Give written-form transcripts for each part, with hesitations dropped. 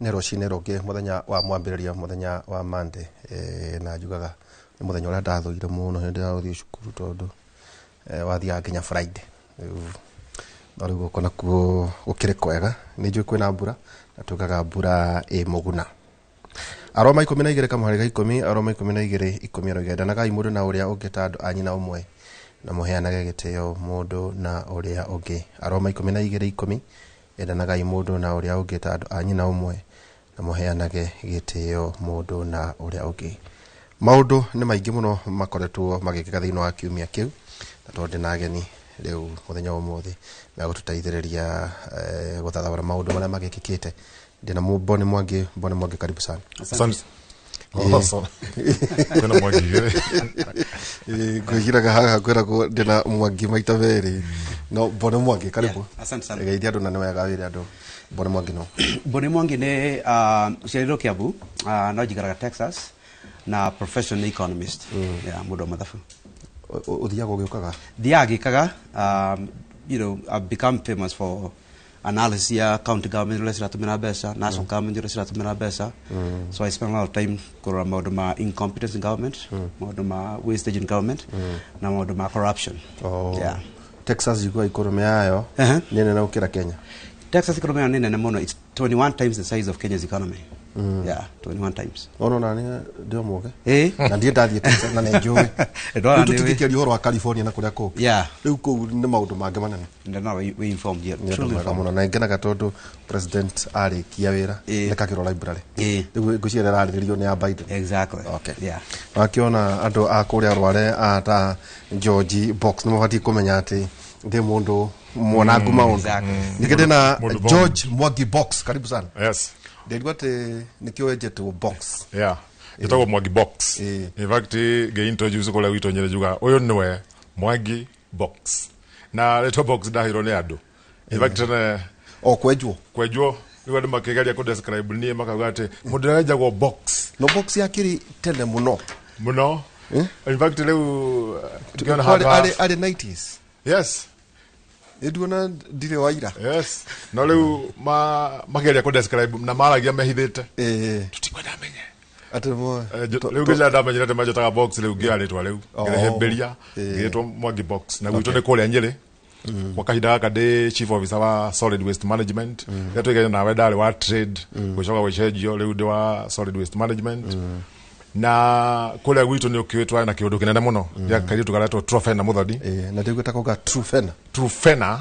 Nĩ rũcinĩ rũngĩ, mũthenya wa mwambĩrĩrio, mũthenya wa Monday, na njugaga nĩ mũthenya ũrĩa ndathũire mũno hĩndĩ ya gũthiĩ cukuru tondũ wathiaga nginya Friday. Rĩu no rĩu gũkũ nakuo gũkĩrĩ kwega, nĩ njũĩ kwĩna mbura na tugaga mbura ĩ mũguna. Aroma 12 kamũhari ga 10, Aroma 12:10 aroiga, endanagai mũndũ na ũrĩa ũngĩ ta andũ a nyina ũmwe, na mũheanage gĩtĩo mũndũ na ũrĩa ũngĩ. Aroma 12:10, endanagai mũndũ na ũrĩa ũngĩ ta andũ a nyina ũmwe, na mũheanage gĩtĩo mũndũ na ũrĩa ũngĩ. Maũndũ nĩ maingĩ mũno makoretwo magĩkĩka thĩinĩ wa kiumia kĩu, na tondũ ndĩna ageni rĩu mũthenya wa ũmũthĩ megũtũteithĩrĩria gũthathaũra maũndũ marĩa magĩkĩkĩte. Ndĩna Boni Mwangi. Boni Mwangi, karibu sana. Asante. Oh, so. Kwĩna Mwangi igĩrĩ. Ngwĩgiraga haha kwĩragwo ndĩna Mwangi maita merĩ, no Boni Mwangi, karibu. Yeah, asante sana. Geithia andũ na nĩ wega wĩre andũ Boni Mwangi no. Boni Mwangi nĩ ũciarĩirwo Kiambu, no njikaraga Texas na profession nĩ economist. Yeah, mũndũ wa mathabu. Ũthiaga ũgĩũkaga? Thiaga ngĩkaga, I've become famous for analysis ya county government ũrĩa ciratũmĩra mbeca, national government ũrĩa ciratũmĩra mbeca. So I spend a lot of time kũrora maũndũ ma incompetence in government, maũndũ ma wastage in government, na maũndũ ma corruption. Oh. Yeah. Texas igua economy yayo nĩ nene gũkĩra Kenya. Texas economy yayo nĩ nene mũno. It's 21 times the size of Kenya's economy. Yeah, 21 times. Ono na nĩ ndĩ o mũge na ndiĩ ndathiĩ Texas na nĩ njũĩ. Ndona Rĩu nĩ tũtingĩkĩaria ũhoro wa California na kũrĩa kũngĩ. Rĩu kũu nĩ maũndũ mangĩ manene. No, we informed you. Nĩ ũndũ Truly mwega informed. mũno na ngenaga tondũ president arĩkia wĩra nĩ kagĩrwo library. Rĩu ngwĩciria ĩrarĩrĩrio nĩ ya Biden. Exactly. Okay. Yeah. Wakĩona andũ a kũrĩa Rware a ta George Box nĩ mabatiĩ kũmenya atĩ ndĩ mũndũ mwonangu maũndũ. Exactly. Ningĩ ndĩna Mũndũ bomb. George Mwangi Box, karibu sana. Yes. Ndĩrigwo atĩ nĩkĩo wenjetwo Box. Yeah. Ĩtagwo Mwangi Box. In fact, ngĩ-introduce kũrĩa gwitũ Nyĩrĩ njugaga ũyũ nĩwe Mwangi Box. Na rĩtwa Box ndaheirwo nĩ andũ. In fact, tene O kwenjwo. Kwenjwo rĩu andũ makĩgeria kũ describe niĩ makauga atĩ mũndũ ũrĩa wenjagwo Box. No Box yakĩrĩ tene mũno. Mũno. In fact, rĩu ngĩona Arĩ handũ ha- arĩ 90s. Yes. Nĩnduona ndirĩ wa ira. Yes. No rĩu mageria kũ describe na maragia mehithĩte. Tũtikwenda amenye. Atĩ Rĩu ngĩca ndamenyire atĩ manjĩtaga Box, rĩu ngĩoya rĩtwa rĩu. Oh. Ngĩrĩhĩmbĩria, ngĩĩtwo Mwangi Box. Na gwitũ nĩ kũrĩa Nyĩrĩ. Kwa kahinda gaka ndĩ chief officer wa solid waste management. Rĩrĩa tũigane nawe ndarĩ wa trade, gũcoka gũcenjio rĩu ndĩ wa solid waste management. Na kũrĩa gwitũ nĩ ũkĩũĩ twarĩ na kĩũndũ kĩnene mũno gĩa kairĩtu karetwo Trofena Muthoni. Na ndĩguo ĩtagwo Trufena. Trufena,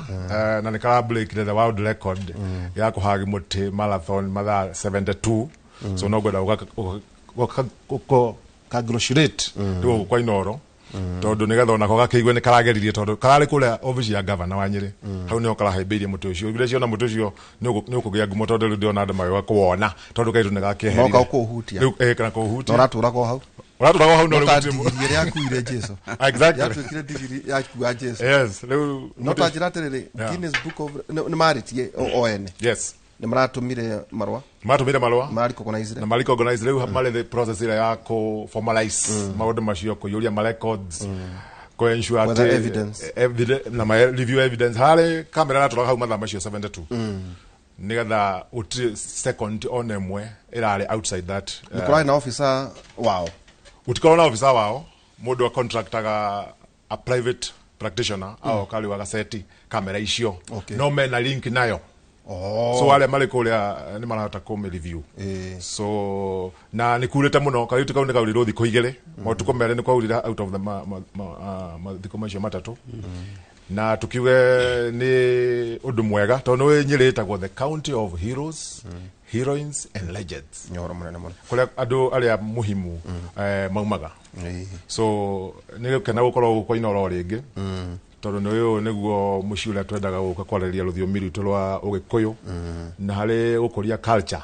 na nĩ kara break the world record ya kũhagi mũtĩ marathon mathaa 72, so no ngwenda gũka congratulate rĩu gũkũ kwa Inoro tondũ nĩgetha onako gakĩigue nĩ karageririe, tondũ kararĩ kũrĩa obici ya gavana wa Nyĩrĩ, hau nĩho karahĩmbĩirie mũtĩ ũcio. Ugire ciona mũtĩ ũcio nĩ ũkũgĩa ngumo, tondũ rĩu ndĩrona andũ magĩũka kũwona tondũ kairĩtu nĩ gakĩeherire. Moka kũũhutia. Rĩu, kana kũũhutia. Na ũratũraga o hau. Ũratũraga o hau, no No rĩu ta gũtirĩ ndigiri ĩrĩa yakuire Jesu. Exactly. Yatuĩkire ndigiri yakua Jesu. Yes, rĩu No ta njĩra atĩrĩrĩ, Guinness Book of nĩ marĩtie o ene. Yes. Nĩ maratũmire marũa. Matũmire marũa. Mararecognize. Na marecognize rĩu marĩ the process ĩrĩa ya kũ formalize maũndũ macio, kũiyũria ma records, kũ ensure Whether atĩ evidence. Na ma review evidence harĩ kamera ĩratũraga hau mathaa macio 72, nĩgetha gũtirĩ second ona ĩmwe ĩrarĩ outside that. Nĩ kũrarĩ na officer wao. Gũtikorwo na officer wao, mũndũ acontractaga a private practitioner agoka rĩu agaceti kamera icio. No mena link nayo. Oh. So arĩa marĩ kũrĩa nĩ marahota kũmĩ review. So na nĩ kurĩte mũno, kairĩtu kau nĩ kaurirwo thikũ 2, matukũ merĩ nĩ kwaurire out of the mathikũ macio 3, na tukiuge nĩ ũndũ mwega tondũ nĩ Nyĩrĩ ĩtagwo the county of heroes, heroines and legends. Nĩ ũhoro mũnene mũno. Kũrĩa andũ arĩa muhimu maumaga. So nĩ gũkena gũkorwo gũkũ Inooro rĩngĩ, tondũ nĩ ũyũ nĩguo mũciĩ ũrĩa twendaga gũka kwarĩrĩria rũthiomi rwitũ rwa Ũgĩkũyũ na harĩ gũkũria culture.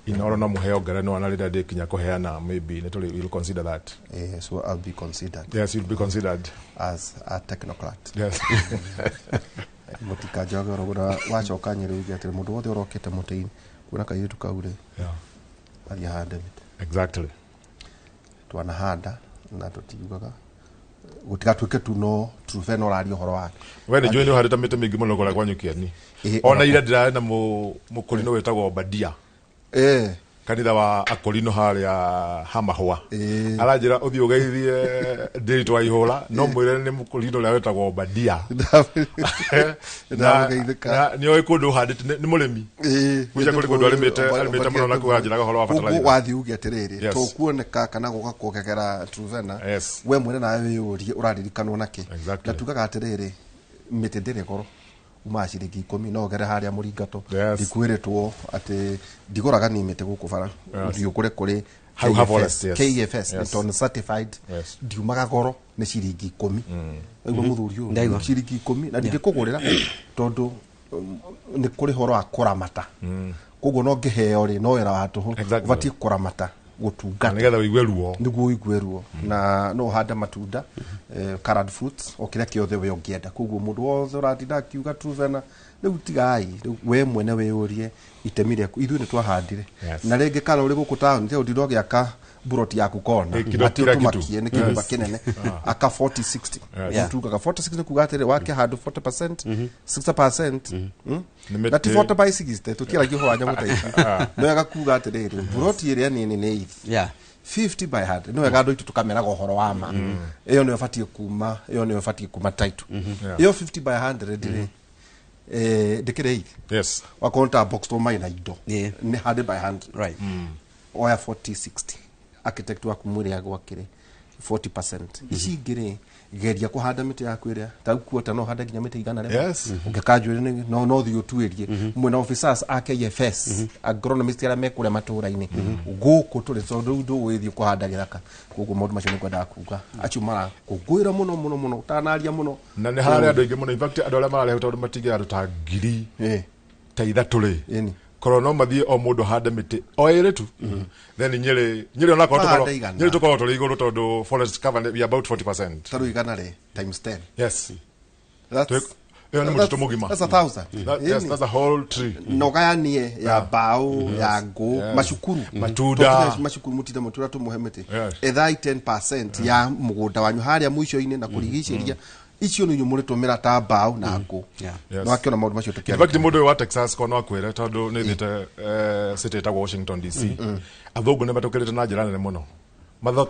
Inooro no mũheo ngerenwa na rĩrĩa ndĩkinya kũheana, maybe nĩ tũrĩ will consider that. So I'll be considered. Yes, you'll be considered. As a technocrat. Yes. Mũtikanjoge ũrogũra wacoka Nyĩrĩ uge atĩrĩ mũndũ wothe ũrokĩte mũtĩ-inĩ kuona kairĩtu kau rĩ, athiĩ ahande mĩtĩ. Exactly. Twanahanda na tũtiugaga gũtigatuĩke tu no Trufena ũraria ũhoro wake. We nĩ njũĩ nĩ ũhandĩte mĩtĩ mĩingĩ mũno kũrĩa kwanyu Kĩeni. Ona ira ndĩrarĩ na mũkũrinũ wĩtagwo Obadia. Kanitha wa akorino haria hamahua. Aranjira uthii ugeithie Ndiritu wa ihura no mwire ni mukorino uria wetagwo Obadia. Ndageithĩka. Nĩ oĩ kũndũ ũhandĩte nĩ mũrĩmi. Kuja kũrĩ kũndũ arĩmĩte mũno na kũranjĩraga ũhoro wa fertilizer. Wathiĩ uge atĩrĩrĩ, Yes. tũkuoneka kana gũka kuongegera Truvena. Yes. We mwene nawe wĩyũrie ũraririkanwo nakĩ. Exactly. Na tugaga atĩrĩrĩ, mĩtĩ ndĩrĩ goro, umaga ciringi 10 no ũgere harĩa mũringato. Yes. Ndikwĩrĩtwo atĩ ndigũraga ni mĩtĩ gũkũ bara. Yes. Thiĩ ũgũre kũrĩ Hau ha forest, yes. KFS, Yes. nĩ tondũ certified. Yes. Ndiumaga goro nĩ ciringi 10. Waigua mũthuri ũyũ, Ndaigua. ciringi 10 na ndingĩkũgũrĩra tondũ nĩ kũrĩ horo wa kũramata. Koguo no ngĩheo rĩ, no wĩra wa tũhũ. Exactly. Ũbatiĩ kũramata gũtungata Nĩgetha ũigue ruo. nĩguo ũigue ruo. Na no ũhande matunda, colored fruits, o kĩrĩa kĩothe we ũngĩenda. Koguo mũndũ wothe ũratinda akiuga Truvena rĩu tigai, rĩu we mwene wĩyũrie itemi rĩaku. Ithuĩ nĩ twahandire. Yes. Na rĩngĩ kana ũrĩ gũkũ taũni te ũtinda ũgĩaka buroti yaku kona. Ĩ, kilo Atĩ kila kitu. ũtũmakie nĩ kĩnyũmba kĩnene. Aka 40-60. Yes. Tugaga 40-60 nĩ kuga atĩrĩ, wake handũ 40%, 60%. Nĩ mĩtĩ. Na ti 40 by 60, tũtiaragia ũhoro wa nyamũ ta ici. Nĩ wega kuga atĩrĩrĩ, buroti ĩrĩa nini nĩ ithi Yeah. 50 by 100. Nĩ wega andũ aitũ tũkameraga ũhoro wa ma. Ĩyo nĩyo ĩbatiĩ kuma, ĩyo nĩyo ĩbatiĩ kuma title. Yeah. Ĩyo 50 by 100 rĩ, ndĩkĩrĩ ithi. Yes. Wakorwo nĩ ta box tũmaĩ na indo. Yeah. Nĩ 100 by 100. Right. Oya 40-60. Architect waku mwĩre agwakĩre 40%. Ici ingĩ rĩ, geria kũhanda mĩtĩ yaku ĩrĩa ta kuota no ũhande nginya mĩtĩ 100. Yes. Ũngĩka njuĩrĩ no thiĩ ũtuĩrie. Mwĩna officers a KFS, agronomist arĩa me kũrĩa matũũra-inĩ gũkũ tũrĩ, tondũ rĩu ndũgũgĩthiĩ kũhanda gĩthaka. Koguo maũndũ macio nĩ ngwendaga kuga acio marakũngũĩra mũno mũno mũno, ũtanaria mũno. Na nĩ hararĩ andũ aingĩ mũno. In fact, andũ arĩa mararĩ hau tondũ matingĩra andũ ta ngiri ta 3 rĩ. Ĩni. Korwo no mathiĩ o mũndũ ahande mĩtĩ o ĩrĩ tu. Then Nyĩrĩ onakorwo Mahande tũkorwo igana. Nyĩrĩ tũkorwo tũrĩ igũrũ tondũ forest cover we are about 40%. Ta rĩu 100 rĩ times 10. Yes. That's Ĩyo nĩ mũtitũ mũgima. That's 1,000. Yes, that's a whole tree. Na ũgayanie ya mbaũ, ya ngũ, Yes. macukuru, Matunda. Tũkinya macukuru mũtinde mũtũra tũmũhe mĩtĩ. Yes. Ethai 10% ya mũgũnda wanyu harĩa mũico-inĩ na kũrigicĩria icio nĩ inyuĩ mũrĩtũmĩra ta mbaũ na ngũ. Yeah. Yes. No akĩona maũndũ macio In tũkĩaria. fact, mũndũ ũyũ wa Texas ko no akwĩre tondũ nĩ thiĩte city ĩtagwo Washington DC. Athũngũ nĩ matũkĩrĩte na njĩra nene mũno.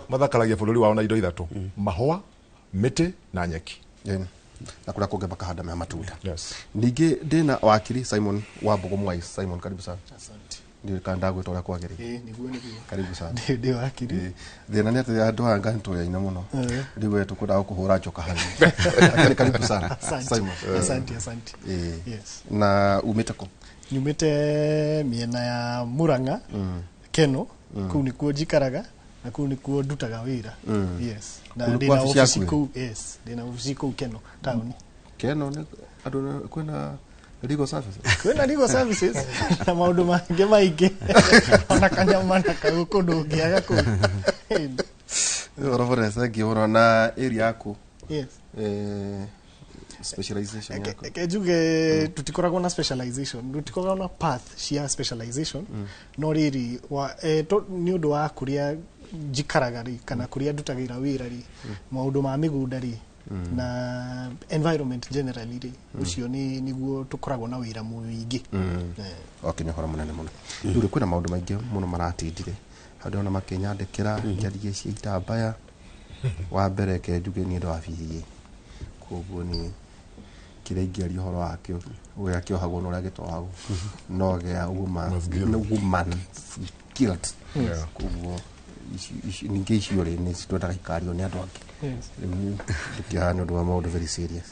Mathakaragia bũrũri wao na indo 3: mahũa, mĩtĩ na nyeki. Ĩni. Na kũrĩa kũngĩ makahanda mea matunda. Yes. Ningĩ ndĩna wakiri Simon wa Mbũgũ Mwai. Simon, karibu sana. Asante. Ndiũĩ kana ndagwĩta ũrĩa kwagĩrĩire. Nĩguo nĩguo. Karibu sana. Ndĩ wakiri. Thĩna nĩ atĩ andũ aya ngani tũyaina mũno. Rĩu we tũkwendaga gũkũhũra njoka hanini. Lakini karibu sana. Asante. Simon. Asante, asante. Yes. Na umĩte kũ? Nyumĩte mĩena ya Murang'a, Keno, kũu nĩkuo njikaraga na kũu nĩkuo ndutaga wĩra. Yes. Na Kũu nĩkuo ndĩna wabici obici yaku ĩ? kũu, yes, ndĩna obici kũu Keno taũni. Keno nĩ andũ kwĩna legal services. Kwĩna legal services na maũndũ mangĩ maingĩ ona kanyama na kagũkũ ndũngĩaga kũu. Ũhoro bũrĩa thank you mũno. Na area yaku, Yes. specialization yaku? Reke njuge tutikoragwo na specialization, tutikoragwo na path cia specialization, no rĩrĩ nĩ ũndũ wa kũrĩa njikaraga rĩ kana kũrĩa ndutagĩra wĩra rĩ, maũndũ ma mĩgũnda rĩ na environment generally rĩ, ũcio nĩ nĩguo tũkoragwo na wĩra mũingĩ. Okay, nĩ ũhoro mũnene mũno. Rĩu rĩ, kwĩna maũndũ maingĩ mũno maratindire hau ndĩrona makĩnyandĩkĩra njarie cia itambaya. Wa mbere ke njuge niĩ ndĩ wa BA, koguo nĩ kĩrĩa ingĩaria ũhoro wakĩo ũrĩa kĩohagwo na ũrĩa gĩtohagwo no gĩa woman guilt. Yeah. Koguo ningĩ icio rĩ nĩ twendaga ikario nĩ andũ angĩ. Yes. Rĩu ndũkĩaha nĩ ũndũ wa maũndũ very serious.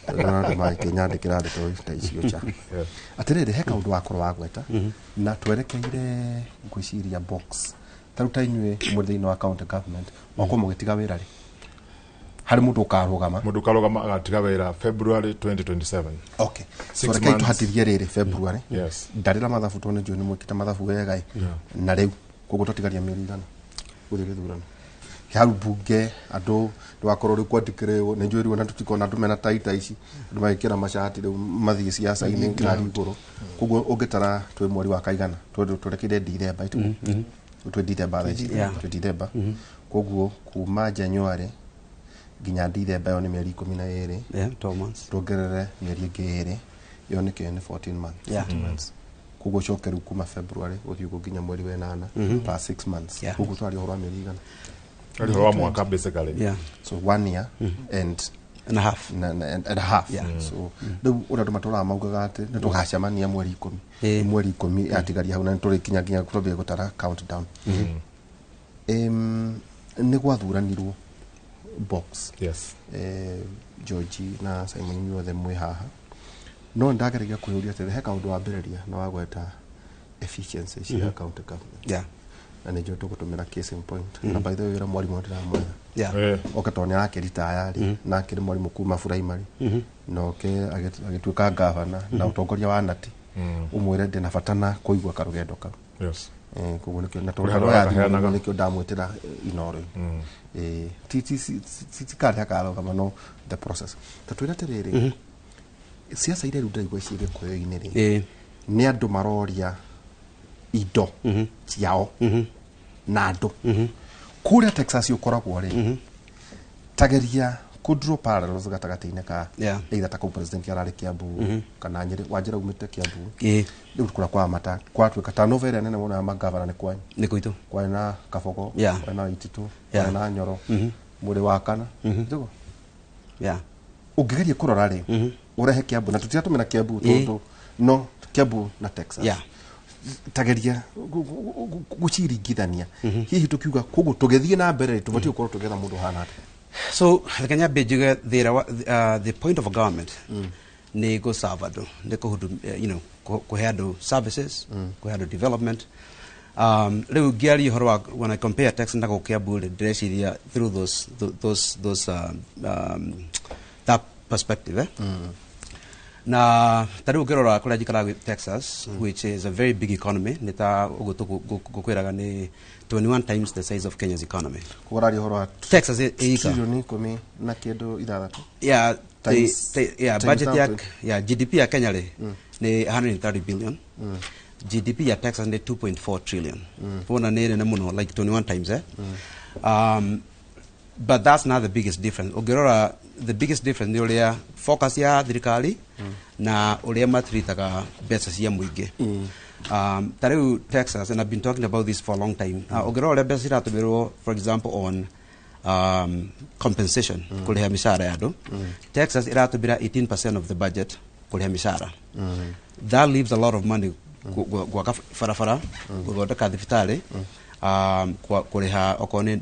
Ndĩrona andũ makĩnyandĩkĩra ndeto ta icio cha. Yeah. Atĩrĩrĩ, he kaũndũ wakorwo wagweta na twerekeire ngwĩciria box ta rĩu ta inyuĩ mwĩ thĩinĩ wa county government mwakorwo mũgĩtiga wĩra rĩ, harĩ mũndũ ũkarũgama? Mũndũ ũkarũgama agatiga wĩra February 2027. Okay, so Six rekei months. tũhatithie rĩrĩ February. Yes. Ndarĩra mathabu tondũ nĩnjũĩ nĩ mwĩkĩte mathabu wega ĩ. Na rĩu koguo twatigaria mĩeri igana gũthiĩ gĩthurano hau mbunge, andũ ndwakorwo rĩu kwandĩkĩrĩrwo nĩ njũĩ rĩu ona tũtikona andũ mena taita ici, andũ magĩkĩra macati rĩu mathiĩ ciaca-inĩ ngari igũrũ. Koguo ũngĩtara twĩ mweri wa kaigana, twerekeire Dithemba itugu twĩ Dithemba thaa ici. Yeah. Twĩ Dithemba, koguo kuma January nginya Dithemba ĩyo nĩ mĩeri 12. Yeah, 12 months. Tuongerere mĩeri ĩngĩ ĩrĩ, ĩyo nĩ kĩo nĩ 14 months. Yeah. 14 months. Koguo coke rĩu kuma February gũthiĩ ũguo nginya mweri wa ĩnana, plus 6 months. Koguo twaria ũhoro wa mĩeri igana? Arĩ ũhoro wa mwaka basically. Yeah. So one year and And a half. na, and a half. So rĩu ũrĩa andũ matũraga maugaga atĩ nĩ tũgacemania mweri 10, mweri 10 yatigaria hau na nĩ tũrĩkinya nginya twambie gũtara countdown. Nĩ gwathuranirwo box. George na Simon, inyuothe mwĩ haha, no ndageragia kwĩyũria atĩrĩ, he kaũndũ wambĩrĩria na wagweta efficiency cia county government, na nĩnjũĩ tũgũtũmĩra case in point, na by the way wĩra mwarimũ ndĩramwetha oke tondũ nĩ arakĩritaya rĩ, na akĩrĩ mwarimũ kuma primary, na oke agĩtuĩka gavana na ũtongoria wa nati, ũmwĩre ndĩna bata na kũigua karũgendo kau. Koguo nĩkĩo na Kũrĩ tondũ handũ ya thimũ akaheanaga. nĩkĩo ndamwĩtĩra inoro. Ti karĩa karũgama, no the process. Ta twĩre atĩrĩrĩ, ciaca iria rĩu ndĩraigua ciĩ gĩkũyũ-inĩ rĩ, nĩ andũ maroria indo ciao na andũ kũrĩa Texas ũkoragwo rĩ, tageria kũ draw parallels gatagatĩ-inĩ ka either ta kũu president ararĩ Kiambu kana Nyĩrĩ, Wanjĩra umĩte Kiambu, rĩu kũrĩa kwa mata kwatuĩka turnover ĩrĩa nene mũno ya magavana nĩ kwanyu. Nĩ gwitũ. Kwarĩ na Kabogo, kwarĩ na Waititu, kwarĩ na Nyoro, mwĩrĩ wa kana tiguo? Yeah. Ũngĩgeria kũrora rĩ, ũrehe Kiambu na tũtiratũmĩra Kiambu tondũ no Kiambu na Texas, tageria guciringithania, hihi tukiuga koguo tũgĩthiĩ na mbere rĩ, tũbatiĩ gũkorwo tũgĩetha mũndũ ũhana atĩa? So reke nyambe njuge thĩra wa the point of a government nĩ gũ-serve andũ, nĩ kũhudu, kũhe andũ services, kũhe andũ development. Rĩu ngĩaria ũhoro wa when I compare Texas na gũkũ Kiambu rĩ, ndĩreciria through those tho- those those um, um, that perspective, eh? Na ta rĩu ũngĩrora kũrĩa njikaraga Texas, which is a very big economy, nĩ ta ũguo tũgũkwĩraga nĩ 21 times the size of Kenya's economy. Koguo ũraria ũhoro wa Texas ĩika trilioni ikũmi na kĩndũ ithathatũ. Yeah, Times budget ya, that. yeah, GDP ya Kenya rĩ nĩ 130 billion. GDP ya Texas nĩ 2.4 trillion. Wona nĩ nene mũno, like 21 times, eh? But that's not the biggest difference. Ũngĩrora, the biggest difference nĩ ũrĩa focus ya thirikari na ũrĩa matritaga mbeca cia mũingĩ. Ta rĩu Texas, and I've been talking about this for a long time, ũngĩrora ũrĩa mbeca ciratũmĩrwo, for example, on compensation, kũrĩha mĩcara ya andũ, Texas ĩratũmĩra 18% of the budget kũrĩha mĩcara. That leaves a lot of money gwaka barabara, gũthondeka thibitarĩ, kũrĩha okorwo nĩ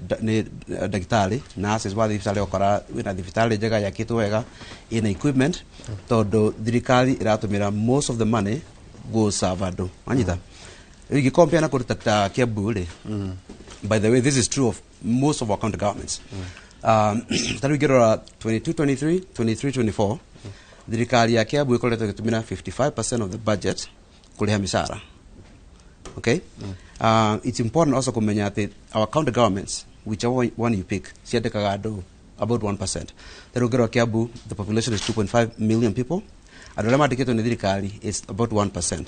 ndagĩtarĩ, nurses wa thibitarĩ. Ũkora wĩna thibitarĩ njega yakĩtwo wega, ĩna equipment, tondũ thirikari ĩratũmĩra most of the money gũ-serve andũ. Wanyita? Rĩu ingĩcompare na kũruta ta Kiambu rĩ, by the way, this is true of most of our county governments. Ta rĩu ingĩrora 22 23, 23 24, thirikari ya Kiambu ĩkoretwo ĩgĩtũmĩra 55% of the budget kũrĩha mĩcara. Okay, it's important also kũmenya atĩ our county governments, whichever one you pick, ciandĩkaga andũ about 1%. Ta rĩu ũngĩrora Kiambu, the population is 2.5 million people. Andũ arĩa mandĩkĩtwo nĩ thirikari is about 1%.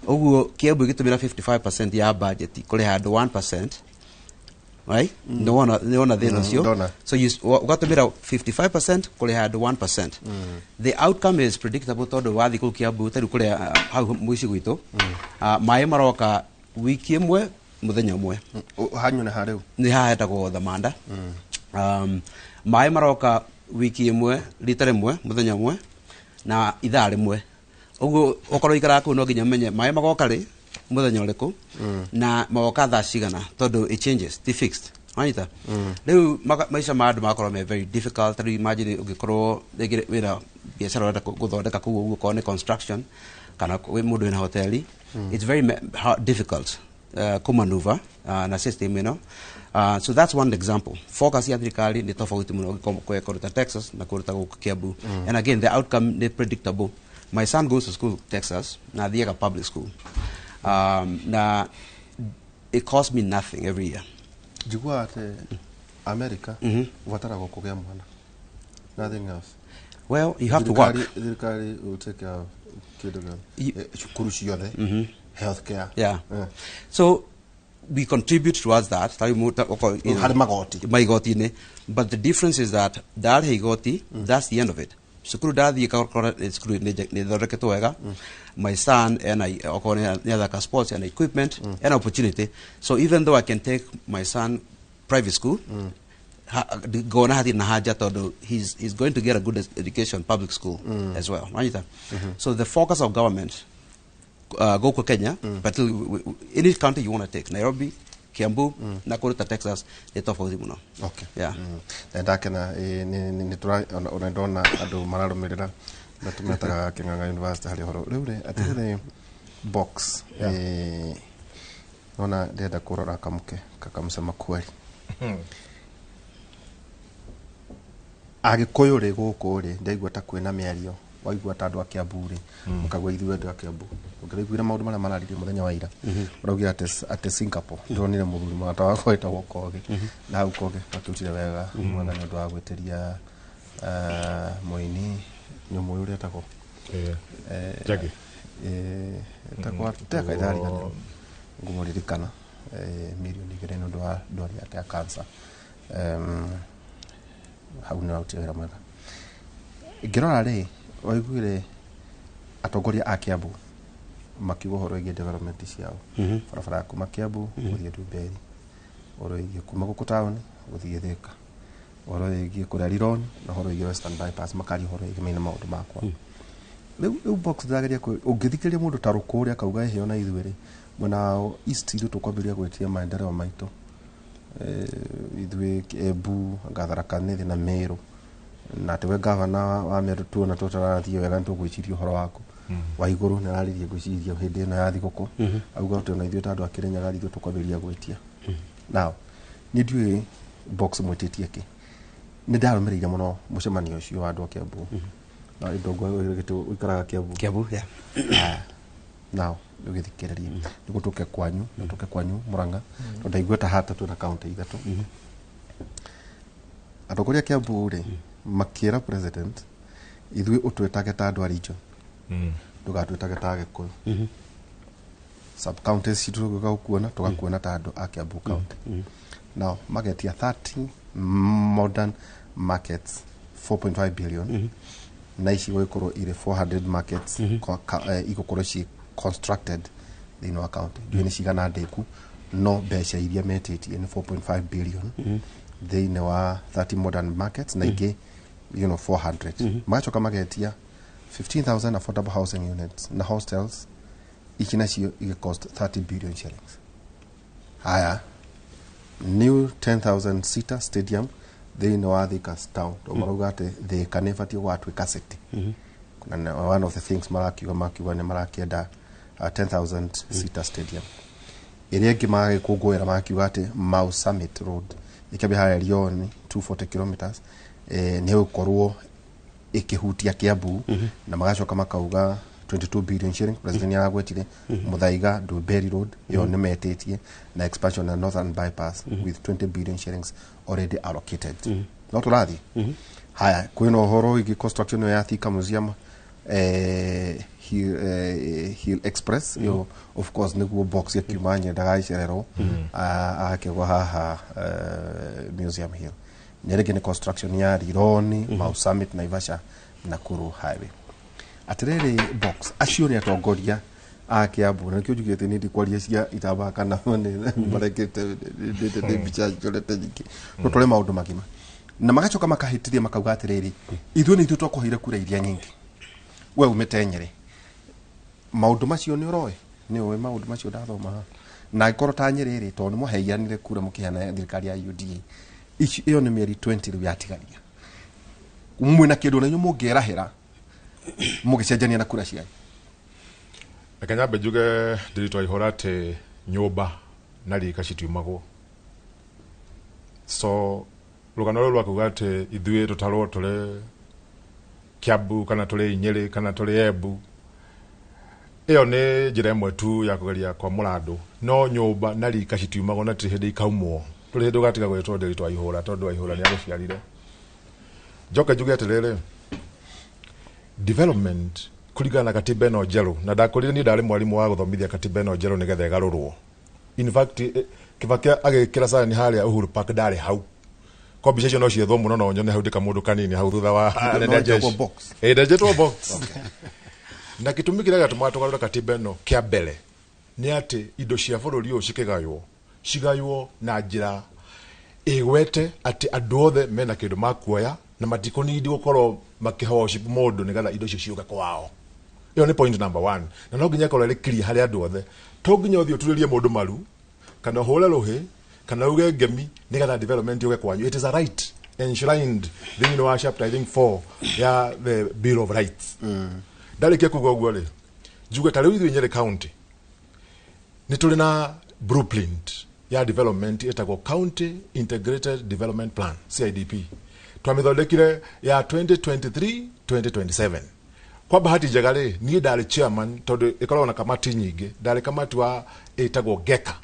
Ũguo Kiambu ĩgĩtũmĩra 55% ya budget kũrĩha andũ 1%, right? Nĩwona, nĩwona thĩna ũcio? Ndona. So you ũgatũmĩra 55% kũrĩha andũ 1%. The outcome is predictable, tondũ wathiĩ kũu Kiambu, ta rĩu kũrĩa hau mũciĩ gwitũ, maĩ maroka wiki ĩmwe mũthenya ũmwe. Hanyu nĩ ha rĩu? Nĩ haha hetagwo Thamanda. Maĩ maroka wiki ĩmwe rita rĩmwe mũthenya ũmwe na ithaa rĩmwe. Ũguo ũkorwo ikaraga kũu, no nginya ũmenye maĩ magoka rĩ, mũthenya ũrĩkũ, na magoka thaa cigana, tondũ it changes, ti fixed. Wanyita? Rĩu maica ma andũ magakorwo me very difficult. Rĩu imagine ũngĩkorwo rĩngĩ wĩna biacara ũrenda gũthondeka kũu ũguo, okorwo nĩ construction kana wĩ mũndũ wĩna hoteli, it's very difficult kũmanuva na system ĩno. So that's one example. Focus ya thirikari nĩ tofauti mũno ũngĩkorwo kũruta Texas na kũruta gũkũ Kiambu. And again, the outcome nĩ predictable. My son goes to school Texas na athiaga public school, na it costs me nothing every year. Njiguaga atĩ America ũbataragwo kũgĩa mwana, nothing else. Well, you have to work. Thirikari will take care of kĩndũ gĩothe. Cukuru ciothe, health care. So we contribute towards that. Tarĩu Harĩ magoti. Maigoti-inĩ, but the difference is that ndarĩha igoti, that's the end of it. Cukuru ndathiĩ ngakora cukuru nĩ thondeketwo wega. My son ena, okorwo nĩ athaka sports, ena equipment, ena opportunity. So even though I can take my son private school, ngona hatirĩ na haja tondũ he's going to get a good education public school as well. Wanyita? So the focus of government gũkũ Kenya, but any county you want to take, Nairobi, Kiambu, na kũrĩ ta Texas, nĩ tofauti mũno. Yeah. Na ndakena nĩ tũra ona ndona andũ mararũmĩrĩra na tũmetaga Kĩng'ang'a University harĩ ũhoro rĩu rĩ atĩrĩrĩ box. Nona ndĩrenda kũrora kamuke kakamsema kweli. Agĩkũyũ rĩ, gũkũ rĩ, ndaigua ta kwĩna mĩario, waigua ta andũ a Kiambu rĩ, mũkagua ithuĩ andũ a Kiambu ũngĩraiguire maũndũ marĩa mararirie mũthenya wa ira, ũraugire atĩ Singapore ndĩronire mũthuri mũrata wakwa wĩtagwo Kogi na hau Kogi akĩrutire wega mwega nĩ ũndũ wa gwĩtĩria mũini nĩ ũmũĩ ũrĩa etagwo. Jackie. Etagwo teka ithariganĩrwo ngũmũririkana, mirioni 2 nĩ ũndũ wa ndwari yake ya cancer. Hau nĩ arutire wĩra mwega. Ngĩrora rĩ, waiguire atongoria a Kiambu makiuga ũhoro wĩgiĩ development ciao, barabara ya kuma Kiambu gũthiĩ Ndumberi, ũhoro wĩgiĩ kuma gũkũ taũni gũthiĩ Thika, ũhoro wĩgiĩ kũrĩa Rironi na ũhoro wĩgiĩ Western Bypass, makaria ũhoro wĩgiĩ maina maũndũ makwa. Rĩu box ndĩrageria ũngĩthikĩrĩria mũndũ ta Rũkũ ũrĩa akauga ĩheo na ithuĩ rĩ mwena wa east ithuĩ tũkwambĩrĩria gwĩtia maendeleo maitũ, ithuĩ Embu, Tharaka Nithi na Meru, na atĩ we gavana wa Meru tuona tũtarathiĩ wega nĩ tũgwĩciria ũhoro waku wa igũrũ. Nĩ araririe ngwĩciria hĩndĩ ĩno ya thigũkũ auga atĩ ona ithuĩ ta andũ a Kĩrĩnyaga ithuĩ tũkwambĩrĩria gwĩtia. Now niĩ ndiũĩ box mwĩtĩtie kĩ. Nĩ ndarũmĩrĩire mũno mũcemanio ũcio wa andũ a Kiambu na ndongo ũikaraga Kiambu. Kiambu, yeah. Aya. Now ũgĩthikĩrĩria nĩguo tũke kwanyu na tũke kwanyu Murang'a tondũ ndaigua ta hata twĩna kaunti ithatũ. Atongoria a Kiambu rĩ makĩra president, ithuĩ ũtwĩtage ta andũ a region, ndũgatwĩtage ta Agĩkũyũ. Sub counties citũ tũgĩũka gũkuona tũgakuona ta andũ a Kiambu County. Now magetia 30 modern markets, 4.5 billion, na ici gũgĩkorwo irĩ 400 markets igũkorwo ci constructed thĩinĩ wa county. Ndiũĩ nĩ cigana ndĩku, no mbeca iria metĩtie nĩ 4.5 billion thĩinĩ wa 30 modern markets na ingĩ 400. Magacoka magetia 15,000 affordable housing units na hostels, ici nacio igĩcost 30 billion shillings. Haya, new 10,000 seater stadium thĩinĩ wa Thika town tondũ marauga atĩ Thika nĩ ĩbatiĩ gũgatuĩka city. Na one of the things marakiuga makiuga nĩ marakĩenda 10,000 seater stadium. Ĩrĩa ĩngĩ magagĩkũngũĩra makiuga atĩ Mau Summit Road ĩkĩambia harĩa Rioni 240 kilometers, nĩ ĩgũkorwo ĩkĩhutia Kiambu, na magacoka makauga 22 billion shilling president nĩ aragwetire Muthaiga Ndumberi Road ĩyo nĩ metĩtie na expansion ya Northern Bypass with 20 billion shillings already allocated. No tũrathiĩ haya, kwĩna ũhoro wĩgiĩ construction ĩyo ya Thika Museum, Hill Express ĩyo of course nĩguo box yakiuma nyendaga ĩcererwo agakĩgwa haha, Museum Hill na rĩngĩ nĩ construction ya Rironi, Mau Summit, Naivasha, Nakuru Highway. Atĩrĩrĩ box, acio nĩ atongoria a Kiambu na nĩkĩo njugĩte nĩ ndikwaria cia itambaa kana nĩ marekete nĩ mbica njorete nyingĩ, no tũrĩ maũndũ magima na magacoka makahĩtithia makauga atĩrĩrĩ, ithuĩ nĩ ithuĩ twakũheire kura iria nyingĩ, we umĩte Nyĩrĩ, maũndũ macio nĩ ũroĩ, nĩ ũĩ maũndũ macio ndathoma haha. Na angĩkorwo ta Nyĩrĩ rĩ, tondũ nĩ mũheianire kura mũkĩheana thirikari ya UDA ici, ĩyo nĩ mĩeri 20 rĩu yatigaria mwĩna kĩndũ na inyuĩ mũngĩerahĩra mũgĩcenjania na kura cianyu. Reke nyambe njuge ndĩritũ aihũra atĩ nyũmba na rika citiumagwo, so rũgano rũrũ rwa kuga atĩ ithuĩ tũtarwo tũrĩ Kiambu kana tũrĩ Nyĩrĩ kana tũrĩ Embu, ĩyo nĩ njĩra ĩmwe tu ya kũgeria kwamũra andũ, no nyũmba na rika citiumagwo na tirĩ hĩndĩ ikaumwo. Tũrĩ hĩndĩ ũgatiga gwĩtwo ndĩritũ aihũra tondũ aihũra nĩ agũciarire. Njoke njuge atĩrĩrĩ, development kũringana na katiba ĩno njerũ, na ndakũrire niĩ ndarĩ mwarimũ wa gũthomithia katiba ĩno njerũ nĩgetha ĩgarũrwo. In fact, Kibaki agĩkĩra saini harĩa Uhuru Park ndarĩ hau. Ko mbica icio no ciethwo mũno, no nyone hau ndĩ kamũndũ kanini hau thutha wa anene a No njenjwo jeshi. box. Ĩ, ndenjetwo box. Na gĩtũmi kĩrĩa gĩatũmaga tũgarũre katiba ĩno kĩa mbere nĩ atĩ indo cia bũrũri ũyũ cikĩgaywo, cigaywo na njĩra ĩgwete atĩ andũ othe mena kĩndũ makuoya na matikũnindi gũkorwo makĩhoci mũndũ nĩgetha indo icio ciũke kwao. Ĩyo nĩ point number one, na no nginya ĩkorwo ĩrĩ clear harĩ andũ othe. To nginya ũthiĩ ũturĩrie mũndũ maru kana ũhũre rũhĩ kana uge ngemi nĩgetha development yũke kwanyu. It is a right enshrined thĩinĩ wa chapter, I think, 4 ya the Bill of Rights. Ndarĩkia kuga ũguo rĩ, njuge ta rĩu ithuĩ Nyeri County nĩ tũrĩ na blueprint ya development ĩtagwo County Integrated Development Plan, CIDP. Twamĩthondekire ya 2023 2027. Kwa bahati njega rĩ, niĩ ndarĩ chairman, tondũ ĩkoragwo na kamati nyingĩ. Ndarĩ kamati wa ĩtagwo GECA,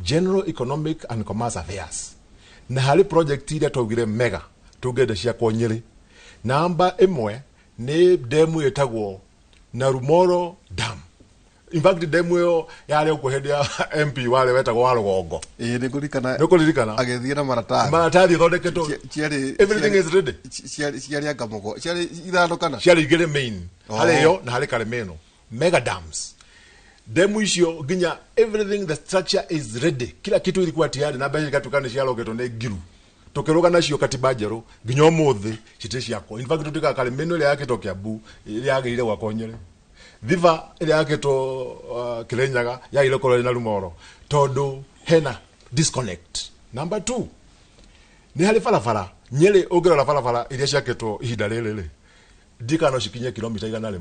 General Economic and Commerce Affairs, na harĩ project iria twaugire mega tũngĩenda ciakwo Nyĩrĩ, namba ĩmwe nĩ demu ĩtagwo Narumoro Dam. In fact, demu ĩyo yarĩ okuo hĩndĩ ya MP warĩ wetagwo wa Rũgongo. Ĩĩ, nĩ ngũririkana. Nĩ ũkũririkana? Agĩthiĩ na maratathi. Maratathi ĩthondeketwo. Ciarĩ Everything is ready. Ciarĩ anga mũgwa, ciarĩ ithano kana Ciarĩ igĩrĩ main. Oh. Harĩ ĩyo na harĩ Karemeno mega dams. Demu icio nginya everything, the structure is ready, kila kitu ilikuwa tayari, na mbeca igatuĩka nĩ ciaroketwo nĩ ngiru. Tũkĩrũga nacio katiba njerũ, nginya ũmũthĩ citirĩ ciakwo. In fact, tũtuĩkaga Karemeno ĩrĩa yakĩtwo Kiambu ĩrĩa yagĩrĩire gwakwo Nyĩrĩ, Thiba ĩrĩa yakĩtwo Kĩrĩnyaga yagĩrĩire gũkorwo ĩrĩ na Rumoro, tondũ hena disconnect. Number two, nĩ harĩ barabara Nyĩrĩ. Ũngĩrora barabara iria ciakĩtwo ihinda rĩrĩ rĩ, ndikana no cikinye kilomita 100,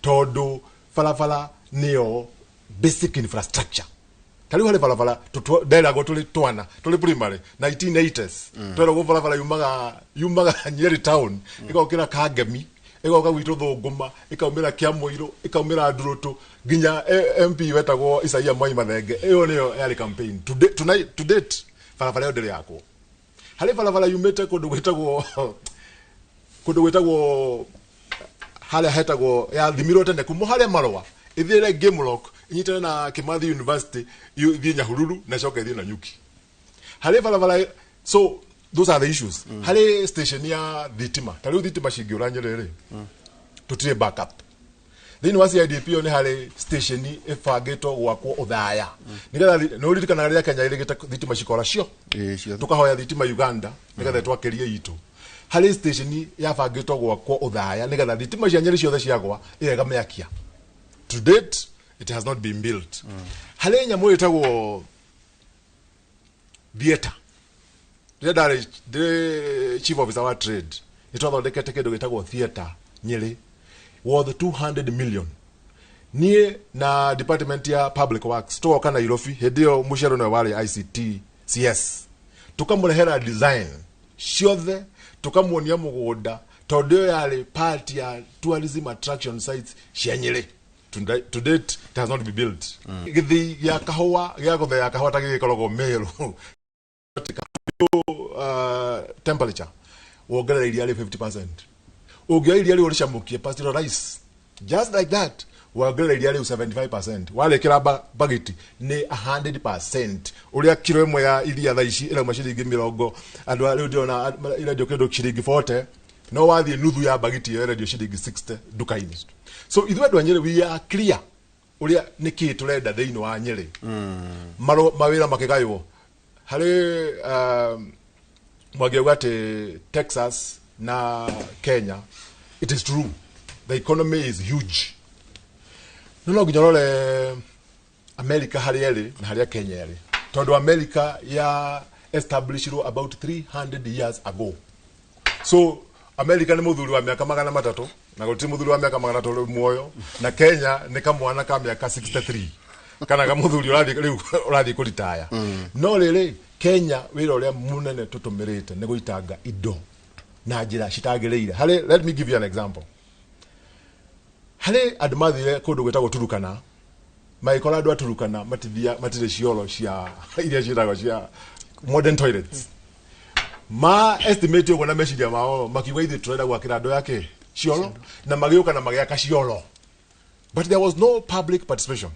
tondũ barabara nĩyo basic infrastructure. Ta rĩu harĩ barabara nderagwo tũrĩ twana tũrĩ primary 1980s, tweragwo barabara yumaga Nyeri town, ĩgokĩra Kangemi, ĩgoka gwitũ Thũngũma, ĩkaumĩra Kĩamũirũ, ĩkaumĩra Ndurũtũ, nginya MP wetagwo Isaia Mwai Mathenge. Ĩyo nĩyo yarĩ campaign. To date, tonight, to date barabara ĩyo ndĩrĩ yakwo. Harĩ barabara yumĩte kũndũ gwĩtagwo harĩa hetagwo yathimirwo tene kuma harĩa Marũa ĩthiĩre Gamelock, ĩnyitane na Kimathi University, ithiĩ Nyahururu na ĩcoke ĩthiĩ Nanyuki. Harĩ barabara. So those are the issues. Harĩ station ya thitima, ta rĩu thitima cingĩũra Nyĩrĩ rĩ, tũtirĩ backup. Thĩinĩ wa CIDP ĩyo nĩ harĩ station ĩbangĩtwo gwakwo Ũthaya, nĩgetha nĩ ũririkanaga rĩrĩa Kenya ĩrĩgĩte thitima cikora cio. Ĩĩ, ciothe. Tukahoya thitima Uganda nĩgetha twakĩrie itũ. Harĩ station yabangĩtwo gwakwo Ũthaya nĩgetha thitima cia Nyĩrĩ ciothe ciagwa ĩrega mĩakia. To date it has not been built. Harĩ nyamũ ĩtagwo theatre. Rĩrĩa ndarĩ ndĩ chief officer wa trade, nĩ twathondekete kĩndũ gĩtagwo theatre Nyĩrĩ worth 200 million. Niĩ na department ya public works tũgoka Nairobi. Hĩndĩ ĩyo mũcero nĩwe warĩ ICT CS. Tũkamũrehera design ciothe, tũkamuonia mũgũnda, tondũ ĩyo yarĩ part ya tourism attraction sites cia Nyĩrĩ. To date it has not been built. Gĩthĩi gĩa kahũa gĩa gũthea kahũa ta gĩgĩkoragwo Meru, temperature wongerera iria rĩ 50%. Ũngĩoya iria rĩu ũrĩcamũkie, pasteurize, just like that, wongerera iria rĩu 75%, warĩkĩra bagiti nĩ 100%. Ũrĩa kiro ĩmwe ya iria thaa ici ĩrauma ciringi mĩrongo, andũ rĩu ndĩrona irendio kĩndũ ciringi 40, no wathiĩ nuthu ya bagiti ĩyo ĩrendio ciringi 60 nduka-inĩ. So ithuĩ andũ a Nyĩrĩ, we are clear ũrĩa nĩkĩĩ tũrenda thĩinĩ wa Nyĩrĩ. Mawĩra makĩgaywo harĩ mwangi auga atĩ Texas na Kenya, it is true, the economy is huge, no nginya ũrore America harĩa ĩrĩ na harĩa Kenya ĩrĩ, tondũ America ya establishirwo about 300 years ago. So America nĩ mũthuri wa mĩaka 300, na gũtirĩ mũthuri wa mĩaka 300 rĩu muoyo, na Kenya nĩ kamwana ka mĩaka 63 kana kamũthuri ũrathiĩ rĩu ũrathiĩ kũritaya. No rĩrĩ, Kenya wĩra ũrĩa mũnene tũtũmĩrĩte nĩ gũitanga indo na njĩra citagĩrĩire. Harĩ, let me give you an example. Harĩ andũ mathire kũndũ gwĩtagwo Turukana, magĩkora andũ a Turukana matithia matirĩ cioro cia iria ciĩtagwo cia modern toilets. Ma estimate ũguo na meciria mao, makiuga ithuĩ tũrenda gwakĩra andũ yake cioro, na magĩũka na magĩaka cioro, but there was no public participation.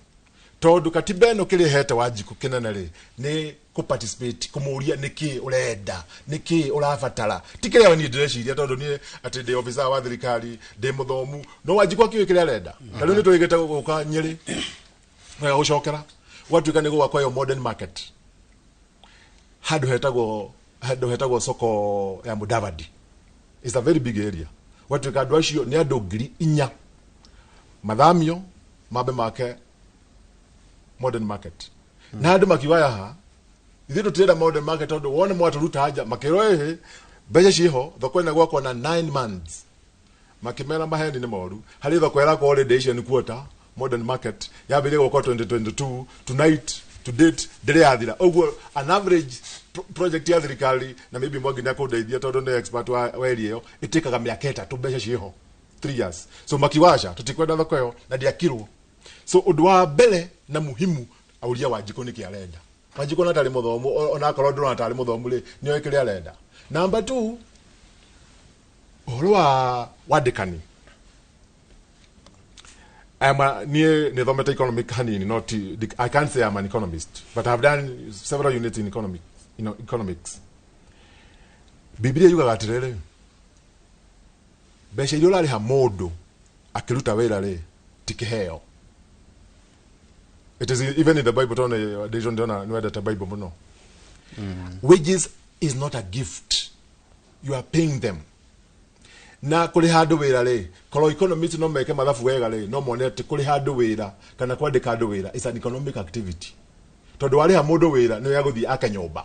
Tondu katiba ĩno kĩrĩa ĩhete Wanjikũ kĩnene rĩ nĩ kũ participate, kũmũria nĩkĩ ũrenda, nĩkĩ ũrabatara, ti kĩrĩa niĩ ndĩreciria, tondũ niĩ atĩ ndĩ officer wa thirikari, ndĩ mũthomu, no Wanjikũ akĩũĩ kĩrĩa arenda. Ta rĩu nĩ tũrĩgĩte gũka Nyĩrĩ wega gũcokera gwatuĩka nĩ gwakwa ĩyo modern market, handũ hetagwo soko ya Mudavadi. It's a very big area. Gwatuĩka andũ acio nĩ andũ 4,000 mathamio mambe make modern market, na andũ makiuga yaha ithuĩ tũtirenda modern market tondũ wone mwatũruta nja. Makĩrwo ĩhĩ, mbeca ciĩho, thoko ĩno gwakwo na 9 months. Makĩmera maheni nĩ moru harĩ thoko ĩrakwo already Asian Quarter. Modern market yambĩrĩria gwakwo 2022, tonight to date ndĩrĩ yathira. Ũguo an average project ya thirikari, na maybe Mwangi nĩ akũndeithia tondũ nĩ expert wa area ĩyo, ĩtĩkaga mĩaka 3 mbeca ciĩho, 3 years. So makiwaca tũtikwenda thoko ĩyo na ndĩakirwo. So ũndũ wa mbere na muhimu, auria Wanjikũ nĩkĩ arenda. Wanjikũ ona tarĩ mũthomu, ona akorwo ndũrona tarĩ mũthomu rĩ, nĩoĩ kĩrĩa arenda. Number two, ũhoro wa wandĩkani. Niĩ nĩthomete economic hanini, not I can't say I'm an economist, but I've done several units in economics, economics. Biblia yugaga atĩrĩrĩ, mbeca iria ũrarĩha mũndũ akĩruta wĩra rĩ ti kĩheo. It is even in the Bible, tondũ ndĩcio ndĩrona nĩwendete Bible mũno. Wages is not a gift, you are paying them. Na kũrĩha andũ wĩra rĩ, korwo economist no meke mathabu wega rĩ, no mone atĩ kũrĩha andũ wĩra kana kwandĩka andũ wĩra is an economic activity, tondũ warĩha mũndũ wĩra nĩ agũthiĩ ake nyũmba,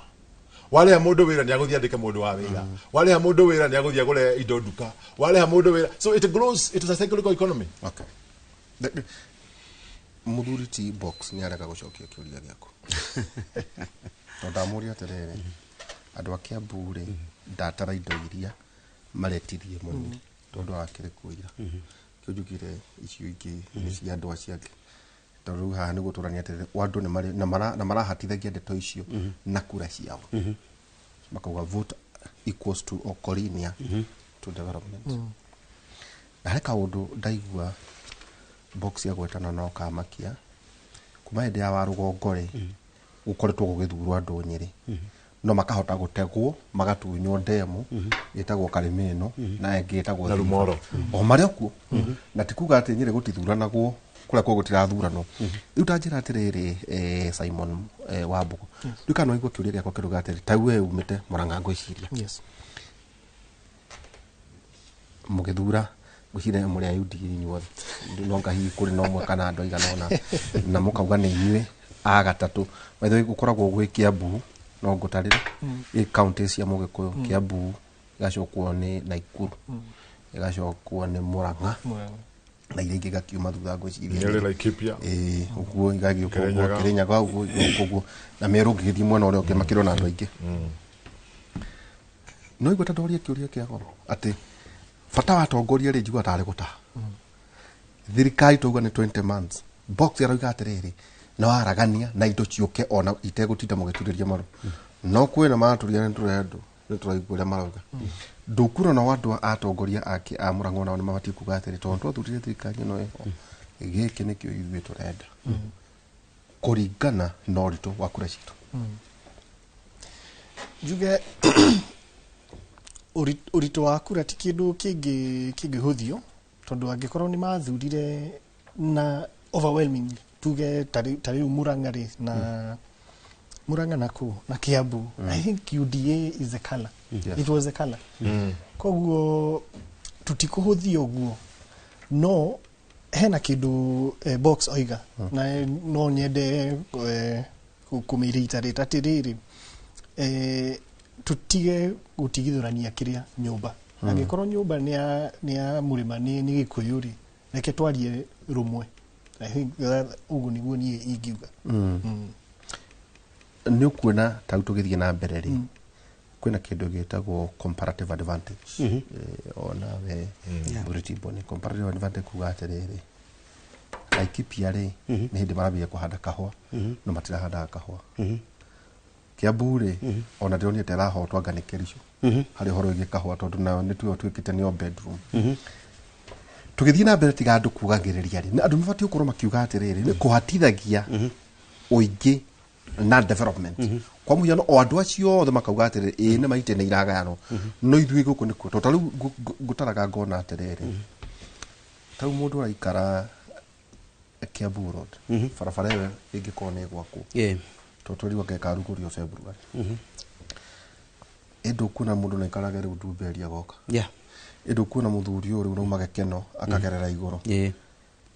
warĩha mũndũ wĩra nĩ agũthiĩ andĩke mũndũ wa wĩra, warĩha mũndũ wĩra nĩ agũthiĩ agũre indo nduka, warĩha mũndũ wĩra. So it grows, it is a cyclical economy. Okay. Mũthuri ti box nĩ arega gũcokia kĩũria gĩaku, tondũ ndamũria atĩrĩrĩ, andũ a Kiambu rĩ, ndatara indo iria maretirie mũno tondũ akĩrĩ kuo ira, kĩo njugire icio ingĩ nĩ cia andũ acio angĩ, tondũ rĩu haha nĩguo tũrania atĩrĩrĩ, andũ nĩ marĩ na marahatithagia ndeto icio na kura ciao, makauga vote equals to okorinia to development. Na harĩ kaũndũ ndaigua box ya gwetana no kamakia kuma hĩndĩ ya warũgongo rĩ, gũkoretwo gũgĩthurwo andũ Nyĩrĩ no makahota gũtegwo magatunywo ndemu ĩtagwo Karimĩno na ĩngĩ ĩtagwo Na Thimba. Rumoro. O marĩ o kuo, na ti kuga atĩ Nyĩrĩ gũtithuranagwo, kũrĩa kũu gũtirathuranwo. Rĩu ta njĩra atĩrĩrĩ, Simon Wambugu, rĩu kana waigua kĩũria gĩakwa kĩruga atĩrĩ, ta we umĩte Mũrang'a ngwĩciria, mũgĩthura ngwĩciria mũrĩ a UDA inyuothe, no nga hihi kũrĩ na ũmwe kana andũ aigana ũna, na mũkauga nĩ inyuĩ a gatatũ. By the way, gũkoragwo gwĩ Kiambu, no ngũtarĩre ĩ kaunti cia Mũgĩkũyũ, Kiambu ĩgacokwo nĩ Naikuru, ĩgacokwo nĩ Mũrang'a, na iria ingĩ igakiuma thutha ngwĩciria. Nyeri, Laikipia. Ĩĩ, ũguo igagĩũka ũguo. Kĩrĩnyaga. Kĩrĩnyaga ũguo, igĩũka ũguo, na Meru ũngĩgĩthiĩ mwena ũrĩa ũngĩ makĩrĩ ona andũ aingĩ. No igua ta ndoria kĩũria kĩa goro atĩ bata wa atongoria rĩ, njigua tarĩ gũtaha thirikari. Twauga nĩ 20 months, box arauga atĩrĩrĩ, no aragania na indo ciũke ona itegũtinda mũgĩturĩria maru, no kwĩna maraturia nĩ tũrendwo, nĩ tũraigua ũrĩa marauga. Ndũkuona nao andũ a atongoria ake a Mũrang'o nao nĩ mabatiĩ kuga atĩrĩ, tondũ twathurire thirikari ĩno ĩho, gĩkĩ nĩkĩo ithuĩ tũrenda kũringana na ũritũ wa kura citũ. Njuge ũritũ wa kura ti kĩndũ kĩngĩ kĩngĩhũthio, tondũ angĩkorwo nĩ mathurire na overwhelming, tuge ta rĩu Murang'a rĩ, na Murang'a na kũ na Kiambu, I think UDA is the color. It was the color. Koguo tutikũhũthia ũguo, no hena kĩndũ box oiga na no nyende kũmĩreiterate atĩrĩrĩ, tutige gũtigithũrania kĩrĩa nyũmba. Angĩkorwo nyũmba nĩ ya mũrĩma, nĩ gĩkũyũ rĩ, reke twarie rũmwe. I think ũguo nĩguo niĩ ingiuga. Nĩ ũkuona ta rĩu tũgĩthiĩ na mbere rĩ, kwĩna kĩndũ gĩtagwo comparative advantage. Onawe Buritibo, nĩ comparative advantage kuga atĩrĩrĩ, Laikipia rĩ, nĩ hĩndĩ marambia kũhanda kahũa, no matirahandaga kahũa. Kiambu rĩ, ona ndĩronire ta ĩrahotwo anga nĩ Kericho harĩ ũhoro wĩgiĩ kahũa, tondũ nayo nĩ tuo twĩkĩte nĩo bedroom. Tũgĩthiĩ na mbere, tiga andũ kugagĩrĩria rĩ, andũ mabatiĩ gũkorwo makiuga atĩrĩrĩ, nĩ kũhatithagia ũingĩ na development. Kwa mũhiano, o andũ acio othe makauga atĩrĩrĩ, ĩĩ nĩ maite nĩ iragayanwo, no ithuĩ gũkũ nĩkuo. Tondũ ta rĩu ngũtaraga ngona atĩrĩrĩ, ta rĩu mũndũ ũraikara Kiambu Road, barabara ĩyo ĩngĩkorwo nĩ ĩgwakwo, tondũ twĩrirwo ĩkarugũrio February, ĩndĩ ũkuona mũndũ naikarage rĩu Ndumberi agoka, ĩndĩ ũkuona mũthuri ũyũ rĩu nauma Gĩkeno akagerera igũrũ.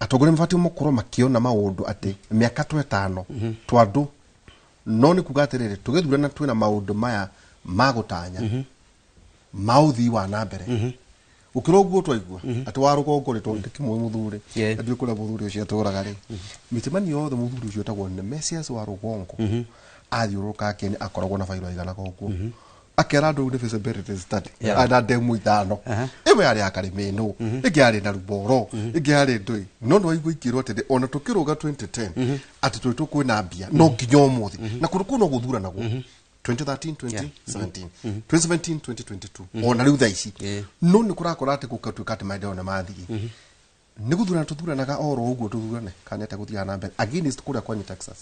Atongoria mabatiĩ gũkorwo makĩona maũndũ atĩ mĩaka to ĩtano to andũ, no nĩ kuga atĩrĩrĩ, tũgĩthurana twĩna maũndũ maya ma gũtanya ma ũthii wa na mbere gũkĩra ũguo. Twaigua atĩ wa rũgongo rĩ, tondũ ndĩkĩmũĩ mũthuri, ndiũĩ kũrĩa mũthuri ũcio atũraga rĩ, mĩcemanio yothe mũthuri ũcio etagwo Nemesias wa rũgongo athiũrũrũka Kenya akoragwo na bairo aiganaga ũguo, akera andũ rĩu nĩ feasibility study na ndemu 5. Ĩmwe yarĩ ya Karĩmĩnũ, ĩngĩ yarĩ na Ruboro, ĩngĩ yarĩ ndũĩ. No nĩ waigua ikĩrwo atĩrĩ, ona tũkĩrũga 2010 atĩ twĩtwo kwĩna mbia, no nginya ũmũthĩ na kũndũ kũu no gũthuranagwo 2013, 2017, 2017, 2022, ona rĩu thaa ici. No nĩ kũrakora atĩ gũgatuĩka atĩ maendeleo nĩ mathiĩ, nĩ gũthurana tũthuranaga oro ũguo tũthurane kana nĩ atĩa gũthiaga na mbere against kũrĩa kwanyu Texas?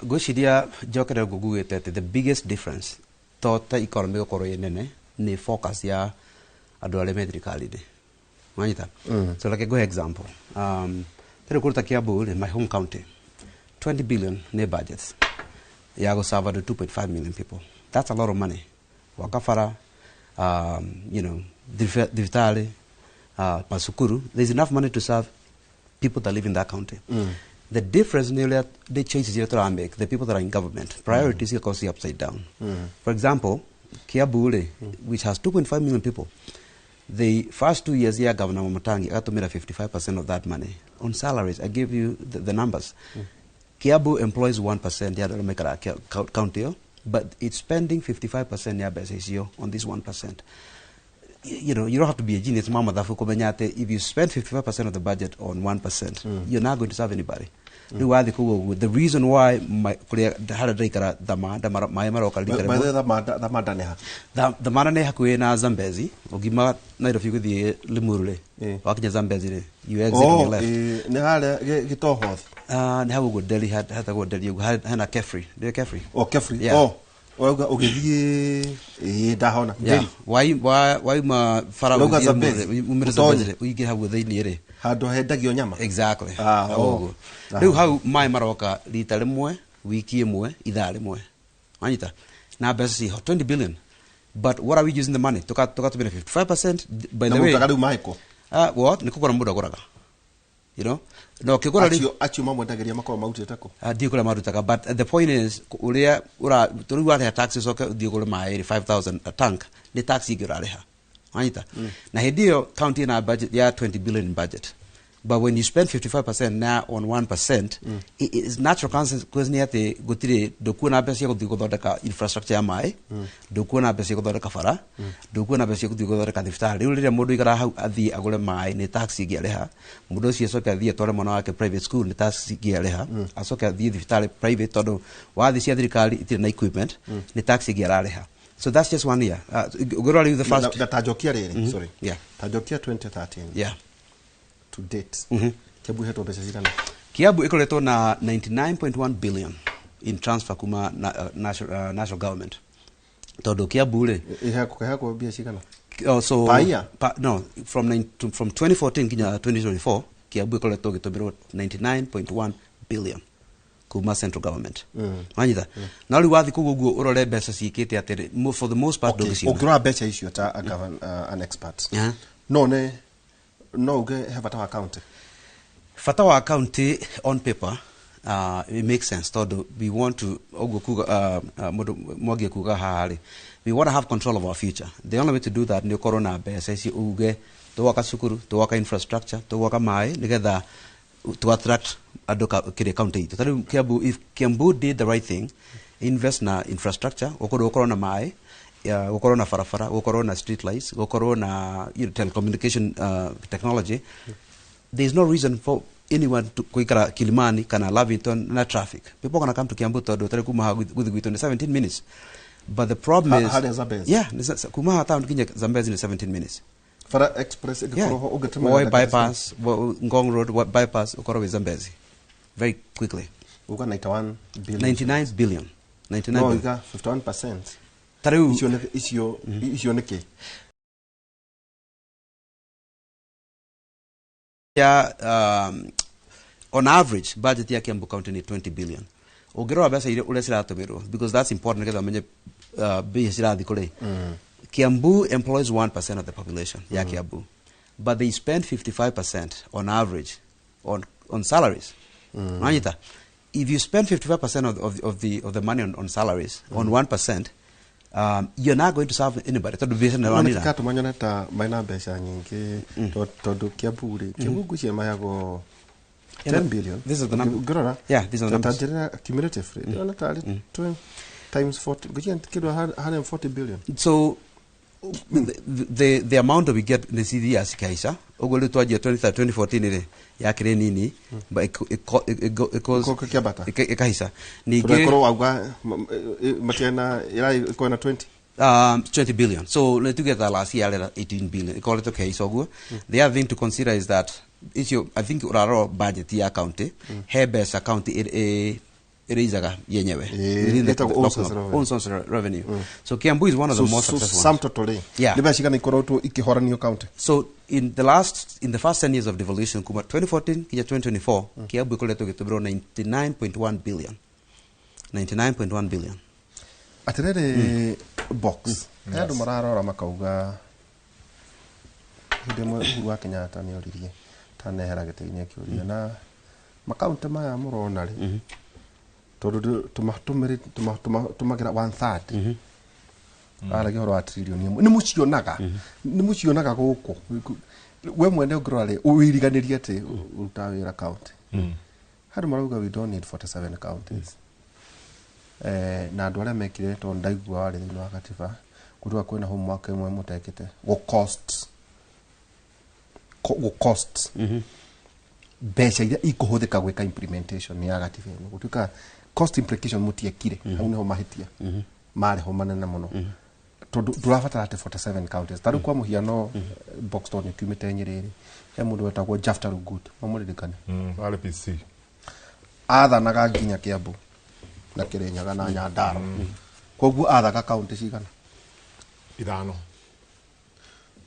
Ngwĩciria njokere ũguo ngugĩte atĩ the biggest difference to ta economy gũkorwo ĩ nene nĩ focus ya andũ arĩa me thirikari-inĩ, wanyita? So like ngũhe example, tarĩu kũruta Kiambu rĩ, my home county, 20 billion nĩ budget ya gũserve andũ 2.5 million people. That's a lot of money. Gwaka bara, thibitarĩ, macukuru, there's enough money to serve people that live in that county. The difference nĩ ũrĩa the choices iria tũra make, the people that are in government, priorities igakorwo ci upside down. For example, Kiambu rĩ, which has 2.5 million people, the first 2 years ya Governor Wamatangi agatũmĩra 55% of that money on salaries. I give you the numbers. Kiambu employs 1% ya andũ arĩa maikaraga county ĩyo, but it's spending 55% ya mbeca icio on this 1%. You don't have to be a genius, mama mathabu, kũmenya atĩ if you spend 55% of the budget on 1%, you're not going to serve anybody. Rĩu wathiĩ kũu ũguo, the reason why kũrĩa harĩa ndĩraikara Thamanda maĩ maroka rita By rĩmwe. the Thamanda nĩ ha? Thamanda nĩ hakuhĩ na Zambezi. Ũngiuma Nairobi gũthiĩ Limuru rĩ, wakinya Zambezi rĩ, you exit on your Oh, left. Nĩ harĩa Gĩtohothi? Nĩ hau ũguo Delhi, hetagwo Delhi ũguo, hena Kefri. Ndĩĩ Kefri? O Kefri? Yeah. Oh, ũrauga ũgĩthiĩ, ĩĩ, ndahona. Yeah. Delhi. Wauma bara Ũrauga ũthiĩ Zambezi? umĩre Ũtonye. Zambezi rĩ, ũingĩre hau thĩinĩ rĩ. Handũ hendagio nyama. Exactly. Ah, Hau oh. ũguo. Rĩu hau maĩ maroka rita rĩmwe wiki ĩmwe, ithaa rĩmwe, wanyita? Na mbeca ciho 20 billion, but what are we using the money? Tũgatũmĩra 55%, by Na the way. mũrutaga rĩu maĩ kũ? What nĩ kũgũra mũndũ agũraga, no ũkĩgũra rĩu Acio mamwendagĩria makorwo marutĩte kũ? Ndiũ kũrĩa marutaga, but the point is ũrĩa ũra rĩu warĩha tax, ũcoke ũthiĩ ũgũre maĩ rĩ, 5000 a tank, nĩ tax ingĩ ũrarĩha, wanyita? Na hĩndĩ ĩyo county ĩna budget ya 20 billion in budget, but when you spend 55% now on 1%, it is natural consequence nĩ atĩ gũtirĩ, ndũkuona mbeca cia gũthiĩ gũthondeka infrastructure ya maĩ, ndũkuona mbeca cia gũthondeka bara, ndũkuona mbeca cia gũthiĩ gũthondeka thibitarĩ. Rĩu rĩrĩa mũndũ aikaraga hau athiĩ agũre maĩ, nĩ tax ĩngĩ arĩha. Mũndũ ũcio acoke athiĩ atware mwana wake private school, nĩ tax ĩngĩ arĩha. Acoke athiĩ thibitarĩ private, tondũ wathiĩ cia thirikari itirĩ na equipment, nĩ tax ĩngĩ ararĩha. So that's just one year. Ũngĩrora rĩu the first Na ta njokia rĩrĩ, sorry, ta njokia 2013 to date, Kiambu ihetwo mbeca cigana? Kiambu ikoretwo na 99.1 billion in transfer kuma national government, tondu Kiambu rĩ Ĩheagwo mbia cigana? Oh, so Per year? No, from 2014 nginya 2024, Kiambu ikoretwo gĩtũmĩrwo 99.1 billion kuma central government, wanyita? Na rĩu wathiĩ kũu ũguo ũrore mbeca ciĩkĩte atĩrĩ, for the most part ndũngĩciona. Ũngĩrora mbeca icio ta an expert, no nĩ no uge he bata wa county? Bata wa county, on paper it makes sense, tondu we want to ũguo kuga, mũndũ mwangi kuga haha rĩ, we want to have control of our future. The only way to do that nĩ ũkorwo na mbeca ici, uge tũgwaka cukuru, tũgwaka infrastructure, tũgwaka maĩ, nĩgetha to attract andũ kĩrĩa county itũ. Tarĩu Kiambu, if Kiambu did the right thing, invest na infrastructure, gũkorwo na maĩ, gũkorwo na barabara, gũkorwo na street lights, gũkorwo na telecommunication technology, there is no reason for anyone to kuikara Kilimani kana Lavington na traffic. People gonna come to Kiambu tondu tari kuma guthi gwitũ ni 17 minutes. But the problem Ha- is harĩa Zambezi? Yeah, ni kuma haha town kinya Zambezi ni 17 minutes. Bara express ĩngĩkorwo ho ũngĩtũmĩra Voi ndagĩka bypass, Ngong Road bypass ũkorwo wĩ Zambezi very quickly. Uga 91 billion. 99 billion. 99 No billion. iga 51%. Ta rĩu Icio nĩ icio icio nĩ kĩ? Ya on average budget ya Kiambu County ni 20 billion. Ũngĩrora mbeca iria ũrĩa ciratũmĩrwo, because that's important nĩgetha ũmenye mbia cirathiĩ kũrĩ. Kiambu employs 1% of the population ya Kiambu, but they spend 55% on average on salaries. Wanyita? If you spend 55% of the money on salaries, on 1%, you're not going to serve anybody. Tondũ mbeca nĩ No ũranina. nĩkĩ katũma nyone ta mena mbeca nyingĩ tondũ Kiambu rĩ, Kiambu ngwĩciria maheyagwo Yeah, 10 billion. These are the numbers. Ngĩrora Yeah, these are the ta numbers. njĩrĩra cumulative rĩ, ndĩrona tarĩ 20 times 40, ngwĩciria kĩndũ 140 billion. So the amount that we get in the CDS ikaisa ũguo rĩu twanjia 2014 rĩ yakĩrĩ nini, but it goes Gũka kĩambata. Ĩkahica Tondũ ningĩ. ĩkorwo wauga matiarĩ ĩkorwo na 20. 20 billion. So let's get that last year at 18 billion. Call it okay. So good. The other thing to consider is that issue, I think urarora budget ya county, he mbeca county ĩrĩizaga yenyewe. Within the Ĩtagwo own local- source revenue. own source revenue. So Kiambu is one of the So, most so successful sum ones. total rĩ, Yeah. nĩ mbeca cigana ikoretwo ikĩhoranio county? So in the first 10 years of devolution, kuma 2014 kinya 2024, Kiambu ikoretwo ĩgĩtũmĩrwo 99.1 billion. 99.1 billion. Atĩrĩrĩ, box he andũ mararora makauga hĩndĩ ĩmwe Uhuru wa Kenyatta nĩ oririe tanehera gĩtĩ-inĩ akĩũria na makaunti maya mũrona rĩ, tondũ tũmagĩra one third, aragia ũhoro wa tririoni 1, nĩ mũcionaga gũkũ we mwene ũngĩrora rĩ, wĩriganĩrie atĩ ũrutaga wĩra county. Handũ marauga we don't need 47 counties. Na andũ arĩa mekire, tondũ ndaigua warĩ thĩinĩ wa katiba kutuka kwĩna homework ĩmwe mũtekĩte gũ cost mbeca iria ikũhũthĩka gwĩka implementation ya gatiba ĩno, gũtuĩka cost implication mũtiekire. Hau nĩho mahĩtia marĩ ho manene mũno, tondũ ndũrabatara atĩ 47 counties. Ta rĩu kwa mũhiano, box tondũ nĩkiumĩte Nyĩrĩ rĩ, he mũndũ wetagwo Jafta Rugut, mamũririkane? RPC. Athanaga nginya Kiambu na Kirinyaga na Nyandarua. Koguo athaga kaunti cigana? Ithano.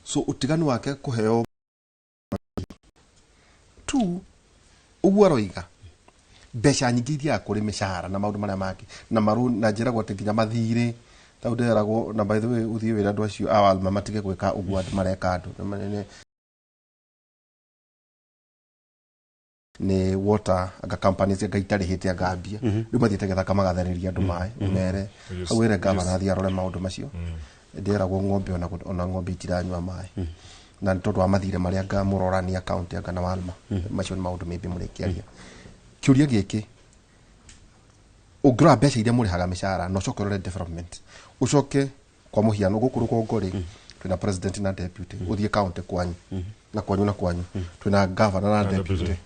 So utiganu wake kuheo tu ũguo aroiga mbeca nyingĩ ithiaga kũrĩ mĩcara na maũndũ marĩa mangĩ na maru na njĩragwo atĩ nginya mathirĩ tau ndĩragwo. Na by the way, ũthiĩ wĩra andũ acio a Walma matige gwĩka ũguo andũ mareka andũ nĩ water anga companies anga itarĩhĩte anga mbia rĩu mathiĩte gĩthaka magathereria andũ maĩ mere. Hau wĩre gavana athiĩ arore maũndũ macio. Ndĩragwo ng'ombe ona ng'ombe itiranyua maĩ na nĩ tondũ wa mathirĩ marĩa anga mũrorania county anga na Walma. Macio nĩ maũndũ maybe mũrĩkĩaria. Kĩũria gĩkĩ, ũngĩrora mbeca iria mũrĩhaga mĩcara na ũcoke ũrore development, ũcoke kwa mũhiano gũkũ rũgongo rĩ, twĩna president na deputy. Ũthiĩ county kwanyu na kwanyu na kwanyu, twĩna governor na Na deputy. Deputy.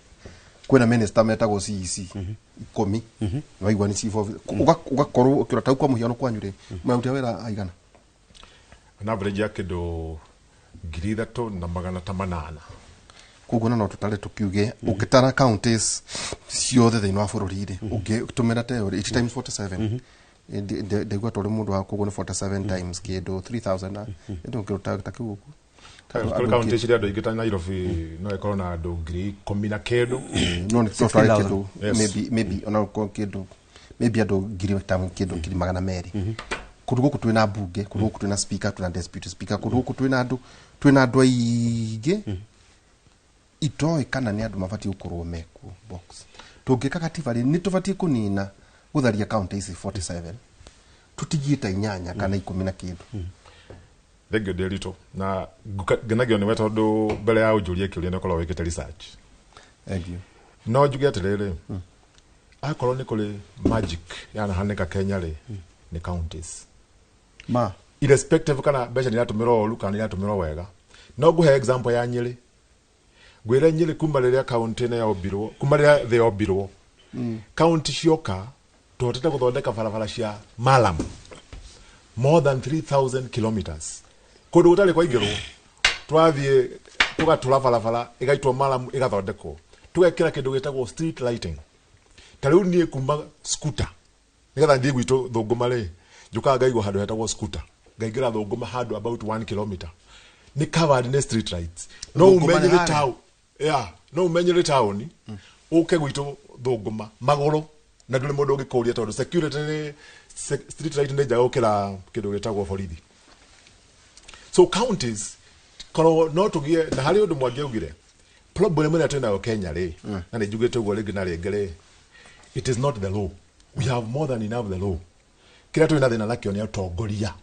Kwĩna minister metagwo CEC 10, waigua nĩ chief of ũgakorwo ũkĩrora tau kwa mũhiano kwanyu rĩ, mũraruta wĩra aigana? On average ya kĩndũ 3800. Koguo na no tũtare tũkiuge ũngĩtara counties ciothe thĩinĩ wa bũrũri rĩ, ũngĩtũmĩra ta ĩyo rĩ, 8 times 47, ndaigua tũrĩ mũndũ wa koguo nĩ 47 times kĩndũ 3000 na ĩndĩ ũngĩruta ta kĩu ũguo. Kũrĩ kaunti cirĩ andũ aingĩ ta Nairobi no ĩkorwo na andũ 10,000 na kĩndũ. No nĩ tũtware 16,000. kĩndũ. Yes. Maybe ona ũkorwo kĩndũ maybe andũ ngiri ta kĩndũ 200,000. Kũndũ gũkũ twĩna mbunge, kũndũ gũkũ twĩna speaker, twĩna deputy speaker, kũndũ gũkũ twĩna andũ aingĩ itoĩ kana nĩ andũ mabatiĩ gũkorwo mekuo. Box, tũngĩka katiba rĩ, nĩ tũbatiĩ kũnina gũtharia kaunti ici 47 tũtigie ta inyanya kana 10 na kĩndũ. Thengio ndĩritũ na ngenagio nĩwe tondũ mbere ya ũnjũrie kĩũria nĩ ũkoragwo wĩkĩte research. Thank you. No njuge atĩrĩrĩ, akorwo nĩ kũrĩ magic yanahanĩka Kenya rĩ, nĩ counties. Ma. Irrespective kana mbeca nĩ iratũmĩrwo ũru kana nĩ iratũmĩrwo wega, no ngũhe example ya Nyĩrĩ. Ngwĩre Nyĩrĩ kuma rĩrĩa county ĩno yombirwo, kuma rĩrĩa thĩ yombirwo, county cioka tũhotete gũthondeka barabara cia malam more than 3000 kilometers kũndũ gũtarĩ kwaingĩrwo. Twathiĩ tũgatũra barabara ĩgaitwo maramu ĩgathondekwo. Tũgekĩra kĩndũ gĩtagwo street lighting. Ta rĩu niĩ kuma scooter nĩgetha thiĩ gwitũ Thũngũma rĩ, njũkaga ngaigwo handũ hetagwo scooter, ngaingĩra Thũngũma handũ about 1 kilometer, nĩ covered nĩ street lights. No Thũngũma nĩ umenyere harĩa? town, yeah, no umenyere taũni ũke gwitũ Thũngũma magũrũ na ndũrĩ mũndũ ũngĩkũria tondũ security nĩ street light nĩ njega gũkĩra kĩndũ gĩtagwo borithi. So counties korwo no tũgĩe na harĩ ũndũ Mwangi augire, problem ĩrĩa twĩnayo Kenya rĩ, na nĩ njugĩte ũguo rĩngĩ na rĩngĩ rĩ, it is not the law. We have more than enough the law. Kĩrĩa twĩna thĩna nakĩo nĩ atongoria,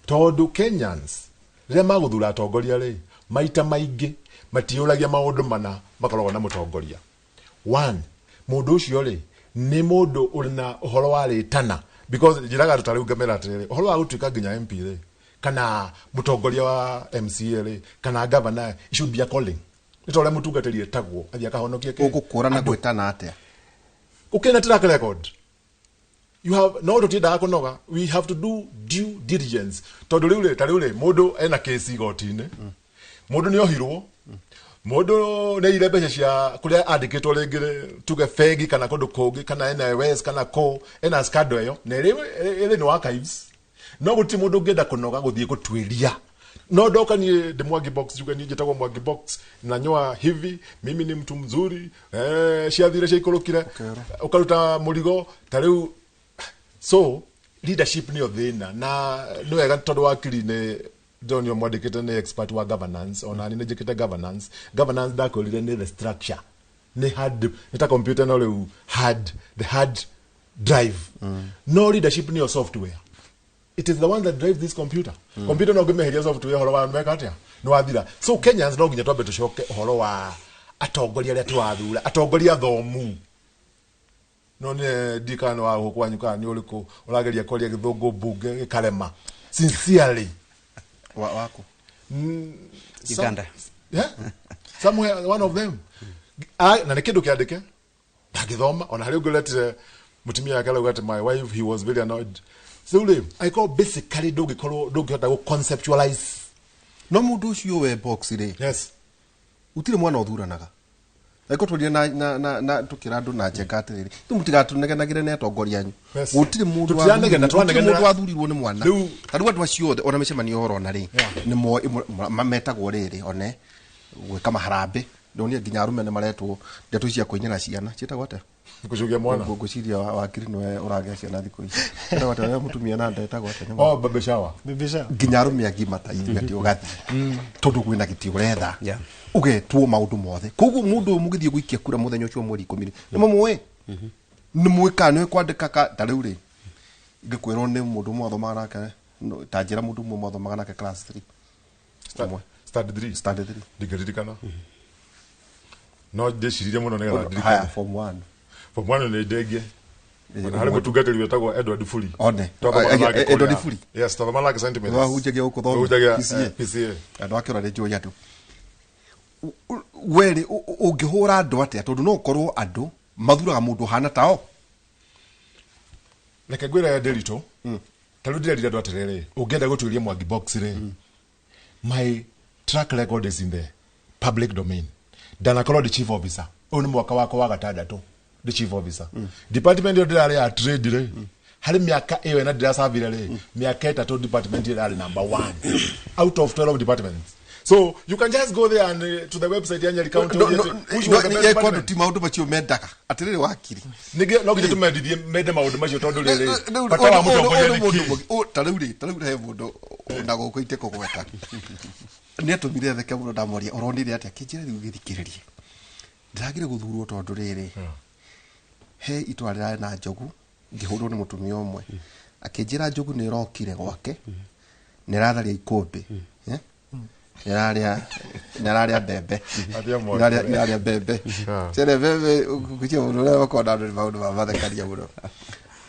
tondũ Kenyans rĩrĩa magũthura atongoria rĩ, maita maingĩ matiyũragia maũndũ mana makoragwo na mũtongoria. One, mũndũ ũcio rĩ nĩ mũndũ ũrĩ na ũhoro wa rĩtana, because njĩraga andũ ta rĩu ngamera atĩrĩrĩ, ũhoro wa gũtuĩka nginya MP rĩ, kana mũtongoria wa MCA rĩ, kana governor, it should be a calling. Nĩ ta ũrĩa mũtungatĩri etagwo athiĩ akahonokie kĩ. Ũgũkũrana gwĩtana atĩa? Ũkĩna track record you have, no tũtiendaga kũnoga. We have to do due diligence, tondũ rĩu rĩ, ta rĩu rĩ, mũndũ ena kesi igoti-inĩ, mũndũ nĩ ohirwo, mũndũ nĩ aire mbeca cia kũrĩa andĩkĩtwo rĩngĩ rĩ, tuge bengi kana kũndũ kũngĩ, kana ena West kana kũ ena scandal ĩyo na ĩrĩ nĩ archives, no gũtirĩ mũndũ ũngĩenda kũnoga gũthiĩ gũtuĩria. No ndoka niĩ ndĩ Mwangi Box, njuge niĩ njĩtagwo Mwangi Box na nyoa hivi, mimi ni mtu mzuri, ciathire ciaikũrũkire, ũkaruta mũrigo ta rĩu. So leadership nĩyo thĩna, na nĩ wega tondũ wakiri nĩ ndĩronio mwandĩkĩte nĩ expert wa governance. Ona niĩ nĩ njĩkĩte governance. Governance ndakwĩrire nĩ the structure, nĩ hard, nĩ ta computer, no rĩu hard, the hard drive. No leadership nĩyo software. It is the one that drives this computer. Computer no ngĩmeheria software, ũhoro wa meka atĩa nĩ wathira. So Kenyans no nginya twambe tũcoke ũhoro wa atongoria arĩa tũrathura, atongoria athomu. No nĩ ndikana nĩ wa gũkũ kwanyu kana nĩ ũrĩkũ ũrageria kwaria gĩthũngũ mbunge gĩkarema sincerely. Wako. Uganda. Yeah? Somewhere one of them. Ah, na nĩ kĩndũ kĩandĩke ndangĩthoma. Ona harĩ ũngĩ ũretire mũtumia wake arauga atĩ my wife, he was very annoyed. So rĩ, angĩkorwo basically ndũngĩkorwo ndũngĩhota gũ conceptualize. No mũndũ ũcio we Box rĩ, gũtirĩ mwana ũthuranaga. Angĩkorwo tũrire na tũkĩra andũ na njenga atĩrĩrĩ, tu mũtigatũnegenagĩre nĩ atongoria anyu. Gũtirĩ mũndũ Tũtiranegena, gũtirĩ tũranegenera. mũndũ wathurirwo nĩ mwana. Rĩu Ta rĩu andũ acio othe ona mĩcemanio ũrona rĩ, nĩ metagwo rĩrĩ one gwĩka maharambĩ. Ndonire nginya arũme nĩ maretwo ndeto cia kũinĩra ciana ciĩtagwo atĩa? Gũcugia mwana. Ngwĩciria wakiri nĩwe ũragĩa ciana thikũ ici. Ciĩtagwo atĩa? We mũtumia na ndetagwo atĩa? Oh, baby shower. Baby shower. Nginya arũme agima ta ithuĩ atĩ ũgathiĩ tondũ kwĩna gĩtĩ ũretha, ũgetwo maũndũ mothe. Koguo mũndũ ũyũ mũgĩthiĩ gũikia kura mũthenya ũcio mweri 10 rĩ, nĩ mũmũĩ, nĩ mũĩ kana nĩ kwandĩka ta rĩu rĩ, ngĩkwĩrwo nĩ mũndũ ũmwe wathomaga nake, ta njĩra mũndũ ũmwe mwathomaga nake class 3. Ũmwe. Standard 3. Standard 3. Ndingĩririkana, no ndĩciririe mũno nĩgetha Haya, ndirikane. Form 1. Form 1 nĩ ndengie. Ona harĩ mũtungatĩri wetagwo Edward Furi. One. Twathomaga nake kũrĩa. Edward Furi? Yes, twathomaga nake St. Mary's. Wahunjagia gũkũ Thome? Wahunjagia, PCA. PCA. Andũ ake ona nĩ njũĩ andũ werĩ ũngĩhũra andũ atĩa, tondũ no ũkorwo andũ mathuraga mũndũ ũhana tao. Reke ngwĩre ndĩritũ, ta rĩu ndĩrerire andũ atĩrĩrĩ, ũngĩenda gũtuĩria Mwangi Box rĩ, my track record is in the public domain. Ndanakorwo ndĩ chief officer, ũyũ nĩ mwaka wakwa wa gatandatũ ndĩ chief officer. Department ĩyo ndĩrarĩ ya trade rĩ, harĩ mĩaka ĩyo ĩna ndĩracabire rĩ, mĩaka 3 department ĩyo ĩrarĩ number one out of 12 departments. So you can just go there and to the website ya Nyeri County, No, ũthiĩ no, atĩ, which was the best no, department. ti maũndũ macio mendaga atĩrĩrĩ wakiri. Ningĩ no nginya tũmendithie mende maũndũ macio, tondũ rĩrĩ bata wa mũtongoria nĩ kĩ? Ta rĩu rĩ, ta rĩu he mũndũ na gũkũ itekũgweta nĩ atũmire theke mũno. Ndamoria ũronire atĩa, kĩnjĩra rĩu gĩthikĩrĩrie ndĩragire gũthurwo tondũ rĩrĩ he itwara rĩrarĩ na njogu ngĩhũrwo nĩ mũtumia ũmwe akĩnjĩra njogu nĩ ĩrokire gwake nĩ ĩratharia ikũmbĩ, eh? Nĩ ĩrarĩa mbembe. Athia mwaki. Ĩrarĩa mbembe cere mbembe gũchia mũndũ ũrĩa makona andũ nĩ maũndũ ma mathekania mũno.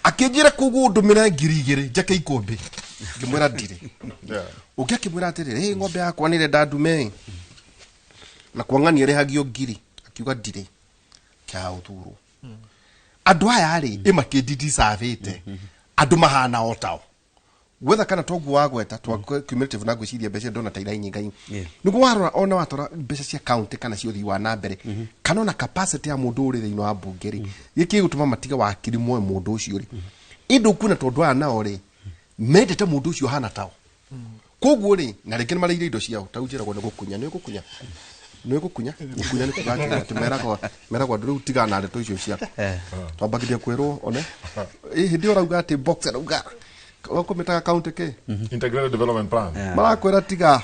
Akĩnjĩra koguo ndũmĩre 2000 njake ikũmbĩ, ngĩmwĩra ndirĩ. Ũngĩ akĩmwĩra atĩrĩrĩ, "Ĩ, ng'ombe yakwa nĩ ĩrenda ndume na kwang'ania ĩrĩhagio ngiri," akiuga ndirĩ kĩa ũthurwo. Andũ aya rĩ ĩ makĩndidicavĩte andũ mahana o tao. Gwetha kana toguo wagweta twa cumulative na ngwĩciria mbeca ndona ta irainyinga. Yeah. Nĩguo warora ona watwara mbeca cia county kana cia ũthii wa na mbere kana ona capacity ya mũndũ ũrĩ thĩinĩ wa mbunge rĩ, gĩkĩ gĩgũtũma matige wakiri moe mũndũ ũcio rĩ, ĩndĩ ũkuona tondũ aya nao rĩ mendete mũndũ ũcio hana tao, koguo rĩ na rĩngĩ nĩ marĩire indo ciao tau njĩragwo nĩ gũkunya nĩ gũkunya nĩ gũkunya gũkunya nĩ kuga atĩ atĩ meragwo andũ rĩu tigana na ndeto icio ciaku. Twambagĩria kwĩrwo one ĩ hĩndĩ ĩyo ũrauga atĩ box arauga ũkũmĩtaga county kĩ. Integrated development plan. Yeah. Marakwĩra tiga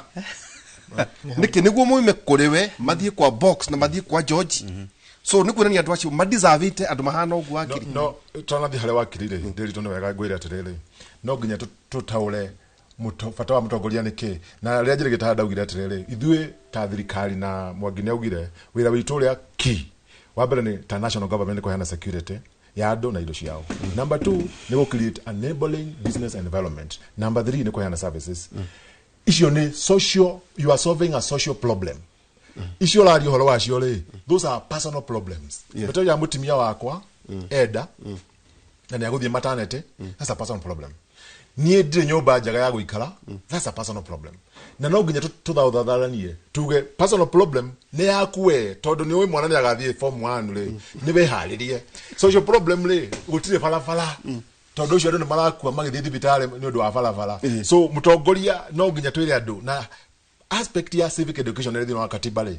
nĩkĩ nĩguo moime kũrĩ we mathiĩ kwa box na mathiĩ kwa George, so nĩ kuonania andũ acio madeservĩte andũ mahana ũguo No, wakiri. no twanathi harĩa wakiri rĩ, ndĩritũ nĩ wega ngwĩre atĩrĩrĩ, no nginya tũtaũre bata wa mũtongoria nĩ kĩ. Na rĩrĩa njĩrĩgĩte ndaugire atĩrĩrĩ, ithuĩ ta thirikari na Mwangi nĩ augire wĩra witũ ũrĩa key wa mbere nĩ ta national government nĩ kũheana security ya andũ na indo ciao. Number two nĩ gũ create enabling business environment. Number three nĩ kũheana services. Icio nĩ social, you are solving a social problem. Icio ũraria ũhoro wacio rĩ, those are personal problems. Mbeto ya mũtumia wakwa enda na nĩ agũthiĩ maternity, that's a personal problem. Niĩ ndirĩ nyũmba njega ya gũikara, that's a personal problem. Na no nginya tũthaũthatharanie tuge personal problem nĩ yaku we, tondũ nĩ ũĩ mwana nĩ agathiĩ form 1 rĩ, nĩ wĩharĩrie. Social problem rĩ, gũtirĩ barabara, tondũ ũcio andũ nĩ marakua magĩthiĩ thibitarĩ nĩ ũndũ wa barabara. So mũtongoria no nginya twĩre andũ na aspect ya civic education ĩrĩ thĩinĩ wa katiba rĩ,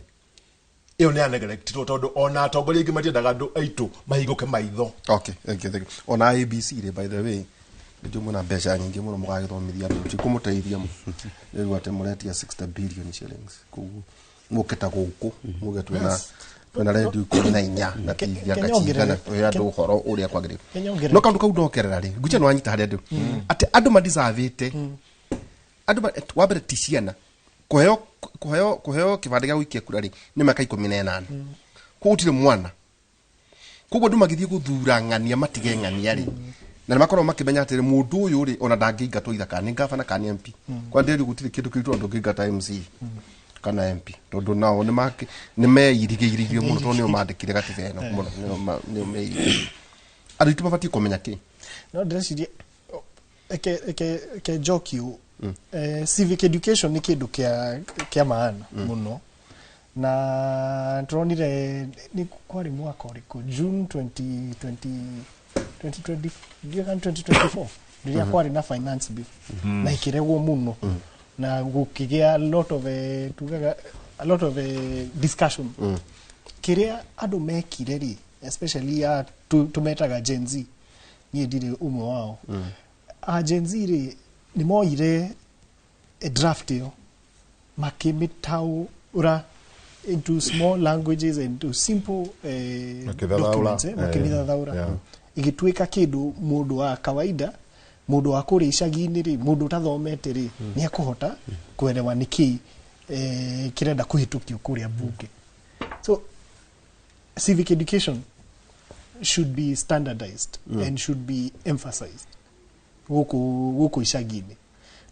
ĩyo nĩ yaneglectirwo tondũ ona atongoria aingĩ matiendaga andũ aitũ mahingũke maitho. Okay, thank you, thank you. Ona ABC rĩ, by the way, nĩnjũĩ mwĩna mbeca nyingĩ mũno mũgagĩthomithia andũ tikũmũteithia rĩu atĩ mũretia 60 billion shillings koguo mũke ta gũkũ muge twĩna redio 14 na TV anga Kenya cigana tũhe andũ ũhoro ũrĩa kwagĩrĩire. Kenya ongerere. No kaũndũ kau ndokerera rĩ, ngucia nĩ wanyita harĩa ndĩ atĩ andũ madisavĩte andũ wa mbere ti ciana kũheo kĩbandĩ gĩa gũikia kura rĩ nĩ mĩaka 18, koguo gũtirĩ mwana, koguo andũ magĩthiĩ gũthura ng'ania matige ng'ania rĩ, na nĩ makoragwo makĩmenya atĩrĩ mũndũ ũyũ rĩ ona ndangĩingatwo itha kana nĩ gavana kana nĩ MP. Kwa ndĩri gũtirĩ kĩndũ kĩritũ andũ ũngĩingata MC kana MP tondũ nao nĩ meirigĩirie mũno tondũ nĩo mandĩkire gatiba ĩno mũno, nĩo meirigĩirie. Andũ aitũ mabatiĩ kũmenya kĩ. No ndĩreciria eke njoki ũ civic education nĩ kĩndũ kĩa maana mũno, na tũronire nĩ kwarĩ mwaka ũrĩkũ, June 2020 2020, ndiũĩ kana 2024, rĩrĩa kwarĩ na finance bill na ĩkĩregwo mũno na gũkĩgĩa a lot of tugaga a lot of discussion. Kĩrĩa andũ mekire rĩ, especially ya tũmetaga Gen Z, niĩ ndirĩ ũmwe wao, a Gen Z rĩ nĩ moire draft ĩyo makĩmĩtaũra into small languages and into simple Makĩthathaũra. documents, makĩmĩthathaũra, ĩgĩtuĩka kĩndũ mũndũ wa kawaida, mũndũ wa kũrĩa icagi-inĩ rĩ, mũndũ ũtathomete rĩ, nĩ ekũhota kuelewa nĩkĩ kĩrenda kũhĩtũkio kũrĩa bunge. So civic education should be standardized and should be emphasized gũkũ icagi-inĩ,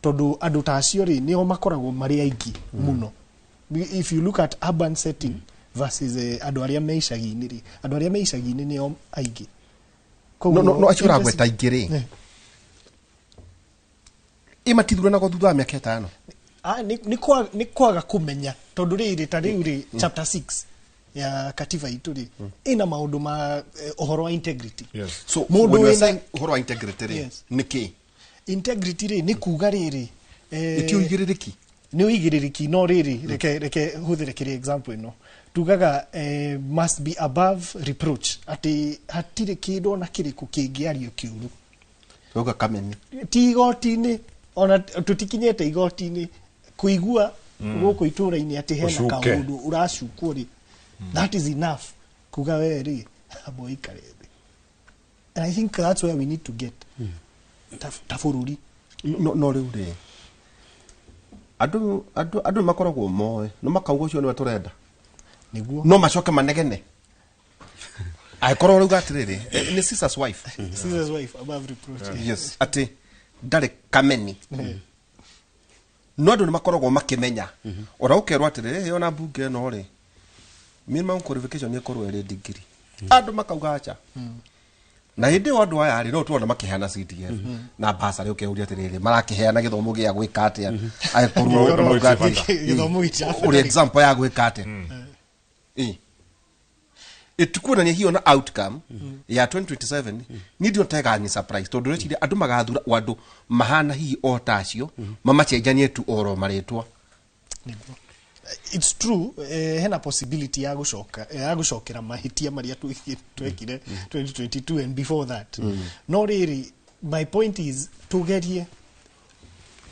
tondũ andũ ta acio rĩ nĩo makoragwo marĩ aingĩ mũno. If you look at urban setting versus andũ arĩa me icagi-inĩ rĩ, andũ arĩa me icagi-inĩ nĩo aingĩ. No acio ũragweta aingĩ rĩ, ĩ matithuranagwo thutha wa mĩaka 5? Ah, nĩ kwaga kũmenya, tondũ rĩrĩ ta rĩu rĩ chapter 6 ya katiba itũ rĩ ĩna maũndũ ma ũhoro wa integrity. Yes. So Mũndũ when you are wĩna- saying ũhoro wa integrity rĩ, Yes. nĩ kĩ? Integrity rĩ nĩ kuga rĩrĩ ĩti ũigĩrĩrĩki. Nĩ ũigĩrĩrĩki, no rĩrĩ reke hũthĩre kĩrĩ example ĩno tugaga must be above reproach, atĩ hatirĩ kĩndũ ona kĩrĩkũ kĩngĩario kĩũru. Tũrauga kameni. Ti igoti-inĩ, ona tũtikinyĩte igoti-inĩ, kũigua gũkũ itũra-inĩ atĩ hena Ũcuke. kaũndũ ũracukwo rĩ, that is enough kuga we rĩ amba ũikare thĩ. And I think that's where we need to get ta bũrũri. No rĩu rĩ andũ nĩ makoragwo moĩ no makauga ũcio nĩwe tũrenda. Nĩguo. No macoke manegene angĩkorwo rauga atĩrĩrĩ nĩ Caesar's wife. Caesar's wife above reproach. Yes, atĩ ndarĩ kameni, no andũ nĩ makoragwo makĩmenya ona ũkerwo atĩrĩrĩ ona mbunge ĩno rĩ minimum qualification nĩ ĩkorwo ĩrĩ degree, andũ makauga acha. Na hĩndĩ ĩyo andũ aya rĩ no tuona makĩheana CDF na basarĩ ũkeuria atĩrĩrĩ marakĩheana gĩthomo gĩa gwĩka atĩa angĩkorwo Gĩthomo mauga gĩtirĩ atĩ- Gĩthomo gĩtirabata. ũrĩ example ya gwĩka atĩa. Ĩtikuonania hiyo na outcome ya 2027 ni ndio tega ni surprise tondu reciria andu magathura o andu mahana hihi o tacio mamacenjanie tu oro maretwa. Nĩguo. It's true, hena possibility ya gucoka ya gucokera mahitia maria twekire 2022 and before that. No rĩrĩ, my point is tugerie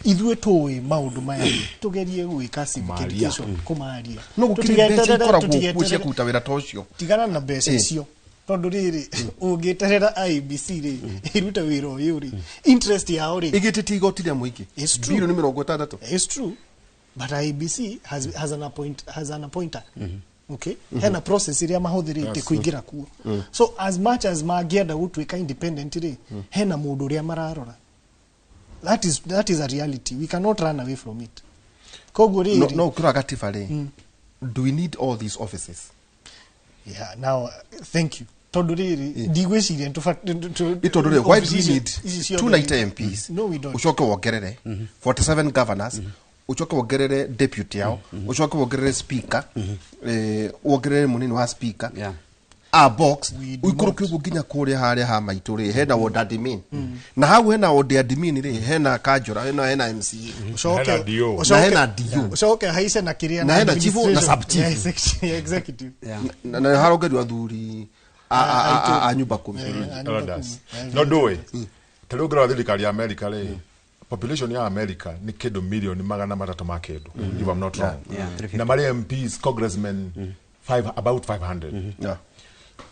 ithuĩ tũĩ maũndũ maya, tugerie gwĩka civic Kũmaria. education, kũmaria. No gukiri mbeca Tũtigeterere- ikoragwo kuo cia tũtigeterere- kũruta wĩra ta ũcio. Tigana na mbeca icio tondu rĩrĩ ũngĩterera IEBC rĩ ĩrute wĩra ũyũ rĩ interest yao rĩ Ĩgĩtĩtie igoti rĩa mũingĩ It's true. bilioni 60. It's true, but IEBC has an appointer. Okay, hena process iria mahuthirite kuingira kuo. So as much as mangĩenda gũtuĩka independent rĩ, hena mũndũ ũrĩa mararora. That is a reality. We cannot run away from it. Koguo No rĩrĩ, no ũkĩrora gatiba rĩ, do we need all these offices? Yeah, now thank you. Tondu rĩrĩ ndigwĩciria Ĩ tondũ rĩ, why do we need ici ciothe 290 MPs? No, we don't. Ucoke wongerere 47 governors, ucoke wongerere deputy yao, ucoke wongerere speaker, wongerere munini wa speaker, Yeah. a box We do uikũrũke ũguo nginya kũrĩa harĩa ha maitũ rĩ hena ward admin, na hau hena ward admin rĩ hena kanjũra, hena MCA. Ucoke Hena DO. ucoke- Na hena DO. ucoke haice na kiria Na hena chief na administration. sub-chief. Yeah, executive. Yeah. Na harongerio athuri a nyumba kumi. Eh, a nyumba Elders. kumi. No ndũĩ ta rĩu ũngĩrora thirikari ya America rĩ, population ya America nĩ kĩndũ 300,000,000 ma kĩndũ, if I'm not wrong. Yeah, 350. Na marĩ MPs, congressmen about 500. Yeah.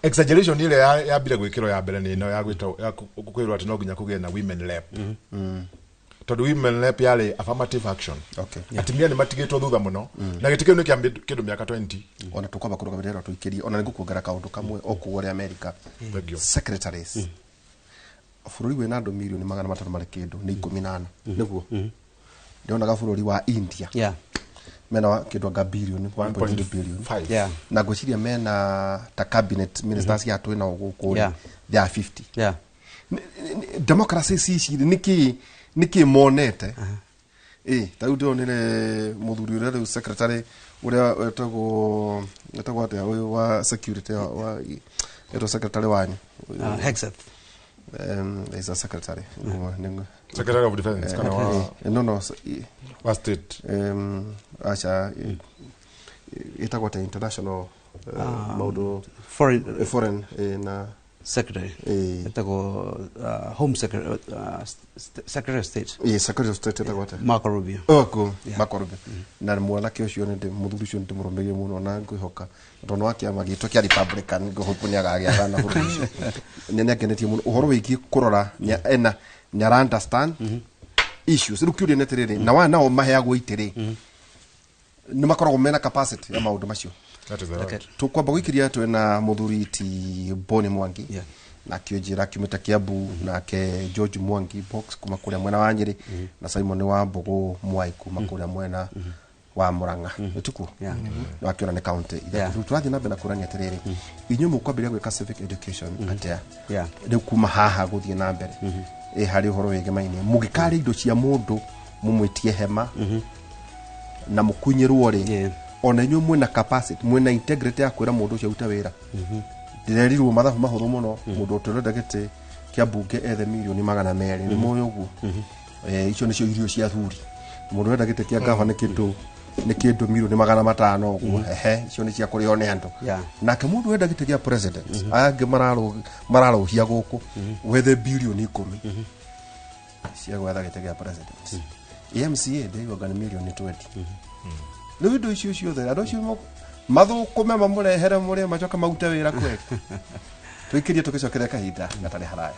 Exaggeration ĩrĩa yambire gwĩkĩrwo ya mbere nĩ ĩno ya gwĩtwo ya kwĩrwo atĩ no nginya kũgĩe na women rep, tondũ women rep yarĩ affirmative action. Okay. Atumia nĩ matigĩtwo thutha mũno na gĩtĩ kĩu nĩ kĩa kĩndũ mĩaka 20. Ona tukwamba kũrũgamĩrĩra tũikĩrie ona nĩngũkuongera kaũndũ kamwe o kũu ũrĩa America. Thank you. Secretaries, bũrũri wĩna andũ 300,000,000 marĩ kĩndũ nĩ 14 nĩguo ndĩonaga bũrũri wa India Yeah. mena kĩndũ anga bilioni 1.2 billion. 1.5. Yeah. Na ngwĩciria mena ta cabinet ministers ya twĩ nao gũkũ rĩ, Yeah. they are 50. Yeah. Democracy cici rĩ, nĩkĩ monete ĩ ta rĩu ndĩronire mũthuri ũrĩa rĩu secretary ũrĩa wetagwo atĩa ũyũ wa security wa etwo secretary wanyu. Hegseth. Is a secretary. Secretary of Defense kana wa No, wa state. Aca ĩtagwo atĩa international maũndũ Foreign foreign na secretary. Eh. Etagwo home secretary, secretary of state. Secretary of state ĩtagwo atĩa? Marco Rubio. Oko Yeah. Marco Rubio. Na mwanake ũcio nĩ mũthuri ũcio nĩ ndĩmũrũmĩrĩire mũno na ngwĩhoka tondũ nĩ wa kĩama gitũ kĩa Republican ngũhope nĩ agagĩathana bũrũri ũcio. Nĩ angenetie mũno ũhoro wĩgiĩ kũrora ena nĩ ara understand issues. Rĩu kĩũria nĩ atĩrĩrĩ, na wa nao maheagwo itĩ rĩ, nĩ makoragwo mena capacity ya maũndũ macio? That is the Okay. right. Tukwamba gũikĩria twĩna mũthuri ti Boni Mwangi Yeah. na kĩonjĩra kiumĩte Kiambu, nake George Mwangi Box kuma kũrĩa mwena wa Nyĩrĩ, na Simon wa Mbũgũ Mwai kuma kũrĩa mwena wa Murang'a ĩtuku Yeah. wakĩona nĩ county ithatũ. Yeah. Rĩu tũrathiĩ na mbere na kũrania atĩrĩrĩ, inyuĩ mũkwambĩrĩria gwĩka civic education atĩa Yeah. rĩu kuma haha gũthiĩ na mbere ĩ harĩ ũhoro wĩgemaine mũgĩkarĩa indo cia mũndũ mũmwĩtie hema na mũkunyĩrwo rĩ, Yeah. ona inyuĩ mwĩna capacity, mwĩna integrity ya kwĩra mũndũ ũcio arute wĩra? Ndĩrerirwo mathabu mahũthũ mũno, mũndũ ũtũrenda gĩtĩ kĩa mbunge ethe 200,000,000 nĩ mũĩ ũguo. Icio nĩcio irio cia thuri. Mũndũ ũrenda gĩtĩ kĩa gava nĩ kĩndũ 500,000,000 ũguo, ehe, icio nĩ cia kũrĩo nĩ andũ. Yeah. Nake mũndũ ũrenda gĩtĩ kĩa president, aya angĩ mararũhia gũkũ wethe 10,000,000,000 cia gwetha gĩtĩ kĩa president. MCA ndĩiguaga nĩ 20,000,000. Rĩu indo icio ciothe andũ acio mathũkũme mamũrehere mũrĩe macoke marute wĩra kweli. Tũikĩrie tũgĩcokere kahinda gatarĩ haraya.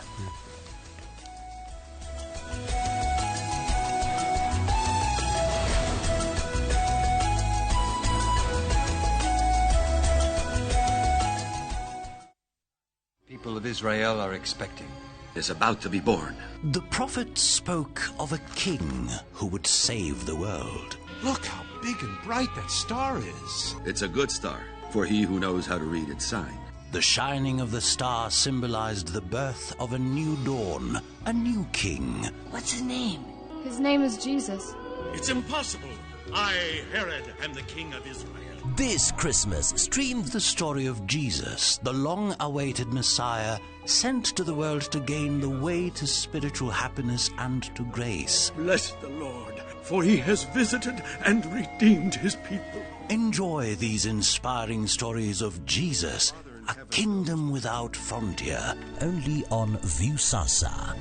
People of Israel are expecting. Is about to be born. The prophet spoke of a king who would save the world. Look how big and bright that star is. It's a good star for he who knows how to read its sign. The shining of the star symbolized the birth of a new dawn, a new king. What's his name? His name is Jesus. It's impossible. I, Herod, am the king of Israel. This Christmas, stream the story of Jesus, the long-awaited Messiah, sent to the world to gain the way to spiritual happiness and to grace. Bless the Lord, for he has visited and redeemed his people. Enjoy these inspiring stories of Jesus, a kingdom without frontier, only on Viusasa.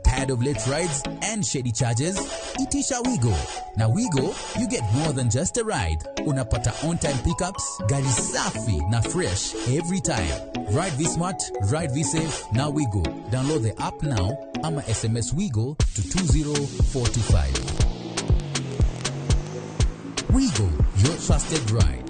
Tired of late rides and shady charges? Itisha Wigo. Na Wigo, you get more than just a ride. Unapata on-time pickups, gari safi na fresh every time. Ride V-Smart, ride V-Safe, na Wigo. Download the app now ama SMS Wigo to 20425. Wigo, your trusted ride.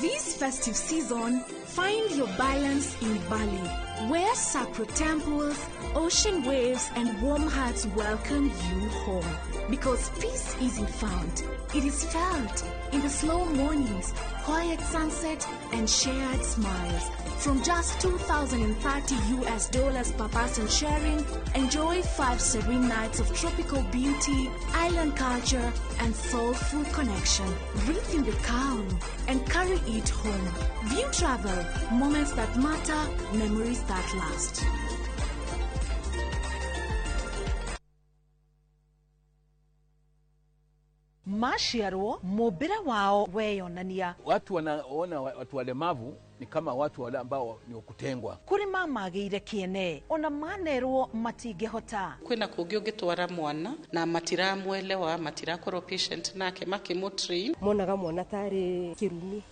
This festive season, find your balance in Bali, where sacred temples, ocean waves, and warm hearts welcome you home. Because peace isn't found, it is felt in the slow mornings, quiet sunset, and shared smiles. From just $2,030 per person sharing, enjoy 5 serene nights of tropical beauty, island culture, and soulful connection. Breathe in the calm and carry it home. View Travel, moments that matter, memories that last. Maciarwo mumbire wao weyonania. Watu wanaona watu walemavu ni kama watu wale ambao ni kutengwa. Kuri mamagĩire kĩene ona manerwo matingĩhota. Kwĩna kũngĩ ũngĩtwara mwana na matiramwelewa, matirakorwo patient nake makĩmũtrain. Monaga mwana tarĩ kĩrumi,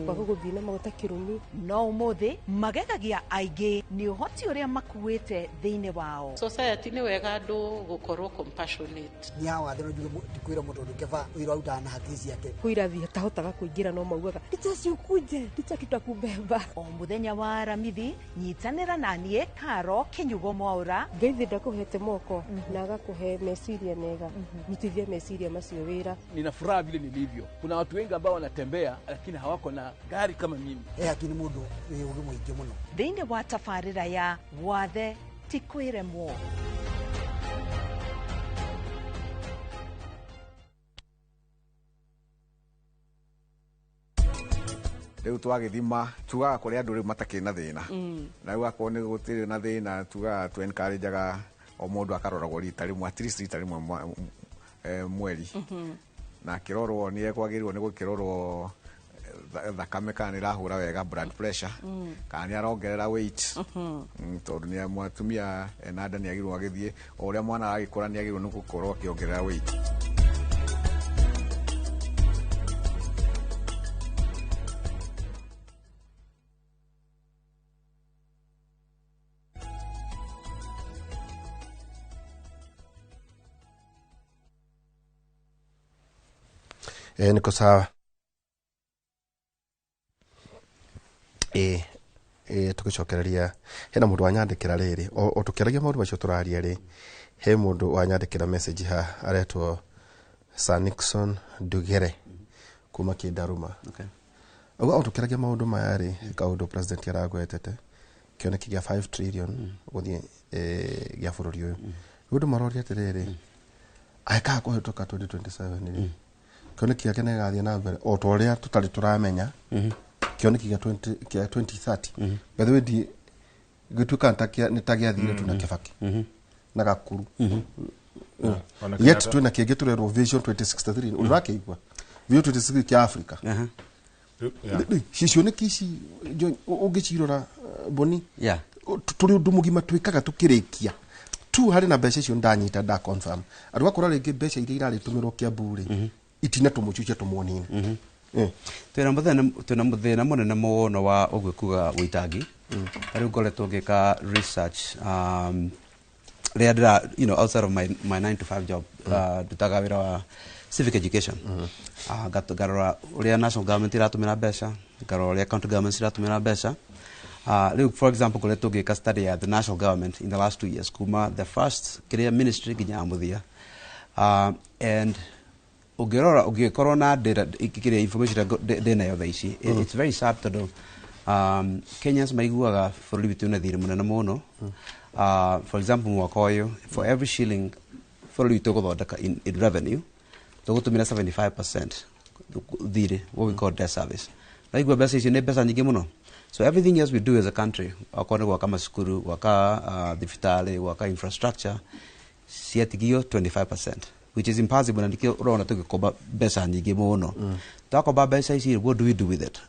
kwaga gũthiĩ na maguta kĩrumi. No ũmũthĩ magegagia aingĩ nĩ ũhoti ũrĩa makuĩte thĩinĩ wao. Society nĩ wega andũ gũkorwo compassionate. Nĩ hawa thĩ no ndikwĩra mũndũ ũndũ keba wĩra arutaga na hakiri ciake. Kwĩ irathi atahotaga kũingĩra no maugaga ticha ciukuje, ticha tutakubeba. O muthenya wa Aramithi nyitanĩra na niĩ Karo Kinyugo Mwaura. Ngai thĩ ndakũhete moko na agakũhe meciria mega, rutithia meciria macio wĩra. Nina furaha vile nilivyo. Kuna watu wengi ambao wanatembea lakini hawako na gari kama mimi. Hakiri mũndũ wĩ ũgĩ mũingĩ mũno. Thĩinĩ wa tabarĩra ya Wathe ti kwĩremwo. Rĩu twagĩthima tugaga kũrĩ andũ rĩu matakĩrĩ na thĩna, na rĩu akorwo nĩ gũtirĩ na thĩna tugaga tu encourageaga o mũndũ akaroragwo rita rĩmwe, at least rita rĩmwe mweri, na akĩrorwo nĩ ekwagĩrĩirwo nĩ gũkĩrorwo thakame kana nĩ ĩrahũra wega, blood pressure, kana nĩ arongerera weight, tondũ nĩ mũtumia ena nda nĩ agĩrĩirwo agĩthiĩ o ũrĩa mwana aragĩkũra nĩ agĩrĩirwo nĩ gũkorwo akĩongerera weight. Niko sawa. Tugicokereria hena mundu wanyandikira riri o tukiragia maundu macio turaria ri, he mundu wanyandikira message ha aretwo Sir Nixon Dugere kuma Kindaruma. Okay. Uga o tukiragia maundu maya ri kaundu president aragwetete kioneki gia 5 trillion guthie gia bururi uyu. Undu maroria atiriri aikaga kuhituka 2027 ri kioneki gĩake nĩ gĩgathiĩ na mbere o ta ũrĩa tũtarĩ tũramenya kioneki gĩa 2030. By the way, ndi gĩtuĩka nĩ ta gĩathire tu na Kibaki na Gakuru, yet twĩna kĩngĩ tũrerwo Vision 2063 ũrakĩigua Vision 2063 kĩa Africa. Cioneki ici ũngĩcirora Boni, tũrĩ ũndũ mũgima twĩkaga tũkĩrĩkia tu harĩ na mbeca icio ndanyita nda confirm andũ akora rĩngĩ mbeca iria irarĩtũmĩrwo Kiambu rĩ itina tumuchucia tumuonini. Twina muthina munene muno wa uguo kuga witangi. Riu ngoretwo ngika research rĩrĩa ndĩra, you know, outside of my 9 to 5 job, ndutaga wĩra wa Civic education. Ngarora ũrĩa national government ĩratũmĩra mbeca, ngarora ũrĩa county government iratumĩra mbeca. Rĩu for example, ngoretwo ngĩka study ya the national government in the last 2 years, kuma the first kĩrĩa ministry nginya ya mũthia, and ũngĩrora, ũngĩkorwo na data kĩrĩa information ĩrĩa ndĩnayo thaa ici, it's very sad tondũ Kenyans maiguaga bũrũri witũ wĩna thirĩ mũnene mũno. For example, mwaka ũyũ, for every shilling bũrũri witũ ũgũthondeka in revenue, tũgũtũmĩra 75% thirĩ, what we call debt service. Naigua mbeca icio nĩ mbeca nyingĩ mũno. So everything else we do as a country, okorwo nĩ gwaka macukuru, gwaka thibitarĩ, gwaka infrastructure, ciatigio 25%, which is impossible, na nikio ũrona tũgĩkomba mbeca nyingĩ mũno. Twakomba mbeca ici, what do we do with it?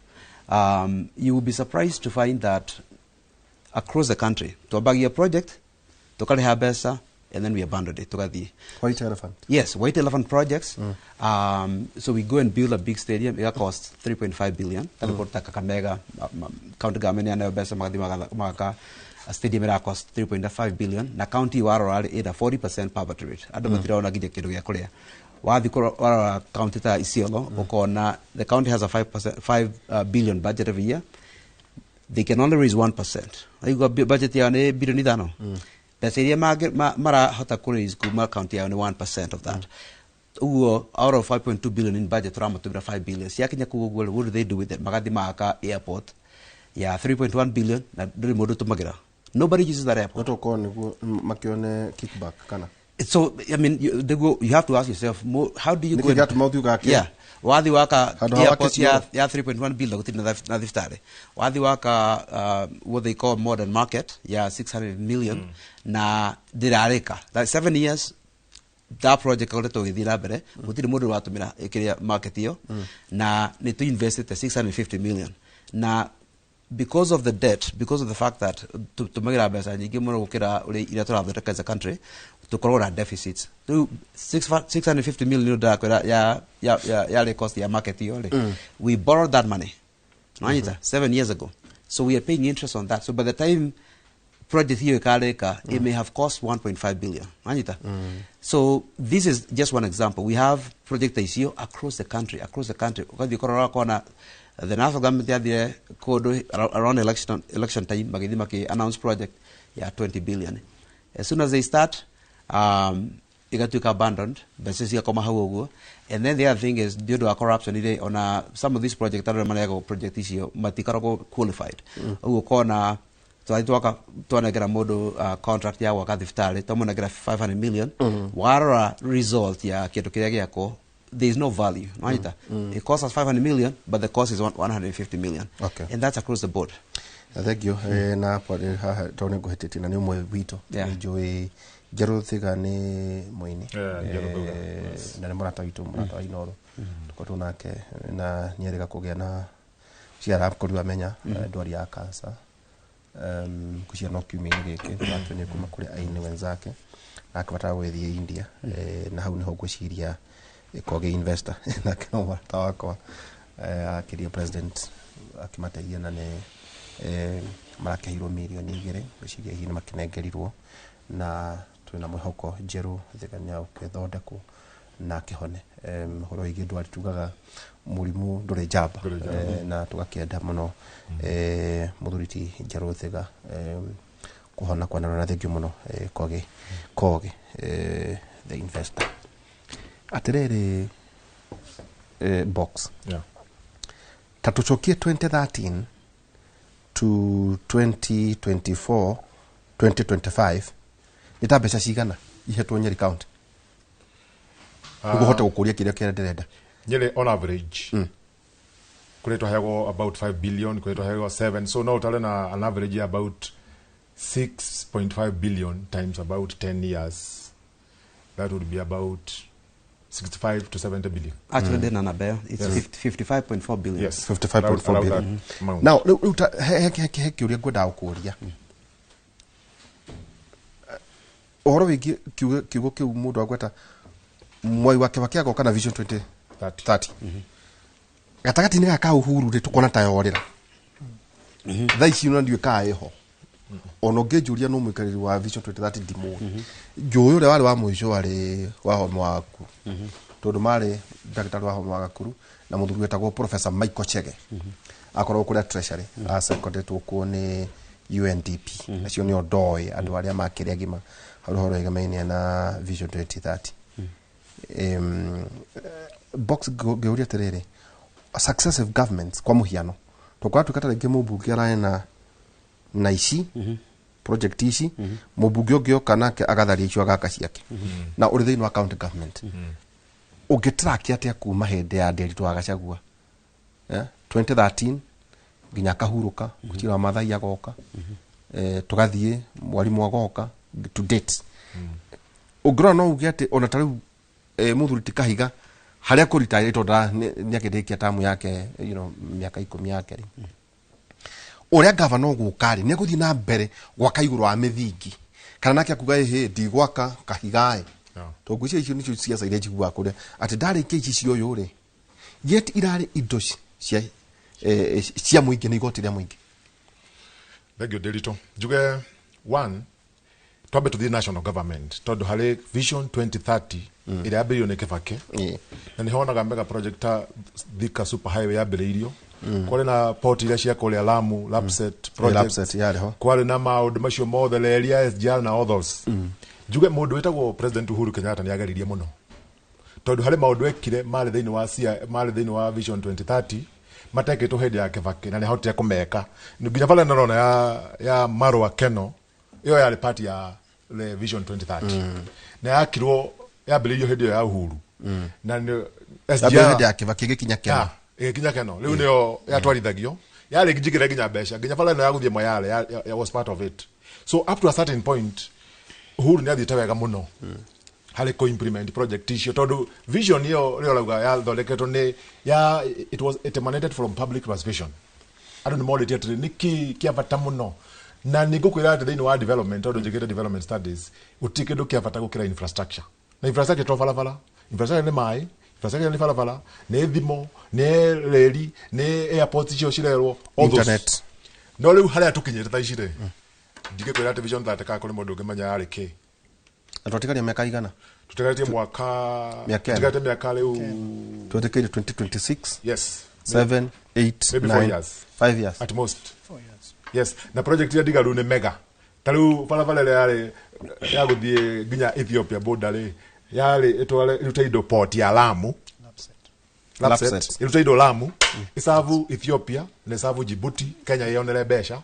You will be surprised to find that across the country twambagia project, tukarĩha mbeca, and then we abandon it, tugathiĩ. White elephant. Yes, white elephant projects. So we go and build a big stadium, it costs 3.5 billion. Mm. Ta Kakamega, county government yanayo mbeca, magathi magaka a stadium ira cost 3.5 billion, na county warora ĩna 40% poverty rate, andũ matirona nginya kĩndũ gĩa kũrĩa. Wathi warora county ta Isiolo, ũkona the county has a 5%, 5 billion budget every year. They can only raise 1%. Aigua budget yao nĩ bilioni 5. Mbeca iria marahota kũ raise kuma county yao nĩ 1% of that. Ũguo out of 5.2 billion in budget, tũramatũmĩra 5 billion. Ciakinya kũu ũguo, what do they do with it? Magathi magaka airport ya 3.1 billion na ndũrĩ mũndũ ũtũmagĩra. Nobody uses that airport. No tokorwo nĩguo makĩone kickback kana? So I mean, you have to ask yourself, how do you Nĩkĩ go and- gĩatũma ũthiĩ ũgake? Yeah, wathi waka Handũ ha airport wake ya 3.1 billion, gũtirĩ na thibitarĩ. Wathi waka what they call modern market ya 600 million, na ndĩrarĩka. That 7 years that project koretwo gĩthiĩ na mbere, gũtirĩ mũndũ ũratũmĩra kĩrĩa market ĩyo, na nĩ tũ investite 650 million. Na because of the debt, because of the fact that tũtũmagĩra mbeca nyingĩ mũno gũkĩra ũrĩa iria tũrathondeka as a country, tũkoragwo na deficits. Rĩu 650 million ndĩrakwĩra yarĩ cost ya market ĩyo rĩ, we borrowed that money, nwanyita, 7 years ago, so we are paying interest on that. So by the time project hiyo ikarĩka, it may have cost 1.5 billion, nwanyita. So this is just one example. We have project icio across the country, across the country. Ũgathiĩ ũkarora ũkona the national government yathire kũndũ around election time, magĩthiĩ maki announce project ya 20 billion. As soon as they start, igatuĩka abandoned, mbeca cigakoma hau ũguo. And then the other thing is, nĩ ũndũ wa corruption ire ona some of these project, arĩa mareagwo project icio matikoragwo qualified. Ũguo ũkona twathi twaka, twanengera mũndũ contract ya gwaka thibitarĩ, twamũnengera 500 million. Warora result ya kĩndũ kĩrĩa gĩakwo, there is no value, nwanyita. It costs us 500 million, but the cost is 150 million. And that's across the board. Thank you. Na pale haha tondũ nĩ ngũhĩtĩtie na nĩ ũmwe witũ. Nĩ njũĩ Njerũ Thiga nĩ mũini. Yeah, Njerũ Thiga, yes. Na nĩ mũrata witũ, mũrata wa Inooro, tũkoretwo nake, na nĩ erĩga kũgĩa na ciara akorirwo amenya ndwari ya cancer, ngwĩciria no kiumia-inĩ gĩkĩ tũrakĩonio kuma kũrĩ aini wenzake, na akĩbatara gũgĩthiĩ India. Na hau nĩho ngwĩciria Kogi investor, nake no mũrata wakwa, akĩria president akĩmateithia, na nĩ marakĩheirwo mirioni 2, ngwĩciria hihi nĩ makĩnengerirwo, na twĩna mwĩhoko Njerũ Thiga nĩ agũkĩthondekwo na akĩhone. Ũhoro wĩgiĩ ndwari, tugaga mũrimũ ndũrĩ njamba. Ndũrĩ njamba. Na tũgakĩenda mũno mũthuri ti Njerũ Thiga kũhona kwa narua, na thengiũ mũno, Kogi the investor. Atĩrĩrĩ, box ta tũcokie 2013 to 2024, 2025, nĩ ta mbeca cigana ihetwo Nyeri County nĩguo hote gũkũria kĩrĩa kĩrĩa ndĩrenda? Nyeri on average, kũrĩ twaheagwo about 5 billion, kũrĩ twaheagwo 7, so no ũtare na an average ya about 6.5 billion times about 10 years, that would be about 65 to 70 billion. Actually, ndĩna namba ĩyo. It's Yes. 55.4 billion. Yes. 55.4 Around billion. that amount. Now rĩu ta he kĩũria ngwendaga gũkũria ũhoro wĩgiĩ kiugo kĩu mũndũ agweta Mwai wa Kibaki agoka na Vision 2030 gatagatĩ-inĩ gaka ka Uhuru rĩ, tũkona ta yorĩra thaa ici, ona ndiũĩ kaa ĩho. Ona ũngĩnjũria no mũikarĩri wa Vision 2030, ndimũĩ. Njũĩ ũrĩa warĩ wa mũico warĩ wa homa waku. Tondũ marĩ ndagĩtarĩ wa homa wa Gakuru na mũthuri wetagwo Professor Michael Chege. Akoragwo kũrĩa Treasury, acekondetwo kuo nĩ UNDP. Acio nĩo ndoĩ andũ arĩa makĩrĩ agima hau ũhoro wĩgamainie na Vision 2030. Box ngĩũria atĩrĩrĩ, successive governments, kwa mũhiano tũkũratuĩka ta rĩngĩ mũmbunge ararĩ na ici project ici, mũmbunge ũngĩ oka nake agatharia icio agaka ciake, na ũrĩ thĩinĩ wa county government, ũngĩtrack atĩa kuma hĩndĩ ya Nderitu wa Gachagua, 2013 nginya akahurũka, Mũchira wa Maathai agoka, tũgathiĩ mwarimũ agoka to date, ũngĩrora no uge atĩ ona ta rĩu mũthuri ti Kahiga harĩa kũritaya tondũ nĩ akĩrĩkia tamu yake, mĩaka 10 yake rĩ, ũrĩa gavana ũgũka rĩ, nĩ egũthiĩ na mbere gwaka igũrũ wa mĩthingi kana nake akuga ĩhĩ ndigwaka Kahiga ĩ, tondũ ngwĩciria icio nĩcio ciaca iria njiguaga kũrĩa atĩ ndarĩkia ici cia ũyũ rĩ, yet irarĩ indo cia mũingĩ, nĩ igoti rĩa mũingĩ. Thank you, Nderitu. Njuge one, twambe tuthiĩ national government, tondũ harĩ Vision 2030 ĩrĩa yambĩrĩirio nĩ Kibaki, na nĩ honaga mega project ta Thika Super Highway yambĩrĩirio, kwarĩ na port iria cia kũrĩa Lamu, Lapsset project. Lapsset yarĩ ho. Kwarĩ na maũndũ macio mothe, reri ya SGR na others. Njuge mũndũ wĩtagwo President Uhuru Kenyatta nĩ ageririe mũno, tondũ harĩ maũndũ ekire marĩ thĩinĩ wa CIA, marĩ thĩinĩ wa Vision 2030 matekĩtwo hĩndĩ ya Kibaki, na nĩ ahotire kũmeka. Nginya bara ĩno ya Marua Keno, ĩyo yarĩ part ya the Vision 2030, na yakirwo yambĩrĩirio hĩndĩ ĩyo ya Uhuru, na nĩ SGR hĩndĩ ya Kibaki ĩgĩkinya Keno. Ĩgĩkinya Keno rĩu nĩyo yatwarithagio, yarĩ njigĩre nginya mbeca, nginya bara ĩno ya gũthiĩ Moyale ya was part of it. So up to a certain point Uhuru nĩ athiĩte wega mũno harĩ kũ implement project icio, tondũ vision ĩyo rĩo rauga yathondeketwo nĩ ya it emanated from public participation. Andũ nĩ morĩtie atĩrĩ, nĩkĩ kĩa bata mũno? Na nĩ ngũkwĩra atĩ thĩinĩ wa development, tondũ njĩkĩte development studies, gũtirĩ kĩndũ kĩa bata gũkĩra infrastructure. Na infrastructure to barabara, infrastructure nĩ maĩ, infrastructure nĩ barabara, nĩ thimũ, nĩ reri, nĩ airport icio cirerwo, all those. Internet. No rĩu harĩa tũkinyĩte thaa ici rĩ, ndingĩkwĩra atĩ Vision 30 kana kũrĩ mũndũ ũngĩmenya yarĩ kĩ. Na twatigaria mĩaka igana? Tũtigarĩtie mwaka. Mĩaka ĩna. Tũtigarĩtie mĩaka rĩu. Twetekeire 2026. Yes. 7, 8, Maybe 4 9, years. 5 years. At most. 4 years. Yes, na project ya ndigaru nĩ mega. Ta rĩu barabara ĩrĩa yarĩ ya gũthiĩ nginya Ethiopia border rĩ, yarĩ ĩtware ĩrute indo port ya Lamu. Lapsset. Lapsset. Ĩrute indo Lamu, ĩcabu Ethiopia na ĩcabu Djibouti, Kenya ĩyonere mbeca.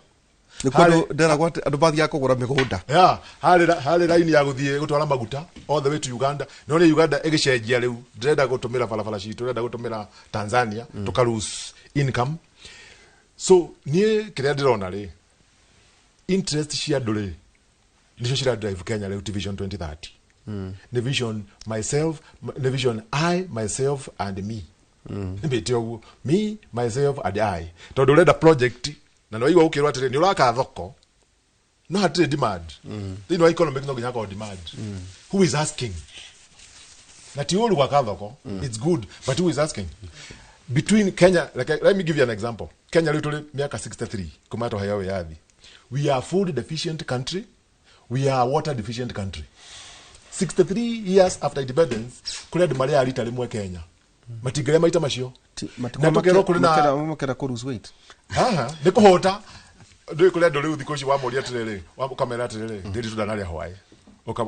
Nĩ kũndũ ndĩragwo atĩ andũ mathiaga kũgũra mĩgũnda. Yeah, harĩ raini ya gũthiĩ gũtwara maguta all the way to Uganda. No nĩ Uganda ĩgĩcenjia rĩu, ndĩrenda gũtũmĩra barabara citũ, ndĩrenda gũtũmĩra Tanzania, tũka lose income. So niĩ kĩrĩa ndĩrona rĩ, interest cia andũ rĩ, nĩcio cira drive Kenya rĩu, ti Vision 2030. Nĩ vision myself, nĩ vision I, myself and me. Nĩ mbĩte ũguo, me, myself and I. Tondũ ũrenda project na nĩ waigua ũkĩrwo atĩrĩ nĩ ũraka thoko, no hatirĩ demand. Thĩinĩ wa economic no nginya hakorwo demand. Who is asking? Na ti ũru gwaka thoko, it's good, but who is asking? Between Kenya, like, let me give you an example. Kenya rĩu tũrĩ mĩaka 63 kuma twaheo wĩyathi. We are food deficient country, we are water deficient country. 63 years after independence, kũrĩ andũ marĩaga rita rĩmwe Kenya. Matingĩrĩa maita macio. Na tũkerwo kũrĩ na makĩra kũ lose weight. Haha, nĩ kũhũta. Ndũĩ kũrĩ andũ rĩu thikũ ici wamũria atĩrĩrĩ, ũkamera atĩrĩrĩ, ndĩri tũndanarĩa hwaĩ.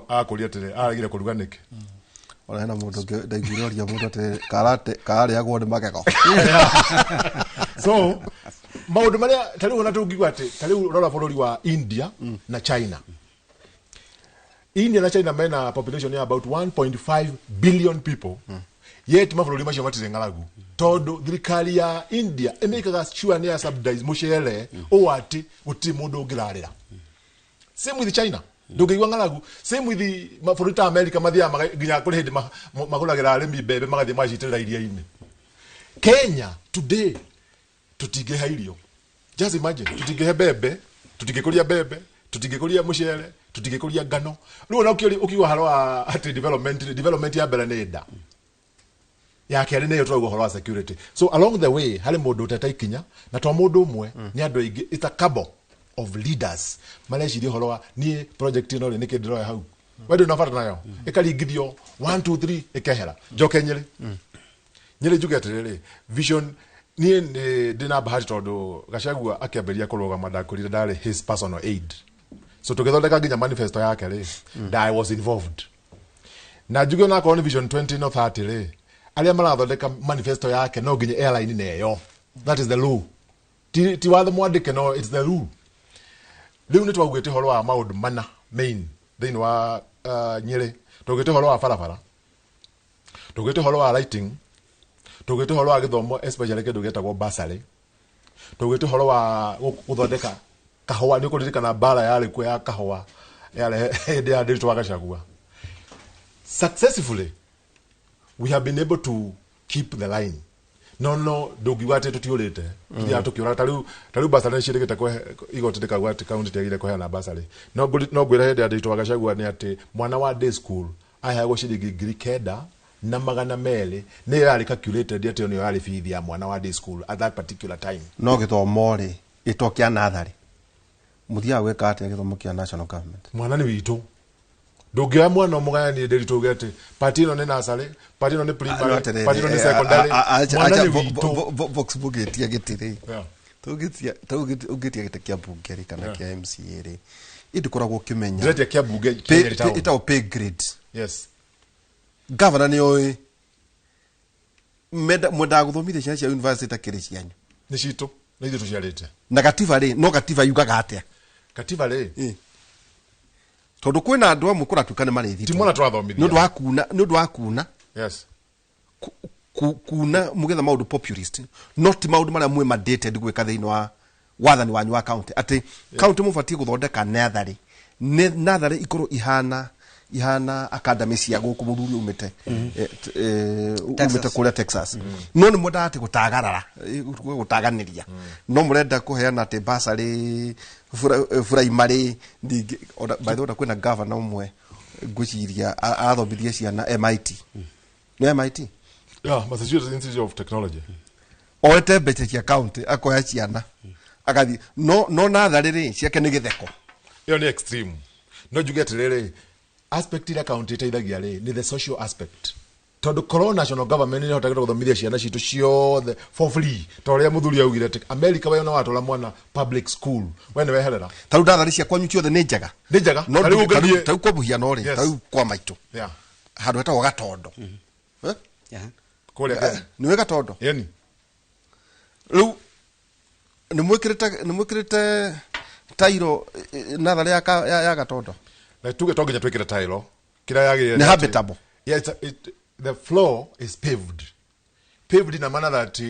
Akũria atĩrĩrĩ, aregire kũruga nĩkĩ? Ona hena mũndũ ũngĩ ndaiguire oria mũndũ atĩrĩrĩ, kararĩagwo nĩ magego. So, maũndũ marĩa ta rĩu ona tũngiuga atĩ, ta rĩu rora bũrũri wa India na China. India na China mena population ya about 1.5 billion people. Yet mabũrũri macio matirĩ ng'aragu, tondũ thirikari ya India ĩmĩkaga sure nĩ ya subsidize mũcere ũũ atĩ gũtirĩ mũndũ ũngĩrarĩra. Same with China, ndũngĩigua ng'aragu. Same with mabũrũri ta America, mathiaga nginya kũrĩ hĩndĩ magũragĩra arĩmi mbembe magathiĩ magacitĩrĩra iria-inĩ. Kenya today tũtingĩhe irio. Just imagine, tũtingĩhe mbembe, tũtingĩkũria mbembe, tũtingĩkũria mũcere, tũtingĩkũria ngano. Rĩu ona ũkiuga ũhoro wa atĩ development ya mbere nĩ nda, ya kerĩ nĩyo tũrauga ũhoro wa security. So along the way harĩ mũndũ ũtete ikinya, na to mũndũ ũmwe, nĩ andũ aingĩ. It's a couple of leaders mareciria ũhoro wa niĩ project ĩno rĩ, nĩkĩ ndĩroya hau. We ndå na bata nayo ĩkaringithio 1 2 3 ĩkehera. Njoke Nyĩrĩ. Nyĩrĩ njuge atĩrĩrĩ, vision niĩ nĩ ndĩ na bahati tondũ Gachagua akĩambĩrĩria kũrũgama ndakwĩrire ndarĩ his personal aid, so tũgĩthondeka nginya manifesto yake rĩ, I was involved. Na njuge onakorwo nĩ vision 20 no 30 rĩ, arĩa marathondeka manifesto yake no nginya airline neyo. That is the law. Ti watho mwandĩke, no it's the rule. Rĩu nĩ twaugĩte ũhoro wa maũndũ mana main thĩinĩ wa Nyĩrĩ. Twaugĩte ũhoro wa barabara, twaugĩte ũhoro wa lighting, twaugĩte ũhoro wa gĩthomo, especially kĩndũ gĩtagwo bursary, twaugĩte ũhoro wa gũthondeka kahũa. Nĩ ũkũririkana mbara yarĩ kuo ya kahũa yarĩ hĩndĩ ya Ndiritu wa Gachagua. Successfully we have been able to keep the line. No ndũngiuga atĩ tũtiũrĩte, tuthiaga tũkĩũra. Ta rĩu bursary nĩ ciĩrĩgĩte igoti rĩkauga atĩ kaunti tiagĩrĩire kũheana bursary. No ngwĩra hĩndĩ ya Ndiritu wa Gachagua nĩ atĩ mwana wa day school aheagwo ciringi 9,200, nĩyo yarĩ calculated atĩ ĩyo nĩyo yarĩ bithi ya mwana wa day school at that particular time. No gĩthomo rĩ, gĩto kĩa natharĩ mũthiaga gwĩka atĩa gĩthomo kĩa national government? Mwana nĩ witũ, ndũngĩoya mwana ũmũgayanie Ndiritu uge atĩ part ĩno nĩ nursery, part ĩno nĩ primary, part ĩno nĩ secondary. Mwana nĩ witũ. Vox mũgĩtia gĩtĩ rĩ, ũngĩtia gĩtĩ kĩa mbunge rĩ kana kĩa MCA rĩ, ĩndĩkoragwo ũkĩmenya Ndĩretia kĩa mbunge kĩa Nyeri town. Ĩtagwo pay grade. Yes. Gavana nĩ oĩ mwendaga gũthomithia ciana cia university takĩrĩ cianyu. Nĩ citũ, nĩ ithuĩ tũciarĩte. Na gatiba rĩ, no gatiba yugaga atĩa? Katiba rĩ, tondũ kwĩna andũ amwe kũratuĩka nĩ marĩthitwo Ti mwana tũrathomithia. Nĩ ũndũ wa kuna kuna mugetha maũndũ populist, no ti maũndũ marĩa mwĩ mandated gwĩka thĩinĩ wa wathani wanyu wa county, atĩ county mũbatiĩ gũthondeka natharĩ. Natharĩ ikorwo ihana academy cia gũkũ mũthuri umĩte Texas. Umĩte kũrĩa Texas, no nĩ mwendaga atĩ gũtagarara, gũtaganĩria, no mũrenda kũheana atĩ bursary primary ningĩ. By the way, ona kwĩna governor ũmwe ngwĩciria arathomithia ciana MIT, nĩ MIT. Yeah, Massachusetts Institute of Technology. Oete mbeca cia county akoya ciana agathiĩ, no natharĩ rĩ ciake nĩ gĩtheko. Ĩyo nĩ extreme. No njuge atĩrĩrĩ, aspect ĩrĩa county ĩteithagia rĩ nĩ the social aspect, tondũ korwo national government nĩ ĩhotagĩra gũthomithia ciana citũ ciothe for free ta ũrĩa mũthuri augire atĩ America, we ona watwara mwana public school we nĩ weherera. Ta rĩu natharĩ cia kwanyu ciothe nĩ njega? Nĩ njega. No Ta rĩu ũngĩthiĩ- ta rĩu kwa mũhiano rĩ, ta rĩu kwa maitũ handũ hetagwo Gatondo. Eh? Kũrĩa Nĩwe Gatondo. Yeni. Rĩu nĩ mwĩkĩrĩte tairo natharĩ ya Gatondo? Na tuge to nginya twĩkĩre tairo kĩrĩa yagĩrĩire Nĩ habitable. Yeah, the floor is paved. Paved ina maana that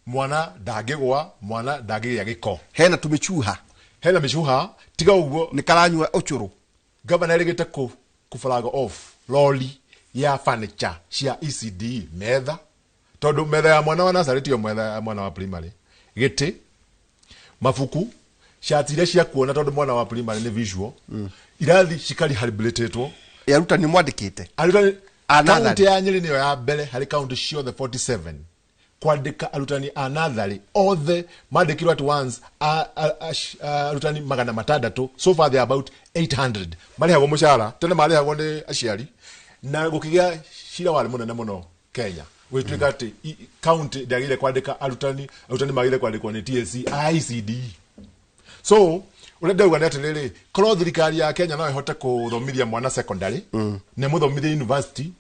mwana ndangĩgwa, mwana ndangĩgĩa gĩko. Hena tũmĩchuha? Hena mĩcuha, tiga ũguo. Nĩ karanyua ũcũrũ? Governor erĩgĩte kũ flag off lori ya furniture cia ECD, metha, tondũ metha ya mwana wa nursery tiyo metha ya mwana wa primary, gĩtĩ, mabuku, cati iria cia kuona tondũ mwana wa primary nĩ visual, irathi cikarehabilitatwo. Arutani mwandĩkĩte? Arutani. A natharĩ. Kaunti ya Nyĩrĩ nĩyo ya mbere harĩ kaunti ciothe 47 kwandĩka arutani a natharĩ othe, mandĩkirwo at once arutani 600. So far they are about 800 marĩhagwo mũcara, tene marĩhagwo nĩ aciari, na gũkĩgĩa cira warĩ mũnene mũno Kenya gwĩtuĩka atĩ county ndĩagĩrĩire kwandĩka arutani, arutani magĩrĩire kwandĩkwo nĩ TSC a ICD. So ũrĩa ndauga nĩ atĩrĩrĩ, korwo thirikari ya Kenya no ĩhote kũthomithia mwana secondary na ĩmũthomithie university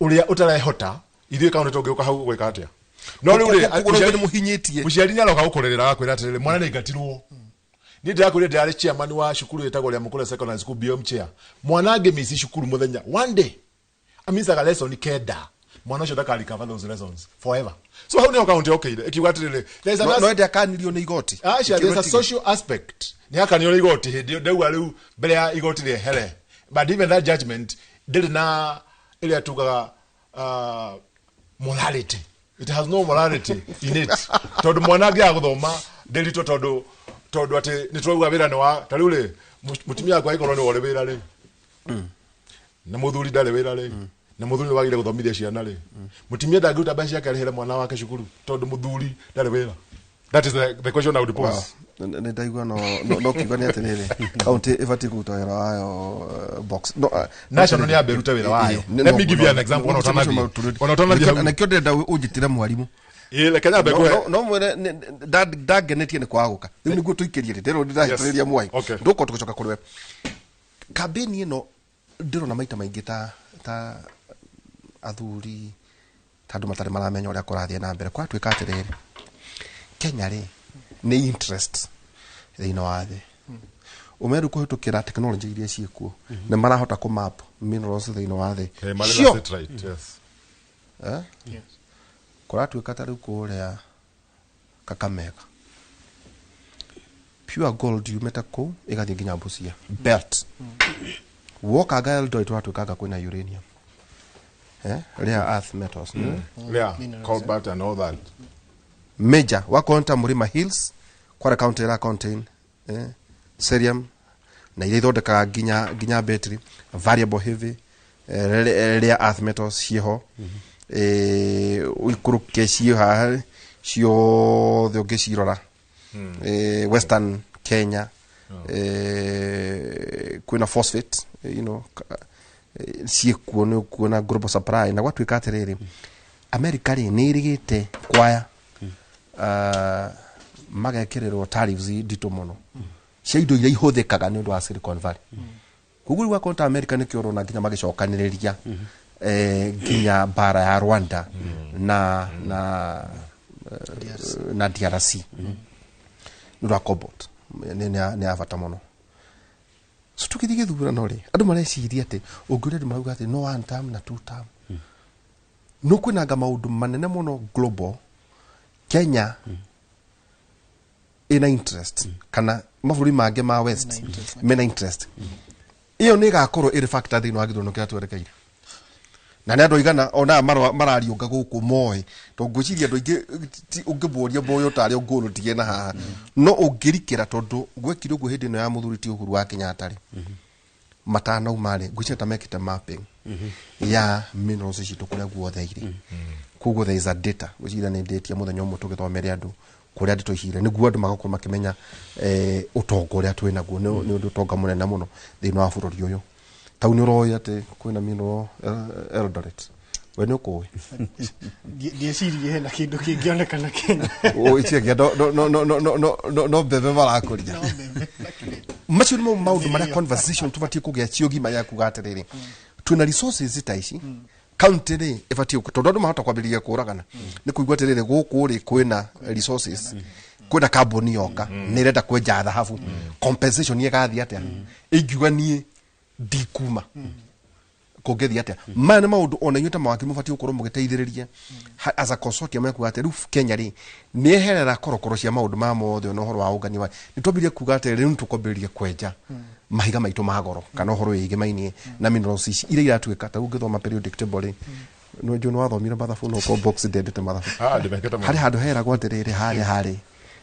ũrĩa ũtarehota, ithuĩ kaunti tũngĩũka hau gwĩka atĩa? No rĩu rĩ, Koguo nĩ mũhinyĩtie. Mũciari nĩ aroka gũkũrĩrĩra agakwĩra atĩrĩrĩ, mwana nĩ aingatirwo. Niĩ ndĩrakwĩrire ndĩrarĩ chairman wa cukuru ĩtagwo Rĩamũkũre Secondary School, BOM chair. Mwana angĩmici cukuru mũthenya one day, amicaga lesson kenda, mwana ũcio ndakarecover those lessons forever. So hau nĩho kaunti yokĩire ĩkiuga atĩrĩrĩ, there is an No ĩndĩ akanirio nĩ igoti. Aca, there's a social aspect. Nĩ akanio nĩ igoti hĩndĩ ĩyo ndauga rĩu mbere ya igoti rĩehere, but even that judgment ndĩrĩ na ĩrĩa tugaga morality. It has no morality in it, tondũ mwana angĩaga gũthoma ndĩritũ, tondũ atĩ nĩ twauga wĩra nĩ wa ta rĩu rĩ, mũtumia wakwa angĩkorwo nĩ worĩ wĩra rĩ, na mũthuri ndarĩ wĩra rĩ, na mũthuri nĩ wagĩrĩire gũthomithia ciana rĩ, mũtumia ndangĩruta mbeca ciake arĩhĩre mwana wake cukuru tondũ mũthuri ndarĩ wĩra? That is the question I would pose. Nĩ ndaigua no kiuga nĩ atĩrĩrĩ, county ĩbatiĩ kũruta wĩra wayo, box no. National nĩ yambe ĩrute wĩra wayo. Let me give you an example, ona ũtanathiĩ hau. Nakĩo ndĩrenda ũnjĩtĩre mwarimũ. Ĩĩ, reke nyambe ngũhe. No mwĩre ndangenetie nĩ kwaga gũka rĩu nĩguo tũikĩrie rĩ ndĩrwo ndĩrahĩtũrĩria mwai ndũkorwo tũgĩcoka kũrĩ we. Kambĩni ĩno ndĩrona maita maingĩ ta athuri, ta andũ matarĩ maramenya ũrĩa kũrathiĩ na mbere. Kũratuĩka atĩrĩrĩ, Kenya rĩ nĩ interest thĩinĩ wa thĩ ũmeru kũhĩtũkĩra technology iria ciĩkuo nĩ marahota kũ map minerals thĩinĩ wa thĩ. Eh, marĩ na satellite, yes. Eh? Yes. Kũratuĩka ta rĩu kũrĩa Kakamega pure gold yumĩte kũu ĩgathiĩ nginya Busia belt. Wokanga Eldoret ũratuĩkanga kwĩna uranium, rare earth metals. Yeah, cobalt and all that. Major wakonta Murima Hills, Kware County ira contain cerium na iria ithondekaga nginya battery, variable heavy rare earth metals ciĩho. Ũikũrũke ciĩ haha ciothe ũngĩcirora, Western Kenya kwĩna phosphate, ciĩkuo nĩ ũkuona global supply. Na gwatuĩka atĩrĩrĩ, America rĩ nĩ ĩrĩgĩte kwaya magekĩrĩrwo tariffs nditũ mũno cia indo iria ihũthĩkaga nĩ ũndũ wa Silicon Valley. Koguo rĩu wakorwo ta America nĩkĩo ũrona nginya magĩcokanĩrĩria nginya mbara ya Rwanda na DRC nĩ ũndũ wa cobalt nĩ ya bata mũno. So tũgĩthiĩ gĩthurano rĩ, andũ mareciria atĩ ũngĩũria andũ marauga atĩ no one term na two term, no kwĩnanga maũndũ manene mũno global. Kenya ĩna interest kana mabũrũri mangĩ ma west mena interest, ĩyo nĩ ĩgakorwo ĩrĩ factor thĩinĩ wa gĩthurano kĩrĩa twerekeire. Na nĩ andũ aigana ona marariũnga gũkũ moĩ, tondũ ngwĩciria andũ aingĩ ũngĩmũria moĩ tarĩ ngũrũ tige na haha no ũngĩrikĩra, tondũ gwekire ũguo hĩndĩ ĩno ya mũthuri ti Uhuru wa Kenyatta rĩ, matanauma rĩ, ngwĩciria ta mekĩte mapping ya minerals citũ kũrĩa guothe irĩ. Koguo there is a data. Ngwĩciria nĩ ndĩtie mũthenya ũmwe tũgĩthomere andũ kũrĩa ndeto ici irĩ, nĩguo andũ magakorwo makĩmenya ũtonga ũrĩa twĩ naguo. Nĩ ũndũ ũtonga mũnene mũno thĩinĩ wa bũrũri ũyũ. Tau nĩ ũroĩ atĩ kwĩna mineral Eldoret? We nĩ ũkũĩ? Ndieciririe hena kĩndũ kĩngĩonekana Kenya. Ĩciagia no mbembe marakũria. Macio nĩmo maũndũ marĩa conversation tũbatiĩ kũgĩa ciũgima ya kuga atĩrĩrĩ, twĩna resources ta ici, county rĩ ĩbatiĩ tondũ andũ mahota kwambĩrĩria kũragana nĩ kũigua atĩrĩrĩ, gũkũ rĩ kwĩna resources, kwĩna kambuni yoka nĩ ĩrenda kwenja thahabu, compensation ĩgathiĩ atĩa, ingiuga niĩ ndikuma kũngĩthiĩ atĩa. Maya nĩ maũndũ ona inyuĩ ta mawakiri mũbatiĩ gũkorwo mũgĩteithĩrĩria as a consortium ya kuga atĩ rĩu Kenya rĩ nĩ eherera korokoro cia maũndũ ma mothe. Ona ũhoro wa ũngania wa nĩ twambĩrĩrie kuga atĩ rĩu nĩ tũkwambĩrĩria kwenja mahiga maitũ ma goro kana ũhoro wĩgiĩ maini na minerals ici iria iratuĩka. Ta rĩu ũngĩthoma periodic table rĩ, nĩ njũĩ nĩ wathomire mathabu, no ũkorwo box ndendete mathabu. Ah, ndĩmekĩte mũno. Harĩ handũ heragwo atĩrĩrĩ, harĩa harĩ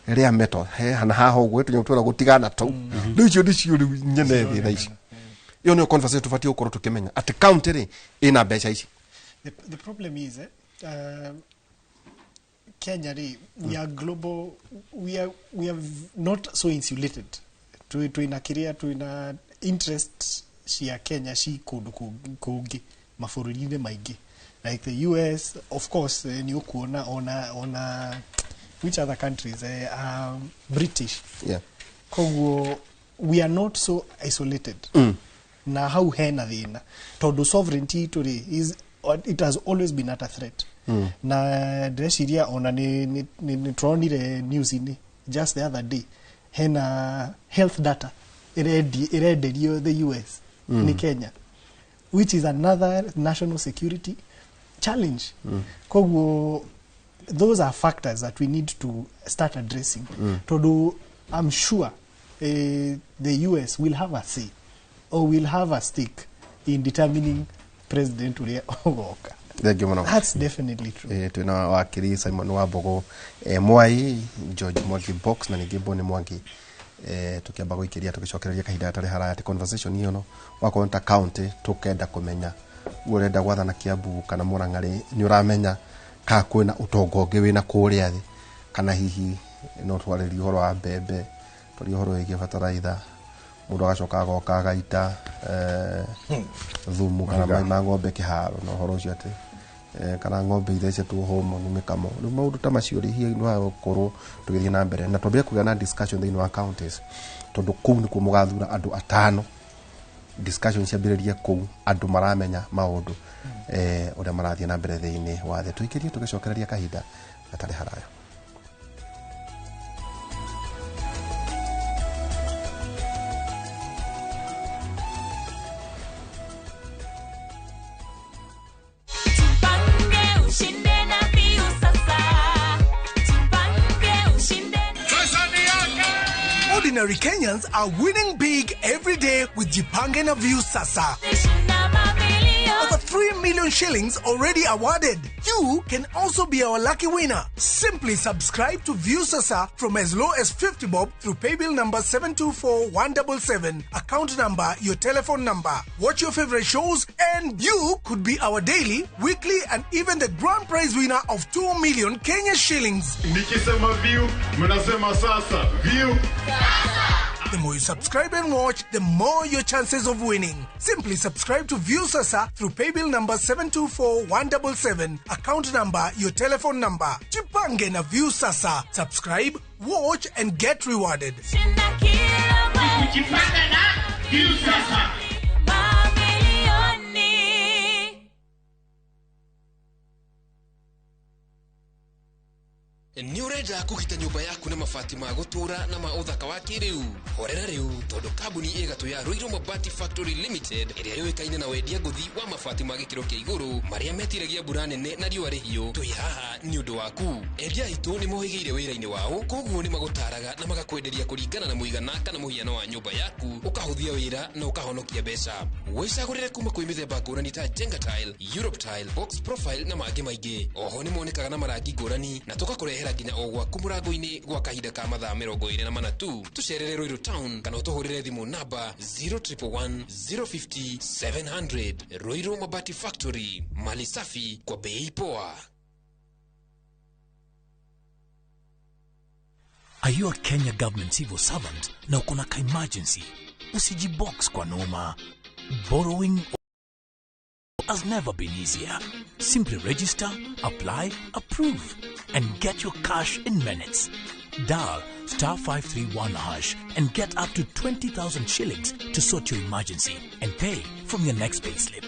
rĩa metal he hana haha ũguo tũnyamũ twĩragwo tigana tau. Rĩu icio nĩcio rĩu nyene thĩ thaa ici. Ĩyo nĩyo conversation tũbatiĩ gũkorwo tũkĩmenya atĩ county rĩ ĩna mbeca ici. The problem is, Kenya rĩ, we are global, we are not so insulated. Twina kĩrĩa twina interest cia Kenya ci kũndũ kũngĩ mabũrũri-inĩ maingĩ like the US, of course. Nĩ ũkuona ona which other countries, British. Koguo we are not so isolated. Na hau hena thĩna tondũ sovereignty itũ rĩ is it has always been at a threat. Na ndĩreciria ona nĩ tũronire news-inĩ just the other day hena health data ĩrenderio the US nĩ Kenya, which is another national security challenge. Koguo those are factors that we need to start addressing, tondũ I'm sure the US will have a say or will have a stake in determining president ũrĩa ũgoka. Thank you mũno. That's definitely true. Twĩna wakiri Simon Wambogo, Mwai George Mwangi Box na ningĩ Boni Mwangi. Tukiamba gũikĩria tũgĩcokereria kahinda gatarĩ haraya atĩ conversation ĩyo no wakorwo nĩ ta county tũkenda kũmenya ũguo ũrenda gwathana Kiambu kana Murang'a rĩ, nĩ ũramenya kana kwĩna ũtonga ũngĩ wĩna kũrĩa thĩ, kana hihi no twarĩrie ũhoro wa mbembe. Twaria ũhoro wĩgiĩ bataraitha, mũndũ agacoka agoka agaita thumu kana mai ma ng'ombe kĩharo na ũhoro ũcio atĩ kana ng'ombe ithecetwo hormone mĩkamo. Rĩu maũndũ ta macio rĩ, hihi no gũkorwo tũgĩthiĩ na mbere na twambĩrĩrie kũgĩa na discussion thĩinĩ wa counties, tondũ kũu nĩkuo mũgathura andũ atano. Discussion ciambĩrĩrie kũu, andũ maramenya maũndũ ũrĩa marathiĩ na mbere thĩinĩ wa thĩ. Tũikĩrie tũgĩcokereria kahinda gatarĩ haraya. Ordinary Kenyans are winning big every day with Jipange na Viusasa. Over 3 million shillings already awarded. You can also be our lucky winner. Simply subscribe to Viusasa from as low as 50 bob through paybill number 724177, account number, your telephone number. Watch your favorite shows and you could be our daily, weekly and even the grand prize winner of 2 million Kenya shillings. Nikisema view, mnasema sasa. View. The more you subscribe and watch, the more your chances of winning. Simply subscribe to Viusasa through paybill number 724177, account number, your telephone number. Jipange na Viusasa. Subscribe, watch and get rewarded. Jipange na Viusasa. Nĩ ũrenda kũgita nyũmba yaku na mabati ma gũtũũra na ma ũthaka wa kĩrĩu? Horera rĩu, tondũ kambuni ĩgatũ ya Ruiru Mabati Factory Limited ĩrĩa yũĩkaine na wendia ngũthi wa mabati ma gĩkĩro kĩa igũrũ marĩa metiragia mbura nene na riũa rĩhiũ, twĩ haha nĩ ũndũ waku. Endia aitũ nĩ mohĩgĩire wĩra-inĩ wao, koguo nĩ magũtaraga na magakwenderia kũringana na mũigana kana mũhiano wa nyũmba yaku, ũkahũthia wĩra na ũkahonokia mbeca. Wĩcagũrĩre kuma kwĩ mĩthemba ngũrani ta Jenga Tile, Europe Tile, Box Profile na mangĩ maingĩ. Oho nĩ monekaga na marangi ngũrani na tũgakũrehera nginya o gwaku mũrango-inĩ gwa kahinda ka mathaa 24 tu. Tũcerere Ruiru Town kana ũtũhũrĩre thimũ namba 0111 050 700. Ruiru Mabati Factory, mali safi kwa bei poa. Are you a Kenya government civil servant na uko na ka emergency? Usijibox kwa noma. Borrowing has never been easier. Simply register, apply, approve, and get your cash in minutes. Dial *531# and get up to 20,000 shillings to sort your emergency and pay from your next payslip.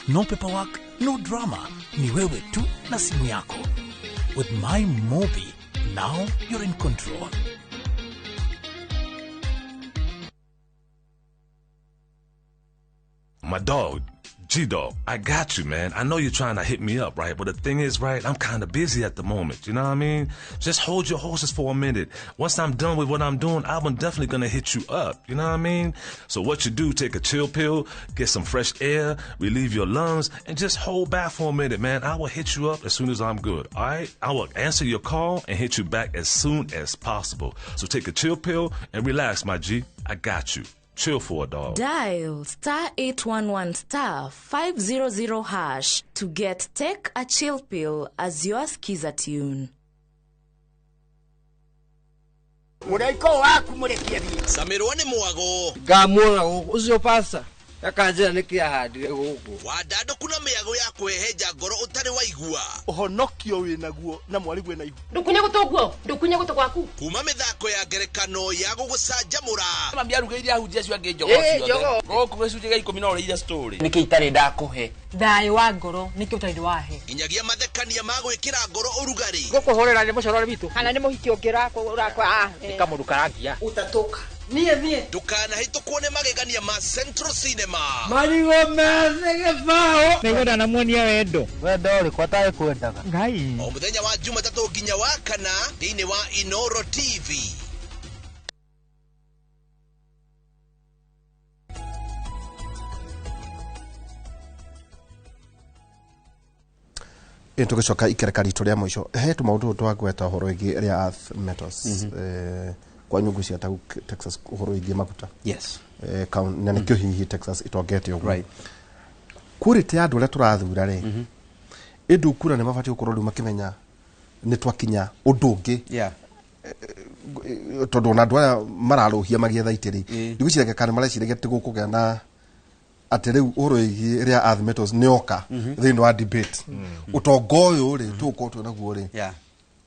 No paperwork, no drama. Ni wewe tu na simu yako. With My Mobi, now you're in control. My dog, G-Dog, I got you, man. I know you're trying to hit me up, right? But the thing is, right, I'm kind of busy at the moment. You know what I mean? Just hold your horses for a minute. Once I'm done with what I'm doing, I'm definitely going to hit you up. You know what I mean? So what you do, take a chill pill, get some fresh air, relieve your lungs, and just hold back for a minute, man. I will hit you up as soon as I'm good, all right? I will answer your call and hit you back as soon as possible. So take a chill pill and relax, my G. I got you. Chill for a dog. Dial *811 *500# to get Take a Chill Pill as your skiza tune. Mũraiko waku mũrekie thiĩ. Samirwo nĩ mwago. Ngamuona gũkũ ũcio pasta akanjĩra nĩkĩ ahandire gũkũ. Wandandũku na mĩago ya kwĩhenja ngoro ũtarĩ waigua. Ũhonokio wĩnaguo na mwarigwe na ihu. Ndũkunye gũtũ guo, ndũkunye gũtũ gwaku. Kuma mĩthako ya ngerekano ya gũgũcanjamũra. Mami arugĩire ahunjia acio angĩ njogoo ciothe. Gũkũ gĩcunjĩ gĩa 10 no ũrĩire story. Nĩkĩ itarĩ ndakũhe? Thayũ wa ngoro nĩkĩ ũtarĩ wahe? Nginyagia mathekania ma gwĩkĩra ngoro ũrugarĩ. Gũkũhũrĩra nĩ mũcorore witũ. Kana nĩ mũhiki ũngĩ ũrakwa. Nĩ kamũndũ karangia. Ũtatũka. Niĩ niĩ. Ndũkanahĩtũkwo nĩ magegania ma Central Cinema. Marigũ methĩ gĩbaũ. Nĩngwenda namuonia wendo. Wendo ũrĩkũ atarĩ kwendaga? Ngai. O mũthenya wa Jumatatũ nginya wa kana thĩinĩ wa Inoro TV. Tũgĩcoka ikereka ritũ rĩa mũico he tũmaũndũ twagweta ũhoro wĩgiĩ rĩa earth metals kwa nyungu cia Texas ũhoro wĩgiĩ maguta. Yes. Na nĩkĩo hihi Texas ĩtongete ũguo. Right. Quality ya andũ arĩa tũrathura rĩ, ĩndũ kura nĩ mabatiĩ gũkorwo rĩu makĩmenya nĩ twakinya ũndũ ũngĩ. Yeah. Tondũ ona andũ aya mararũhia magĩetha itĩ rĩ, ndigwĩciragia kana mareciragia atĩ gũkũgĩa na atĩ rĩu ũhoro wĩgiĩ rĩa earth metals nĩ oka thĩinĩ wa debate, ũtonga ũyũ rĩ tũgũkorwo twĩ naguo rĩ,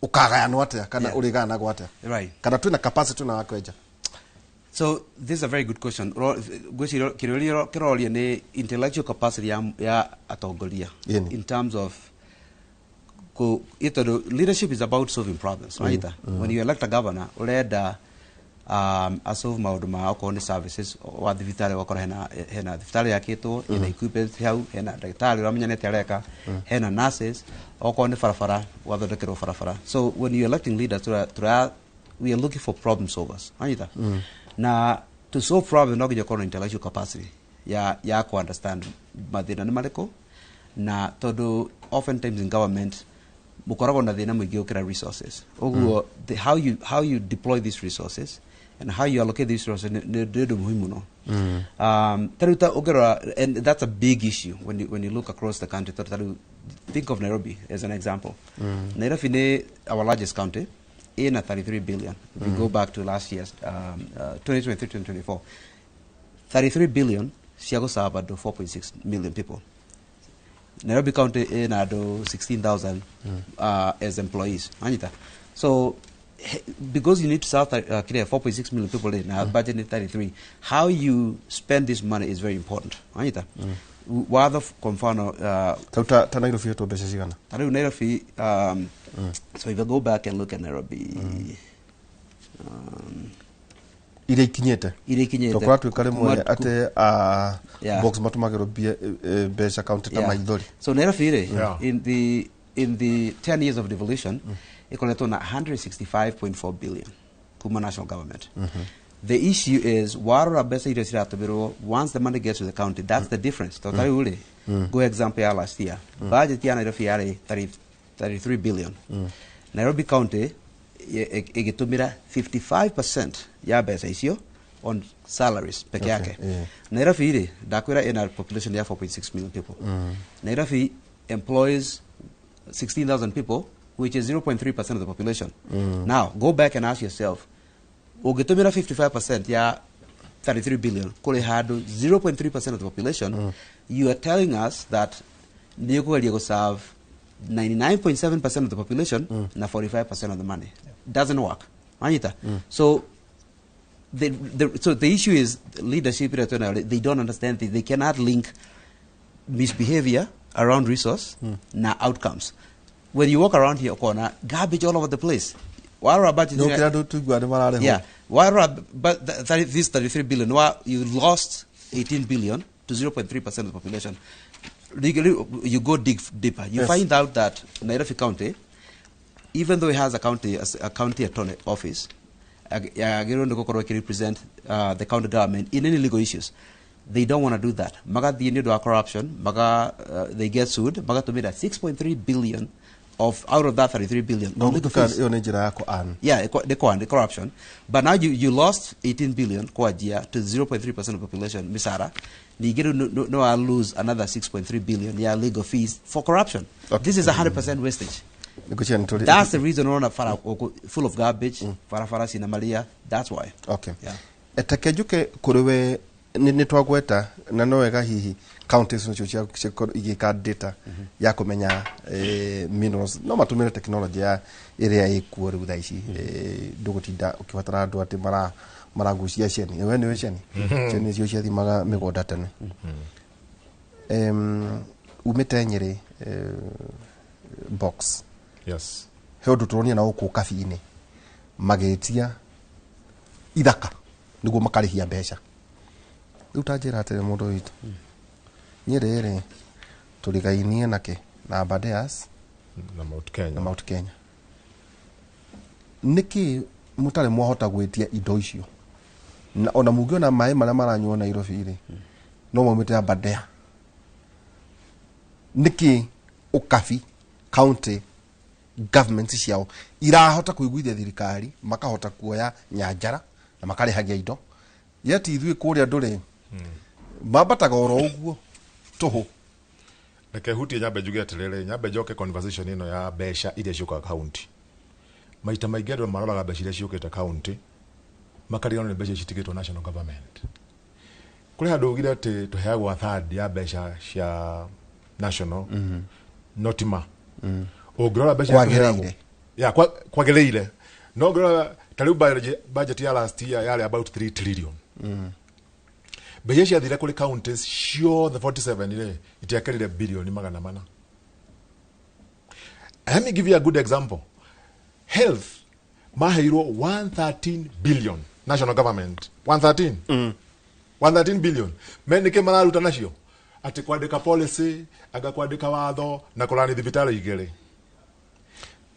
ũkagayanwo atĩa kana ũrĩgayanagwo atĩa, kana twĩna capacity twĩna wa kwenja? So this is a very good question. Ngwĩciria kĩũria kĩroria nĩ intellectual capacity ya atongoria in terms of tondũ leadership is about solving problems, right? When you elect a governor, ũrenda asolve maũndũ ma okorwo nĩ services wa thibitarĩ, ũgakora hena thibitarĩ yakĩtwo ĩna equipment hau, hena ndagĩtarĩ ũramenya nĩ atĩa areka, hena nurses, okorwo nĩ barabara gwathondekerwo barabara. So when you're electing leaders, we are looking for problem solvers, wanyita? Na to solve problem no nginya ũkorwo na intellectual capacity ya ku understand mathĩna nĩ marĩkũ, na tondũ oftentimes in government mũkoragwo na thĩna mũingĩ gũkĩra resources. Ũguo how you deploy these resources and how you allocate these resources nĩ ũndũ muhimu mũno. Ta rĩu ta ũngĩrora, and that's a big issue when you look across the country. Ta rĩu think of Nairobi as an example. Nairobi nĩ our largest county, ĩna 33 billion. If we go back to last year's 2023 2024, 33 billion cia gũserve andũ 4.6 million people. Nairobi County ĩna andũ 16,000 as employees, anyita? So because you need to serve kile 4.6 million people in na budget ni 33, how you spend this money is very important, anyita? Watho kwa mfano Ta Nairobi hetwo mbeca cigana? Ta rĩu Nairobi, so if I go back and look at Nairobi, iria ikinyĩte. Iria ikinyĩte. To kũratuĩka rĩmwe atĩ box matũmagĩrwo mbeca kaunti ta maithori. So Nairobi rĩ, in the 10 years of devolution, ikoretwo na 165.4 billion kuma national government. The issue is, warora mbeca iria ciratũmĩrwo, once the money gets to the county, that's the difference. To tarĩu rĩ, go example ya last year, budget ya Nairobi yarĩ 30 33 billion. Nairobi County ĩgĩtũmĩra 55% ya mbeca icio on salaries peke yake. Nairobi rĩ, ndakwĩra ĩna population ya 4.6 million people. Nairobi employs 16,000 people, which is 0.3% of the population. Now go back and ask yourself, ũngĩtũmĩra 55% ya 33 billion kũrĩha andũ 0.3% of the population, you are telling us that nĩ ũkũgeria gũserve 99.7% of the population na 45% of the money. Doesn't work, wanyita? So the issue is leadership ĩrĩa twĩnayo, they don't understand it. They cannot link misbehavior around resource na outcomes. When you walk around here, ukona garbage all over the place. Warora budget Nĩ ũkĩra andũ tũigua nĩ mararĩhwo. Yeah. Warora, but this 33 billion, you lost 18 billion to 0.3% of the population. Legally, you go dig deeper. You find out that Nairobi County, even though it has a county attorney office, yagĩrĩirwo nĩ gũkorwo ĩkĩ-represent the county government in any legal issues. They don't want to do that. Magathiĩ nĩ ũndũ wa corruption, they get sued, magatũmĩra 6.3 billion of out of that 33 billion No on legal gũtuĩka fees. Ĩyo nĩ njĩra ya kũ earn. Yeah, the corruption. But now you lost 18 billion kwanjia to 0.3% of the population misara. Ningĩ rĩu no I lose another 6.3 billion, yeah, legal fees for corruption. This is 100% wastage. Nĩngwĩciria nĩ tũrĩ- That's the reason unaona bara full of garbage, barabara cina maria. That's why. Okay. Yeah. Teke njuke kũrĩ we, nĩ twagweta na no wega hihi counties nacio cikorwo igĩka data ya kũmenya minerals, no matũmĩre technology ya ĩrĩa ĩkuo rĩu thaa ici, ndũgũtinda ũkĩbatara andũ atĩ maragucia ceni. We nĩwe ceni, ceni nĩcio ciathimaga mĩgũnda tene. Umĩte Nyĩrĩ, box. Yes. He ũndũ tũronire na gũkũ kabi-inĩ magĩtia ithaka nĩguo makarĩhia mbeca. Rĩu ta njĩra atĩrĩ, mũndũ witũ Nyĩrĩ rĩ, tũrigainie nakĩ na Aberdares? Na Mount Kenya. Na Mount Kenya. Nĩkĩ mũtarĩ mwahota gwĩtia indo icio, na ona mũngĩona maĩ marĩa maranyuo Nairobi rĩ, no maumĩte Aberdare? Nĩkĩ ũkabi county government ciao irahota kũiguithia thirikari makahota kuoya nyanjara na makarĩhagia indo, yet ithuĩ kũrĩa ndũrĩ mambataga oro ũguo tũhũ? Reke hutie, nyambe njuge atĩrĩrĩ, nyambe njoke conversation ĩno ya mbeca iria ciũkaga county. Maita maingĩ andũ maroraga mbeca iria ciũkĩte county, makariganwo nĩ mbeca ici citigĩtwo national government. Kũrĩ handũ ugire atĩ tũheagwo a third ya mbeca cia national. No ti ma. Ũngĩrora mbeca iria Kwagĩrĩire. tũheagwo- ya kwagĩrĩire, no ũngĩrora ta rĩu budget ya last year yarĩ about 3 trillion. Mbeca ciathire kũrĩ counties ciothe 47 rĩ, itiakĩrire bilioni 400. Let me give you a good example. Health maheirwo 113 billion, national government 113 113 billion. Me nĩkĩ mararuta nacio? Atĩ kwandĩka policy, anga kwandĩka watho na kũrani thibitarĩ igĩrĩ.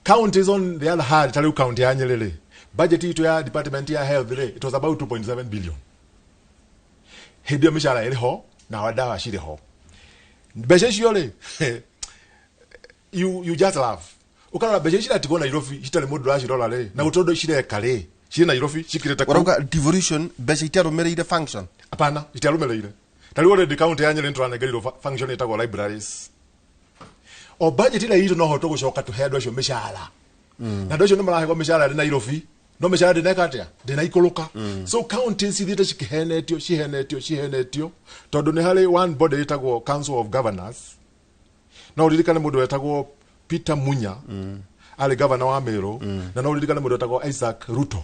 Counties on the other hand, ta rĩu county ya Nyĩrĩ rĩ, budget itũ ya department ya health rĩ, it was about 2.7 billion. Hĩndĩ ĩyo mĩcara ĩrĩ ho na ndawa cirĩ ho. Mbeca icio rĩ, you just laugh. Ũkarora mbeca ici ciratigwo Nairobi citarĩ mũndũ ũracirora rĩ, na gũtirĩ ũndũ cireka rĩ, cirĩ Nairobi cikirĩte kũu. Ũrauga devolution mbeca itiarũmĩrĩire function? Hapana, itiarũmĩrĩire. Ta rĩu already county ya Nyĩrĩ nĩtũranengerirwo function ĩtagwo libraries. O budget ĩrĩa itũ no hote gũcoka tũhe andũ acio mĩcara, na andũ acio nĩ marahegwo mĩcara ĩrĩ Nairobi, no mĩcara ndĩneka atĩa, ndĩnaikũrũka. So counties cithiĩte cikihenetio, cihenetio, cihenetio, tondũ nĩ harĩ one body ĩtagwo Council of Governors. No ũririkane mũndũ wetagwo Peter Munya, arĩ governor wa Meru, na no ũririkane mũndũ wetagwo Isaac Ruto,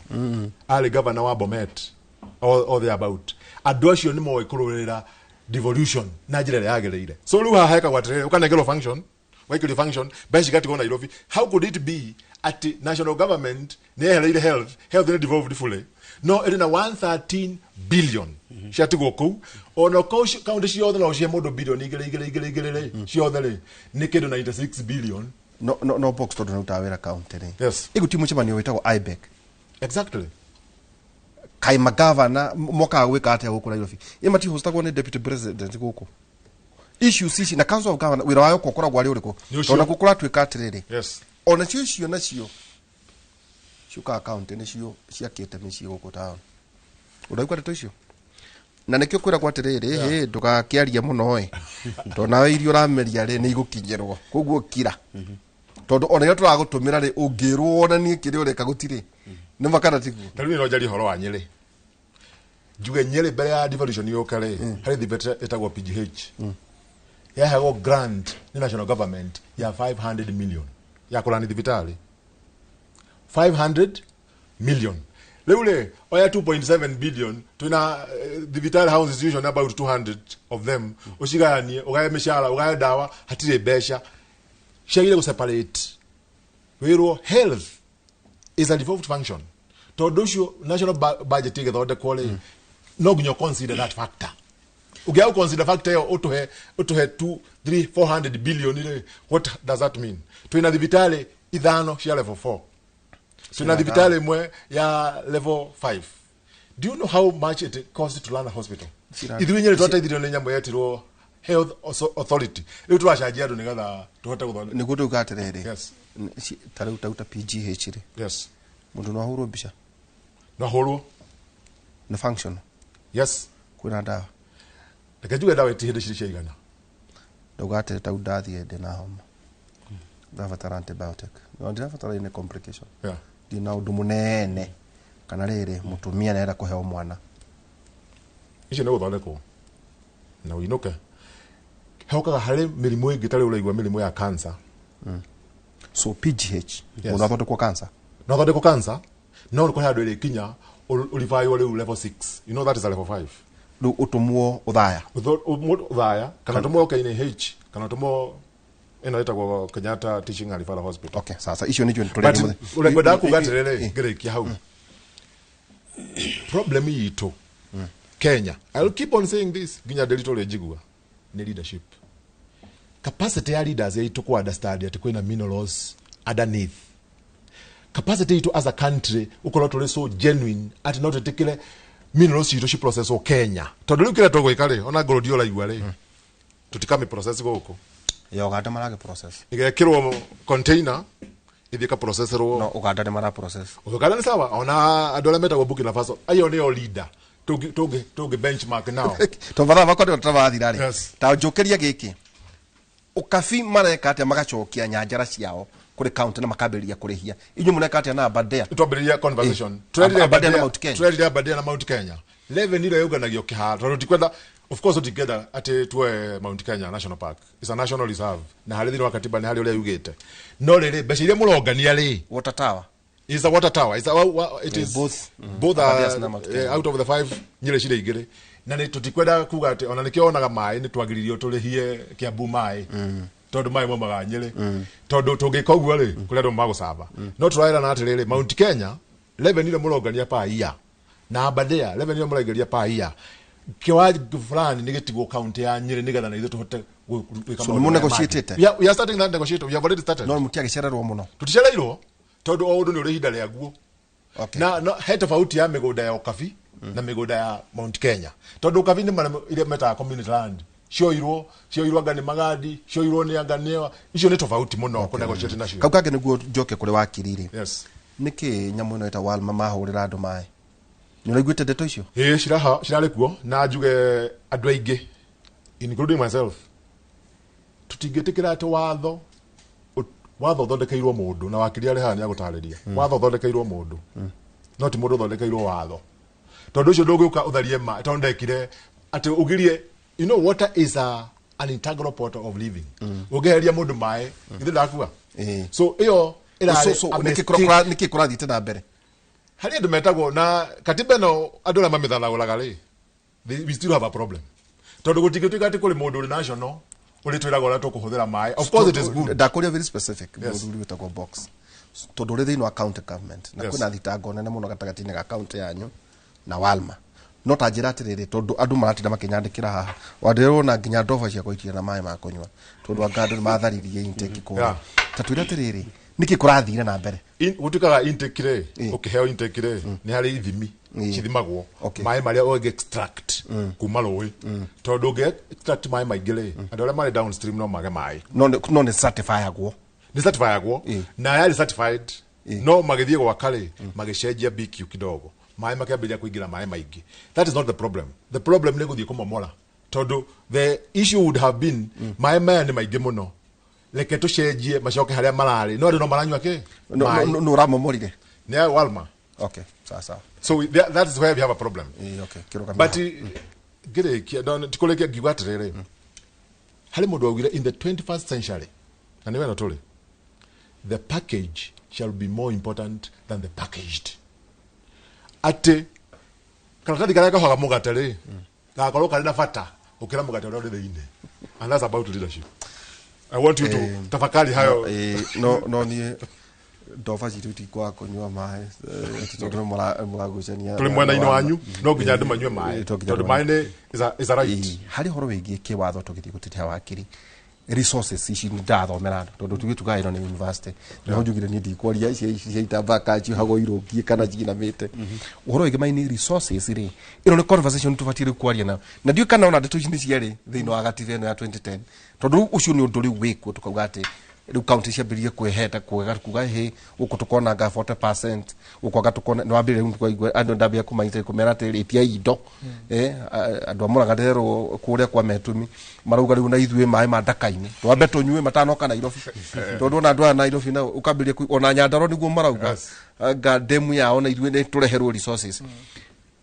arĩ governor wa Bomet or thereabout. Andũ acio nĩ moĩ kũrũĩrĩra devolution na njĩra ĩrĩa yagĩrĩire. So rĩu haha hekagwo atĩrĩrĩ, ũkanengerwo function, waikĩrio function, mbeca cigatigwo Nairobi. How could it be atĩ national government nĩ yehereire health? Health nĩ devolved fully, no ĩrĩ na 113 billion ciatigwo kũu. Ona kũu county ciothe no cihe mũndũ bilioni 2 2 2 2 rĩ, ciothe rĩ, nĩ kĩndũ 96 billion. No box tondũ nĩrutaga wĩra county rĩ. Yes. Ĩguti mũcemanio wĩtagwo IBEC. Exactly. Kaĩ magavana mokaga gwĩka atĩa gũkũ Nairobi? Ĩ matihostagwo nĩ deputy president gũkũ? Issues ici na Council of Governor wĩra wayo ũkoragwo arĩ ũrĩkũ? Nĩ ũcio. Tondũ nakuo kũratuĩka atĩrĩrĩ, ona cio icio nacio ciũkaga county nĩcio ciakĩte mĩciĩ gũkũ town. Ũraigua ndeto icio? Na nĩkĩo kwĩragwo atĩrĩrĩ, hĩ ndũgakĩarie mũno ĩ, tondũ nawe irio ũrameria rĩ nĩ igũkinyĩrwo, koguo kira, tondũ ona iria tũragũtũmĩra rĩ, ũngĩrwo wonanie kĩrĩa ũreka gũtirĩ nĩ makana tiguo. Ta rĩu no njarie ũhoro wa Nyĩrĩ, njuge Nyĩrĩ mbere ya devolution yũke rĩ, harĩ thibitarĩ ĩtagwo PGH yaheagwo grant nĩ national government ya 500 million ya kũrani thibitarĩ. 500 million. Rĩu rĩ, oya 2.7 billion, twĩna thibitarĩ house institution about 200 of them, ũcigayanie, ũgaye mĩcara, ũgaye ndawa, hatirĩ mbeca. Ciagĩrĩire gũseparate, wĩrwo health is a devolved function, tondũ ũcio national budget ĩgĩthondekwo rĩ, no nginya consider that factor. Ũngĩaga gũ consider factor ĩyo, ũtũhe 2 3 400 billion rĩ, what does that mean? Twĩna thibitarĩ ithano cia level 4, twĩna thibitarĩ ĩmwe ya level 5. Do you know how much it costs to run a hospital? Ithuĩ Nyĩrĩ twateithirio nĩ nyamũ yetirwo Health Authority. Rĩu tũracanjia andũ nĩgetha tũhote gũthondeka. Nĩguo ndauga atĩrĩrĩ, Yes. ta rĩu tauta PGH rĩ, mũndũ no ahũrwo mbica? No ahũrwo. Nĩ function? Yes. Kwĩna ndawa? Reke njuge ndawa iti hĩndĩ cirĩ ciaigana. Ndauga atĩrĩ, tau ndathiĩ ndĩna homa, ndabatara antibiotic, no ndirabatara ine complication, ndina ũndũ mũnene, kana rĩrĩ mũtumia nĩarenda kũheo mwana. Icio nĩ gũthondekwo na ũinũke. Hokaga harĩ mĩrimũ ĩngĩ, ta rĩu ũraigua mĩrimũ ya cancer. So PGH mũndũ athondekwo cancer? No athondekwo cancer, no nĩ kũrĩ handũ ĩrĩkinya ũrivaywo rĩu level 6. You know that is a level 5. Rĩu ũtũmwo ũthaya? Mũndũ ũthaya, kana ũtũmwo KNH, kana ũtũmwo ĩno ĩtagwo Kenyatta Teaching and Referral Hospital. Okay, sasa icio nĩcio But tũrĩa. ũrĩa ngwendaga kuga atĩrĩrĩ, ngĩrĩkia hau, problem itũ Kenya, I'll keep on saying this nginya ndĩritũ rĩnjigua, nĩ leadership capacity ya leaders itũ ku understand atĩ kwĩna minerals underneath. Capacity itũ as a country ũkorwo tũrĩ so genuine atĩ no twĩtĩkĩre minerals citũ ciprocesswo Kenya, tondũ rĩu kĩrĩa tũgwĩka rĩ, ona gold ũraigua rĩ, tũtikami process gũkũ. Ya Uganda maragĩ process. Ĩgekĩrwo container, ĩthiĩ ĩkaprocesserwo. No Uganda nĩ mara process. Uganda nĩ sawa, ona andũ arĩa metagwo Burkina Faso ayo nĩo leader tũngĩ benchmark now. To mathaa makwa nĩo tũrathira rĩ, ta njũkĩria gĩkĩ, ũkabi mareka atĩa magacokia nyanjara ciao? Kuri county na makambĩrĩria kũrĩhia. Inyuĩ mũreka atĩa na Aberdare? Twambĩrĩria conversation. Aberdare na Mount Kenya. Twendire Aberdare na Mount Kenya. Revenue ĩrĩa yũnganagio kĩharo tondũ tikwenda, of course tũtingĩenda atĩ tuoe Mount Kenya National Park. It's a national reserve na harĩ thĩinĩ wa katiba nĩ harĩ ũrĩa yugĩte. No rĩrĩ, mbeca iria mũrongania rĩ, water tower is a water tower. It's a, it is both, both Aberdares are, na Mount Kenya. Out of the 5 Nyĩrĩ cirĩ igĩrĩ. Na nĩ tũtikwenda kuga atĩ ona nĩkĩo onaga maĩ nĩ twagiririo tũrĩhie Kiambu maĩ tondũ maĩ maumaga Nyĩrĩ. Tondũ tũngĩka ũguo rĩ, kũrĩ andũ magũcamba. No tũraĩrana atĩrĩrĩ, Mount Kenya revenue ĩrĩa mũrongania per year na Aberdare revenue ĩrĩa mũraingĩria per year kĩwango fulani nĩ gĩtigwo county ya Nyĩrĩ nĩgetha na ithuĩ tũhote gwĩka So maũndũ nĩ marĩa mũnegotiatĩte? mangĩ. We are starting that negotiation. We have already started. No mũtiagĩcererwo mũno. Tũticereirwo tondũ o ũndũ nĩ ũrĩ ihinda rĩaguo. Okay. Na he tofauti ya mĩgũnda ya Ũkabi na mĩgũnda ya Mount Kenya. Tondũ Ũkabi nĩ marĩa iria metaga community land. Cioirwo anga nĩ magandi, cioirwo nĩ anga nĩ icio nĩ tofauti mũno kũ negotiate nacio. Kau kangĩ nĩguo njoke kũrĩ wakiri rĩ. Yes. Nĩkĩ nyamũ ĩno ĩtagwo Alma mahũrĩra andũ maĩ? Nĩ ũraiguĩte ndeto icio? Ĩĩ, cirarĩ kuo na njuge andũ aingĩ including myself tũtingĩtĩkĩra atĩ watho ũthondekeirwo mũndũ na wakiri arĩ haha nĩagũtarĩria. Watho ũthondekeirwo mũndũ no ti mũndũ ũthondekeirwo watho. Tondũ ũcio ndũngĩũka ũtharie ma tondũ ndekire atĩ ũgirie, you know, water is an integral part of living. Ũngĩheria mũndũ maĩ githĩ ndakua. So ĩyo ĩrarĩ So a nĩkĩ mistake. Nĩkĩ kũrathiĩte na mbere? Harĩ andũ metagwo na katiba ĩno andũ arĩa mamĩthathaũraga rĩ, we still have a problem. Tondũ gũtingĩtuĩka atĩ kũrĩ mũndũ ũrĩ national ũrĩ twĩraga ũrĩa tũkũhũthĩra maĩ. Of course it is good. Ndakũria very specific. Yes. Mũthuri wĩtagwo Box. Tondũ ũrĩ thĩinĩ wa county government na Yes. kwĩna thitango nene mũno gatagatĩ-inĩ ga county yanyu na Walma. No ta njĩra atĩrĩrĩ, tondũ andũ maratinda makĩnyandĩkĩra haha wandirona nginya ndoba ciakwa itirĩ na maĩ ma kũnyua tondũ anga andũ nĩmatharirie intake kũrĩa. Yeah. Ta twĩre atĩrĩrĩ, nĩkĩ kũrathire na mbere? Gũtuĩkaga intake rĩ, ũkĩheo intake rĩ, nĩ harĩ ithimi cithimagwo maĩ marĩa ũngĩ extract kuma rũĩ. Tondũ ũngĩ extract maĩ maingĩ rĩ, andũ arĩa marĩ downstream no mage maĩ. No nĩ certifiagwo. Nĩ certifiagwo na yarĩ certified no magĩthiĩ gwaka rĩ, magĩcenjia BQ kidogo, maĩ makĩambĩrĩria kũingĩra maĩ maingĩ. That is not the problem. The problem nĩ gũthiĩ kũmomora tondũ the issue would have been maĩ maya nĩ maingĩ mũno, reke tũcenjie macoke harĩa mararĩ. No andũ no maranyua kĩ? No Maĩ. no ũramomorire? Nĩ Walma. Okay, sawa sawa. So that is where we have a problem. Okay, kĩrũgamia. But ngĩrĩkia, no, tikũrĩkia ngiuga atĩrĩrĩ, harĩ mũndũ waugire in the 21st century, na nĩ wena tũrĩ, the package shall be more important than the packaged. Atĩ karatathi karĩa kahoga mũgate rĩ, gagakorwo karĩ na bata gũkĩra mũgate ũrĩa ũrĩ thĩinĩ. And that's about leadership. I want you to tafakari hayo. No niĩ ndoba citũ itikwaga kũnyua maĩ tondũ nĩ mũragucania. Tũrĩ mwena-inĩ wanyu, no nginya andũ manyue maĩ tondũ maĩ nĩ is a right. Harĩ ũhoro wĩgiĩ kĩwatho tũgĩthiĩ gũtetea wakiri resources ici nĩ ndathomera andũ tondũ tuge tugaga ĩno nĩ university nĩho njugire niĩ ndikwaria ici cia itambaa kana ciohagwo irũngiĩ kana cinamĩte. Ũhoro wĩgiĩ mining resources rĩ, ĩno nĩ conversation tũbatiĩ rĩu kwaria nayo na ndiũĩ kana ona ndeto ici nĩ ciarĩ thĩinĩ wa gatiba ĩno ya 2010 tondũ rĩu ũcio nĩ ũndũ rĩu wĩkuo tũkauga atĩ rĩu county ciambĩrĩrie kwĩheta kwega kuga hĩ gũkũ tũkonanga 40% gũkũ anga tũkona nĩ wambĩrĩria rĩu tũkaigua andũ ndambia kũmanyita kũmera atĩ ĩtia indo. Andũ a Mũrang'a ndĩrerwo kũrĩa kwa Metumi marauga rĩu na ithuĩ maĩ ma Ndaka-inĩ twambe tũnyue matanoka Nairobi tondũ ona andũ aya Nairobi nao ũkambĩrĩria ona Nyandarua nĩguo marauga anga demu yao na ithuĩ nĩ tũreherwo resources.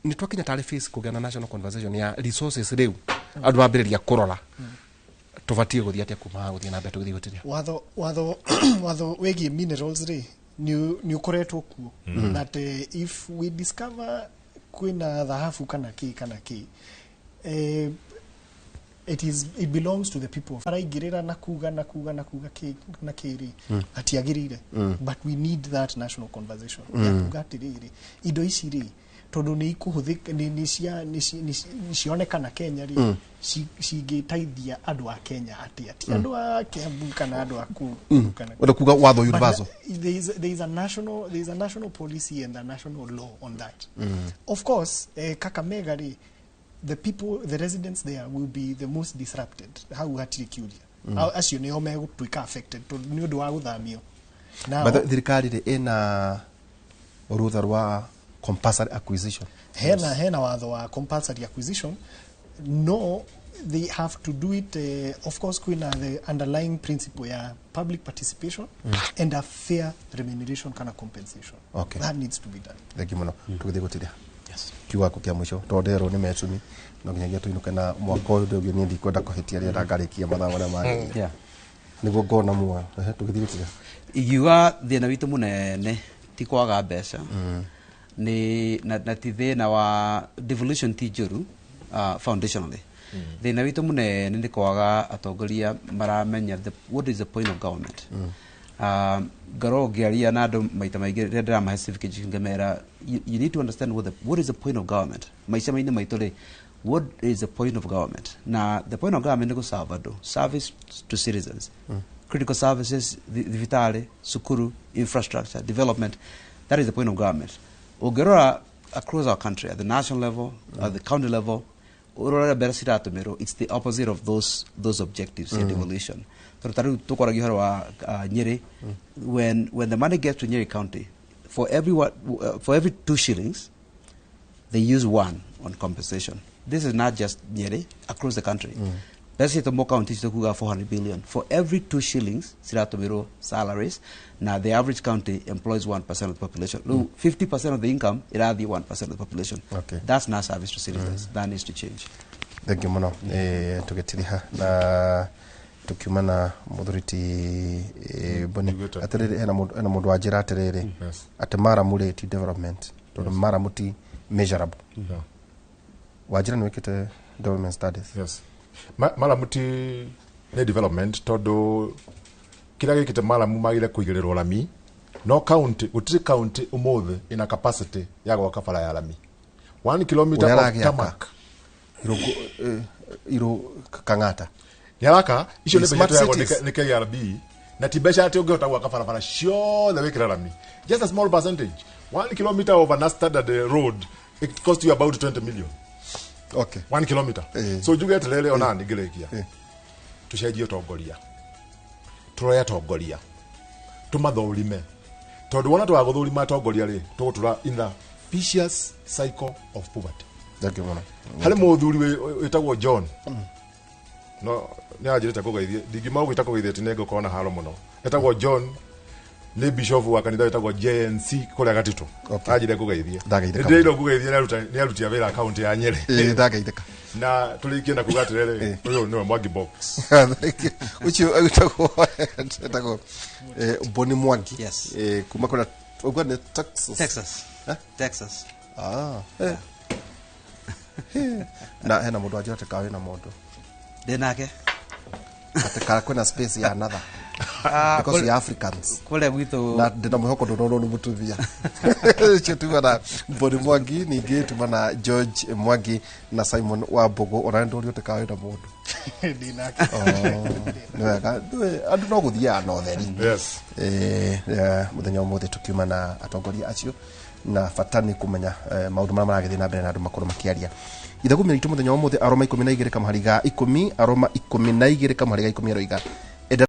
Nĩ twakinya tarĩ phase kũgĩa na national conversation ya resources rĩu andũ mambĩrĩria kũrora tũbatiĩ gũthiĩ atĩa kuma haha gũthiĩ na mbere tũgĩthiĩ gũtĩria. Watho wĩgiĩ minerals rĩ nĩ ũkoretwo kuo that if we discover kwĩna thahabu kana kĩ kana kĩ, it belongs to the people. Araingĩrĩra na kuga na kuga na kuga kĩ na kĩ rĩ atiagĩrĩire. But we need that national conversation ya kuga atĩrĩrĩ, indo ici rĩ tondũ nĩ ikũhũthĩka nĩ cionekana Kenya rĩ, cingĩteithia andũ a Kenya atĩa, ti andũ a Kiambu kana andũ a kũ kana Wenda kuga watho universal. There is a national policy and a national law on that. Of course, Kakamega rĩ, the people, the residents there will be the most disrupted. Hau hatirĩ kĩũria. Acio nĩo megũtuĩka affected tondũ nĩ ũndũ wa gũthamio. But thirikari rĩ ĩna rũtha rwa compulsory acquisition. Hena watho wa compulsory acquisition no They have to do it, of course kwina the underlying principle ya public participation and a fair remuneration kana compensation. Okay. That needs to be done. Thank you muno. Tugithie gutiria kiugo gaku kia muico tondu nderwo nĩ mecumi no nginyagia tũinũke na mwaka ũyũ ndũngĩ niĩ ndikwenda kũhĩtia rĩrĩa ngarikia mathaa marĩa magĩrĩire nĩguo ngona muoyo. Ehe, tũgĩthiĩ gũtiria. Ingiuga thĩna witũ mũnene ti kwaga mbeca nĩ na ti thĩna wa devolution ti njũru foundationally. Thĩna witũ mũnene nĩ kwaga atongoria maramenya what is the point of government. Ngorwo ngĩaria na andũ maita maingĩ rĩrĩa ndĩramahe civic education ngamera you need to understand what is the point of government. Maica-inĩ maitũ rĩ, what is the point of government? Na the point of government nĩ gũserve andũ, service to citizens, critical services, thibitarĩ, cukuru, infrastructure development. That is the point of government. Ũngĩrora across our country at the national level, at the county level, ũrore mbeca ciratũmĩrwo, it's the opposite of those objectives ya devolution. Tondũ ta rĩu tũkwaragia ũhoro wa Nyeri, when the money gets to Nyeri County, for every 2 shillings they use 1 on compensation. This is not just Nyeri, across the country. Mbeca ciitũ county citũ kuga 400 billion for every 2 shillings ciratũmĩrwo salaries. Now the average county employs 1% of the population. Rĩu 50% of the income ĩrathiĩ 1% of the population. That's not service to citizens. That needs to change. Thank you muno. Tũgĩtiriha na tukiuma na mũthuri ti Boni atĩrĩrĩ, hena mũndũ wanjĩra atĩrĩrĩ atĩ maramu rĩ ti development tondũ maramu ti measurable. Wanjĩra nĩ wĩkĩte development studies. Yes. Maramu ti nĩ development tondũ kĩrĩa gĩkĩte maramu magire kũigĩrĩrwo rami no county gũtirĩ county ũmũthĩ ĩna capacity ya gwaka bara ya rami 1 kilometer of tarmac. Irũ Kang'ata nĩaraka icio nĩ mbeca tũheagwo nĩ KRB na ti mbeca atĩ ũngĩhota gwaka barabara ciothe wĩkĩre rami, just a small percentage. 1 kilometer of an standard road, it cost you about 20 million. Okay. 1 kilometer. So njuge atĩrĩrĩ ona ngĩrĩkia tũcenjie ũtongoria, tũroe atongoria tũmathũrime tondũ wona twagũthũrima atongoria rĩ tũgũtũra in the vicious cycle of poverty. Thank you muno. Harĩ mũthuri wĩtagwo John no nĩ anjĩrĩte kũgeithie ndingiuma gwĩta kũgeithie atĩ nĩngũkorwo na haro mũno. Etagwo John nĩ bishop wa kanitha wĩtagwo JNC kũrĩa Gatitũ. Anjĩre kũgeithie ndĩrĩirwo kũgeithie nĩarutia wĩra akaunti ya Nyeri. Ndageithĩka na tũrĩkie na kuga atĩrĩrĩ ũyũ nĩwe Mwangi Box. Ũcio etagwo Boni Mwangi kuma kũrĩa ũguo nĩ Texas. Texas. Na hena mũndũ anjĩra atĩ kaĩ na mũndũ ndĩnake atĩ kana kwĩna space ya another because we are Africans kũrĩa gwitũ na ndĩna mwĩhoko ndũnorwo nĩ mũtumia ũcio. Tuma na Boni Mwangi, ningĩ tuma na George Mwangi na Simon Wambũgũ ona nĩ ndũrio atĩ kaĩ na mũndũ. Ndĩnake. Nĩ wega andũ no gũthiaga na ũtheri. Mũthenya ũmũthĩ tũkiuma na atongoria acio na bata nĩ kũmenya maũndũ marĩa maragĩthiĩ na mbere na andũ makorwo makĩaria. Ithagumia ritũ mũthenya wa ũmũthĩ Aroma 12 kamũhari ga 10, Aroma 12 kamũhari ga 10 aroiga enda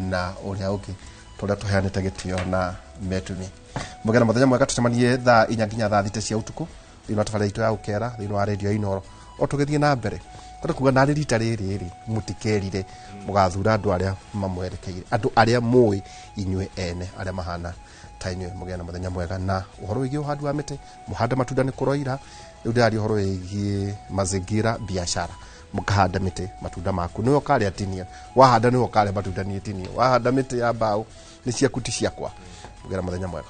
na ũrĩa ũngĩ tũrĩa tũheanĩte gĩtĩo na metumi. Mũgĩe na mũthenya mwega, tũcemanie thaa 4 nginya thaa 6 cia ũtukũ thĩinĩ wa tabarĩra itũ ya Ũkera thĩinĩ wa redio Inooro o tũgĩthiĩ na mbere. Kwenda kuga narĩ rita rĩrĩ rĩ mũtikerire mũgathura andũ arĩa mamwerekeire, andũ arĩa mũĩ inyuĩ ene arĩa mahana ta inyuĩ. Mũgĩe na mũthenya mwega na ũhoro wĩgiĩ ũhandi wa mĩtĩ, mũhande matunda nĩ kũroira. Rĩu ndĩraria ũhoro wĩgiĩ mazingira biashara, mũkahanda mĩtĩ matunda maku nĩwe ũkarĩa tinia, wahanda nĩwe ũkarĩa matunda niĩ tinia, wahanda mĩtĩ ya mbaũ nĩ ciaku ti ciakwa. Mũgĩe na mũthenya mwega.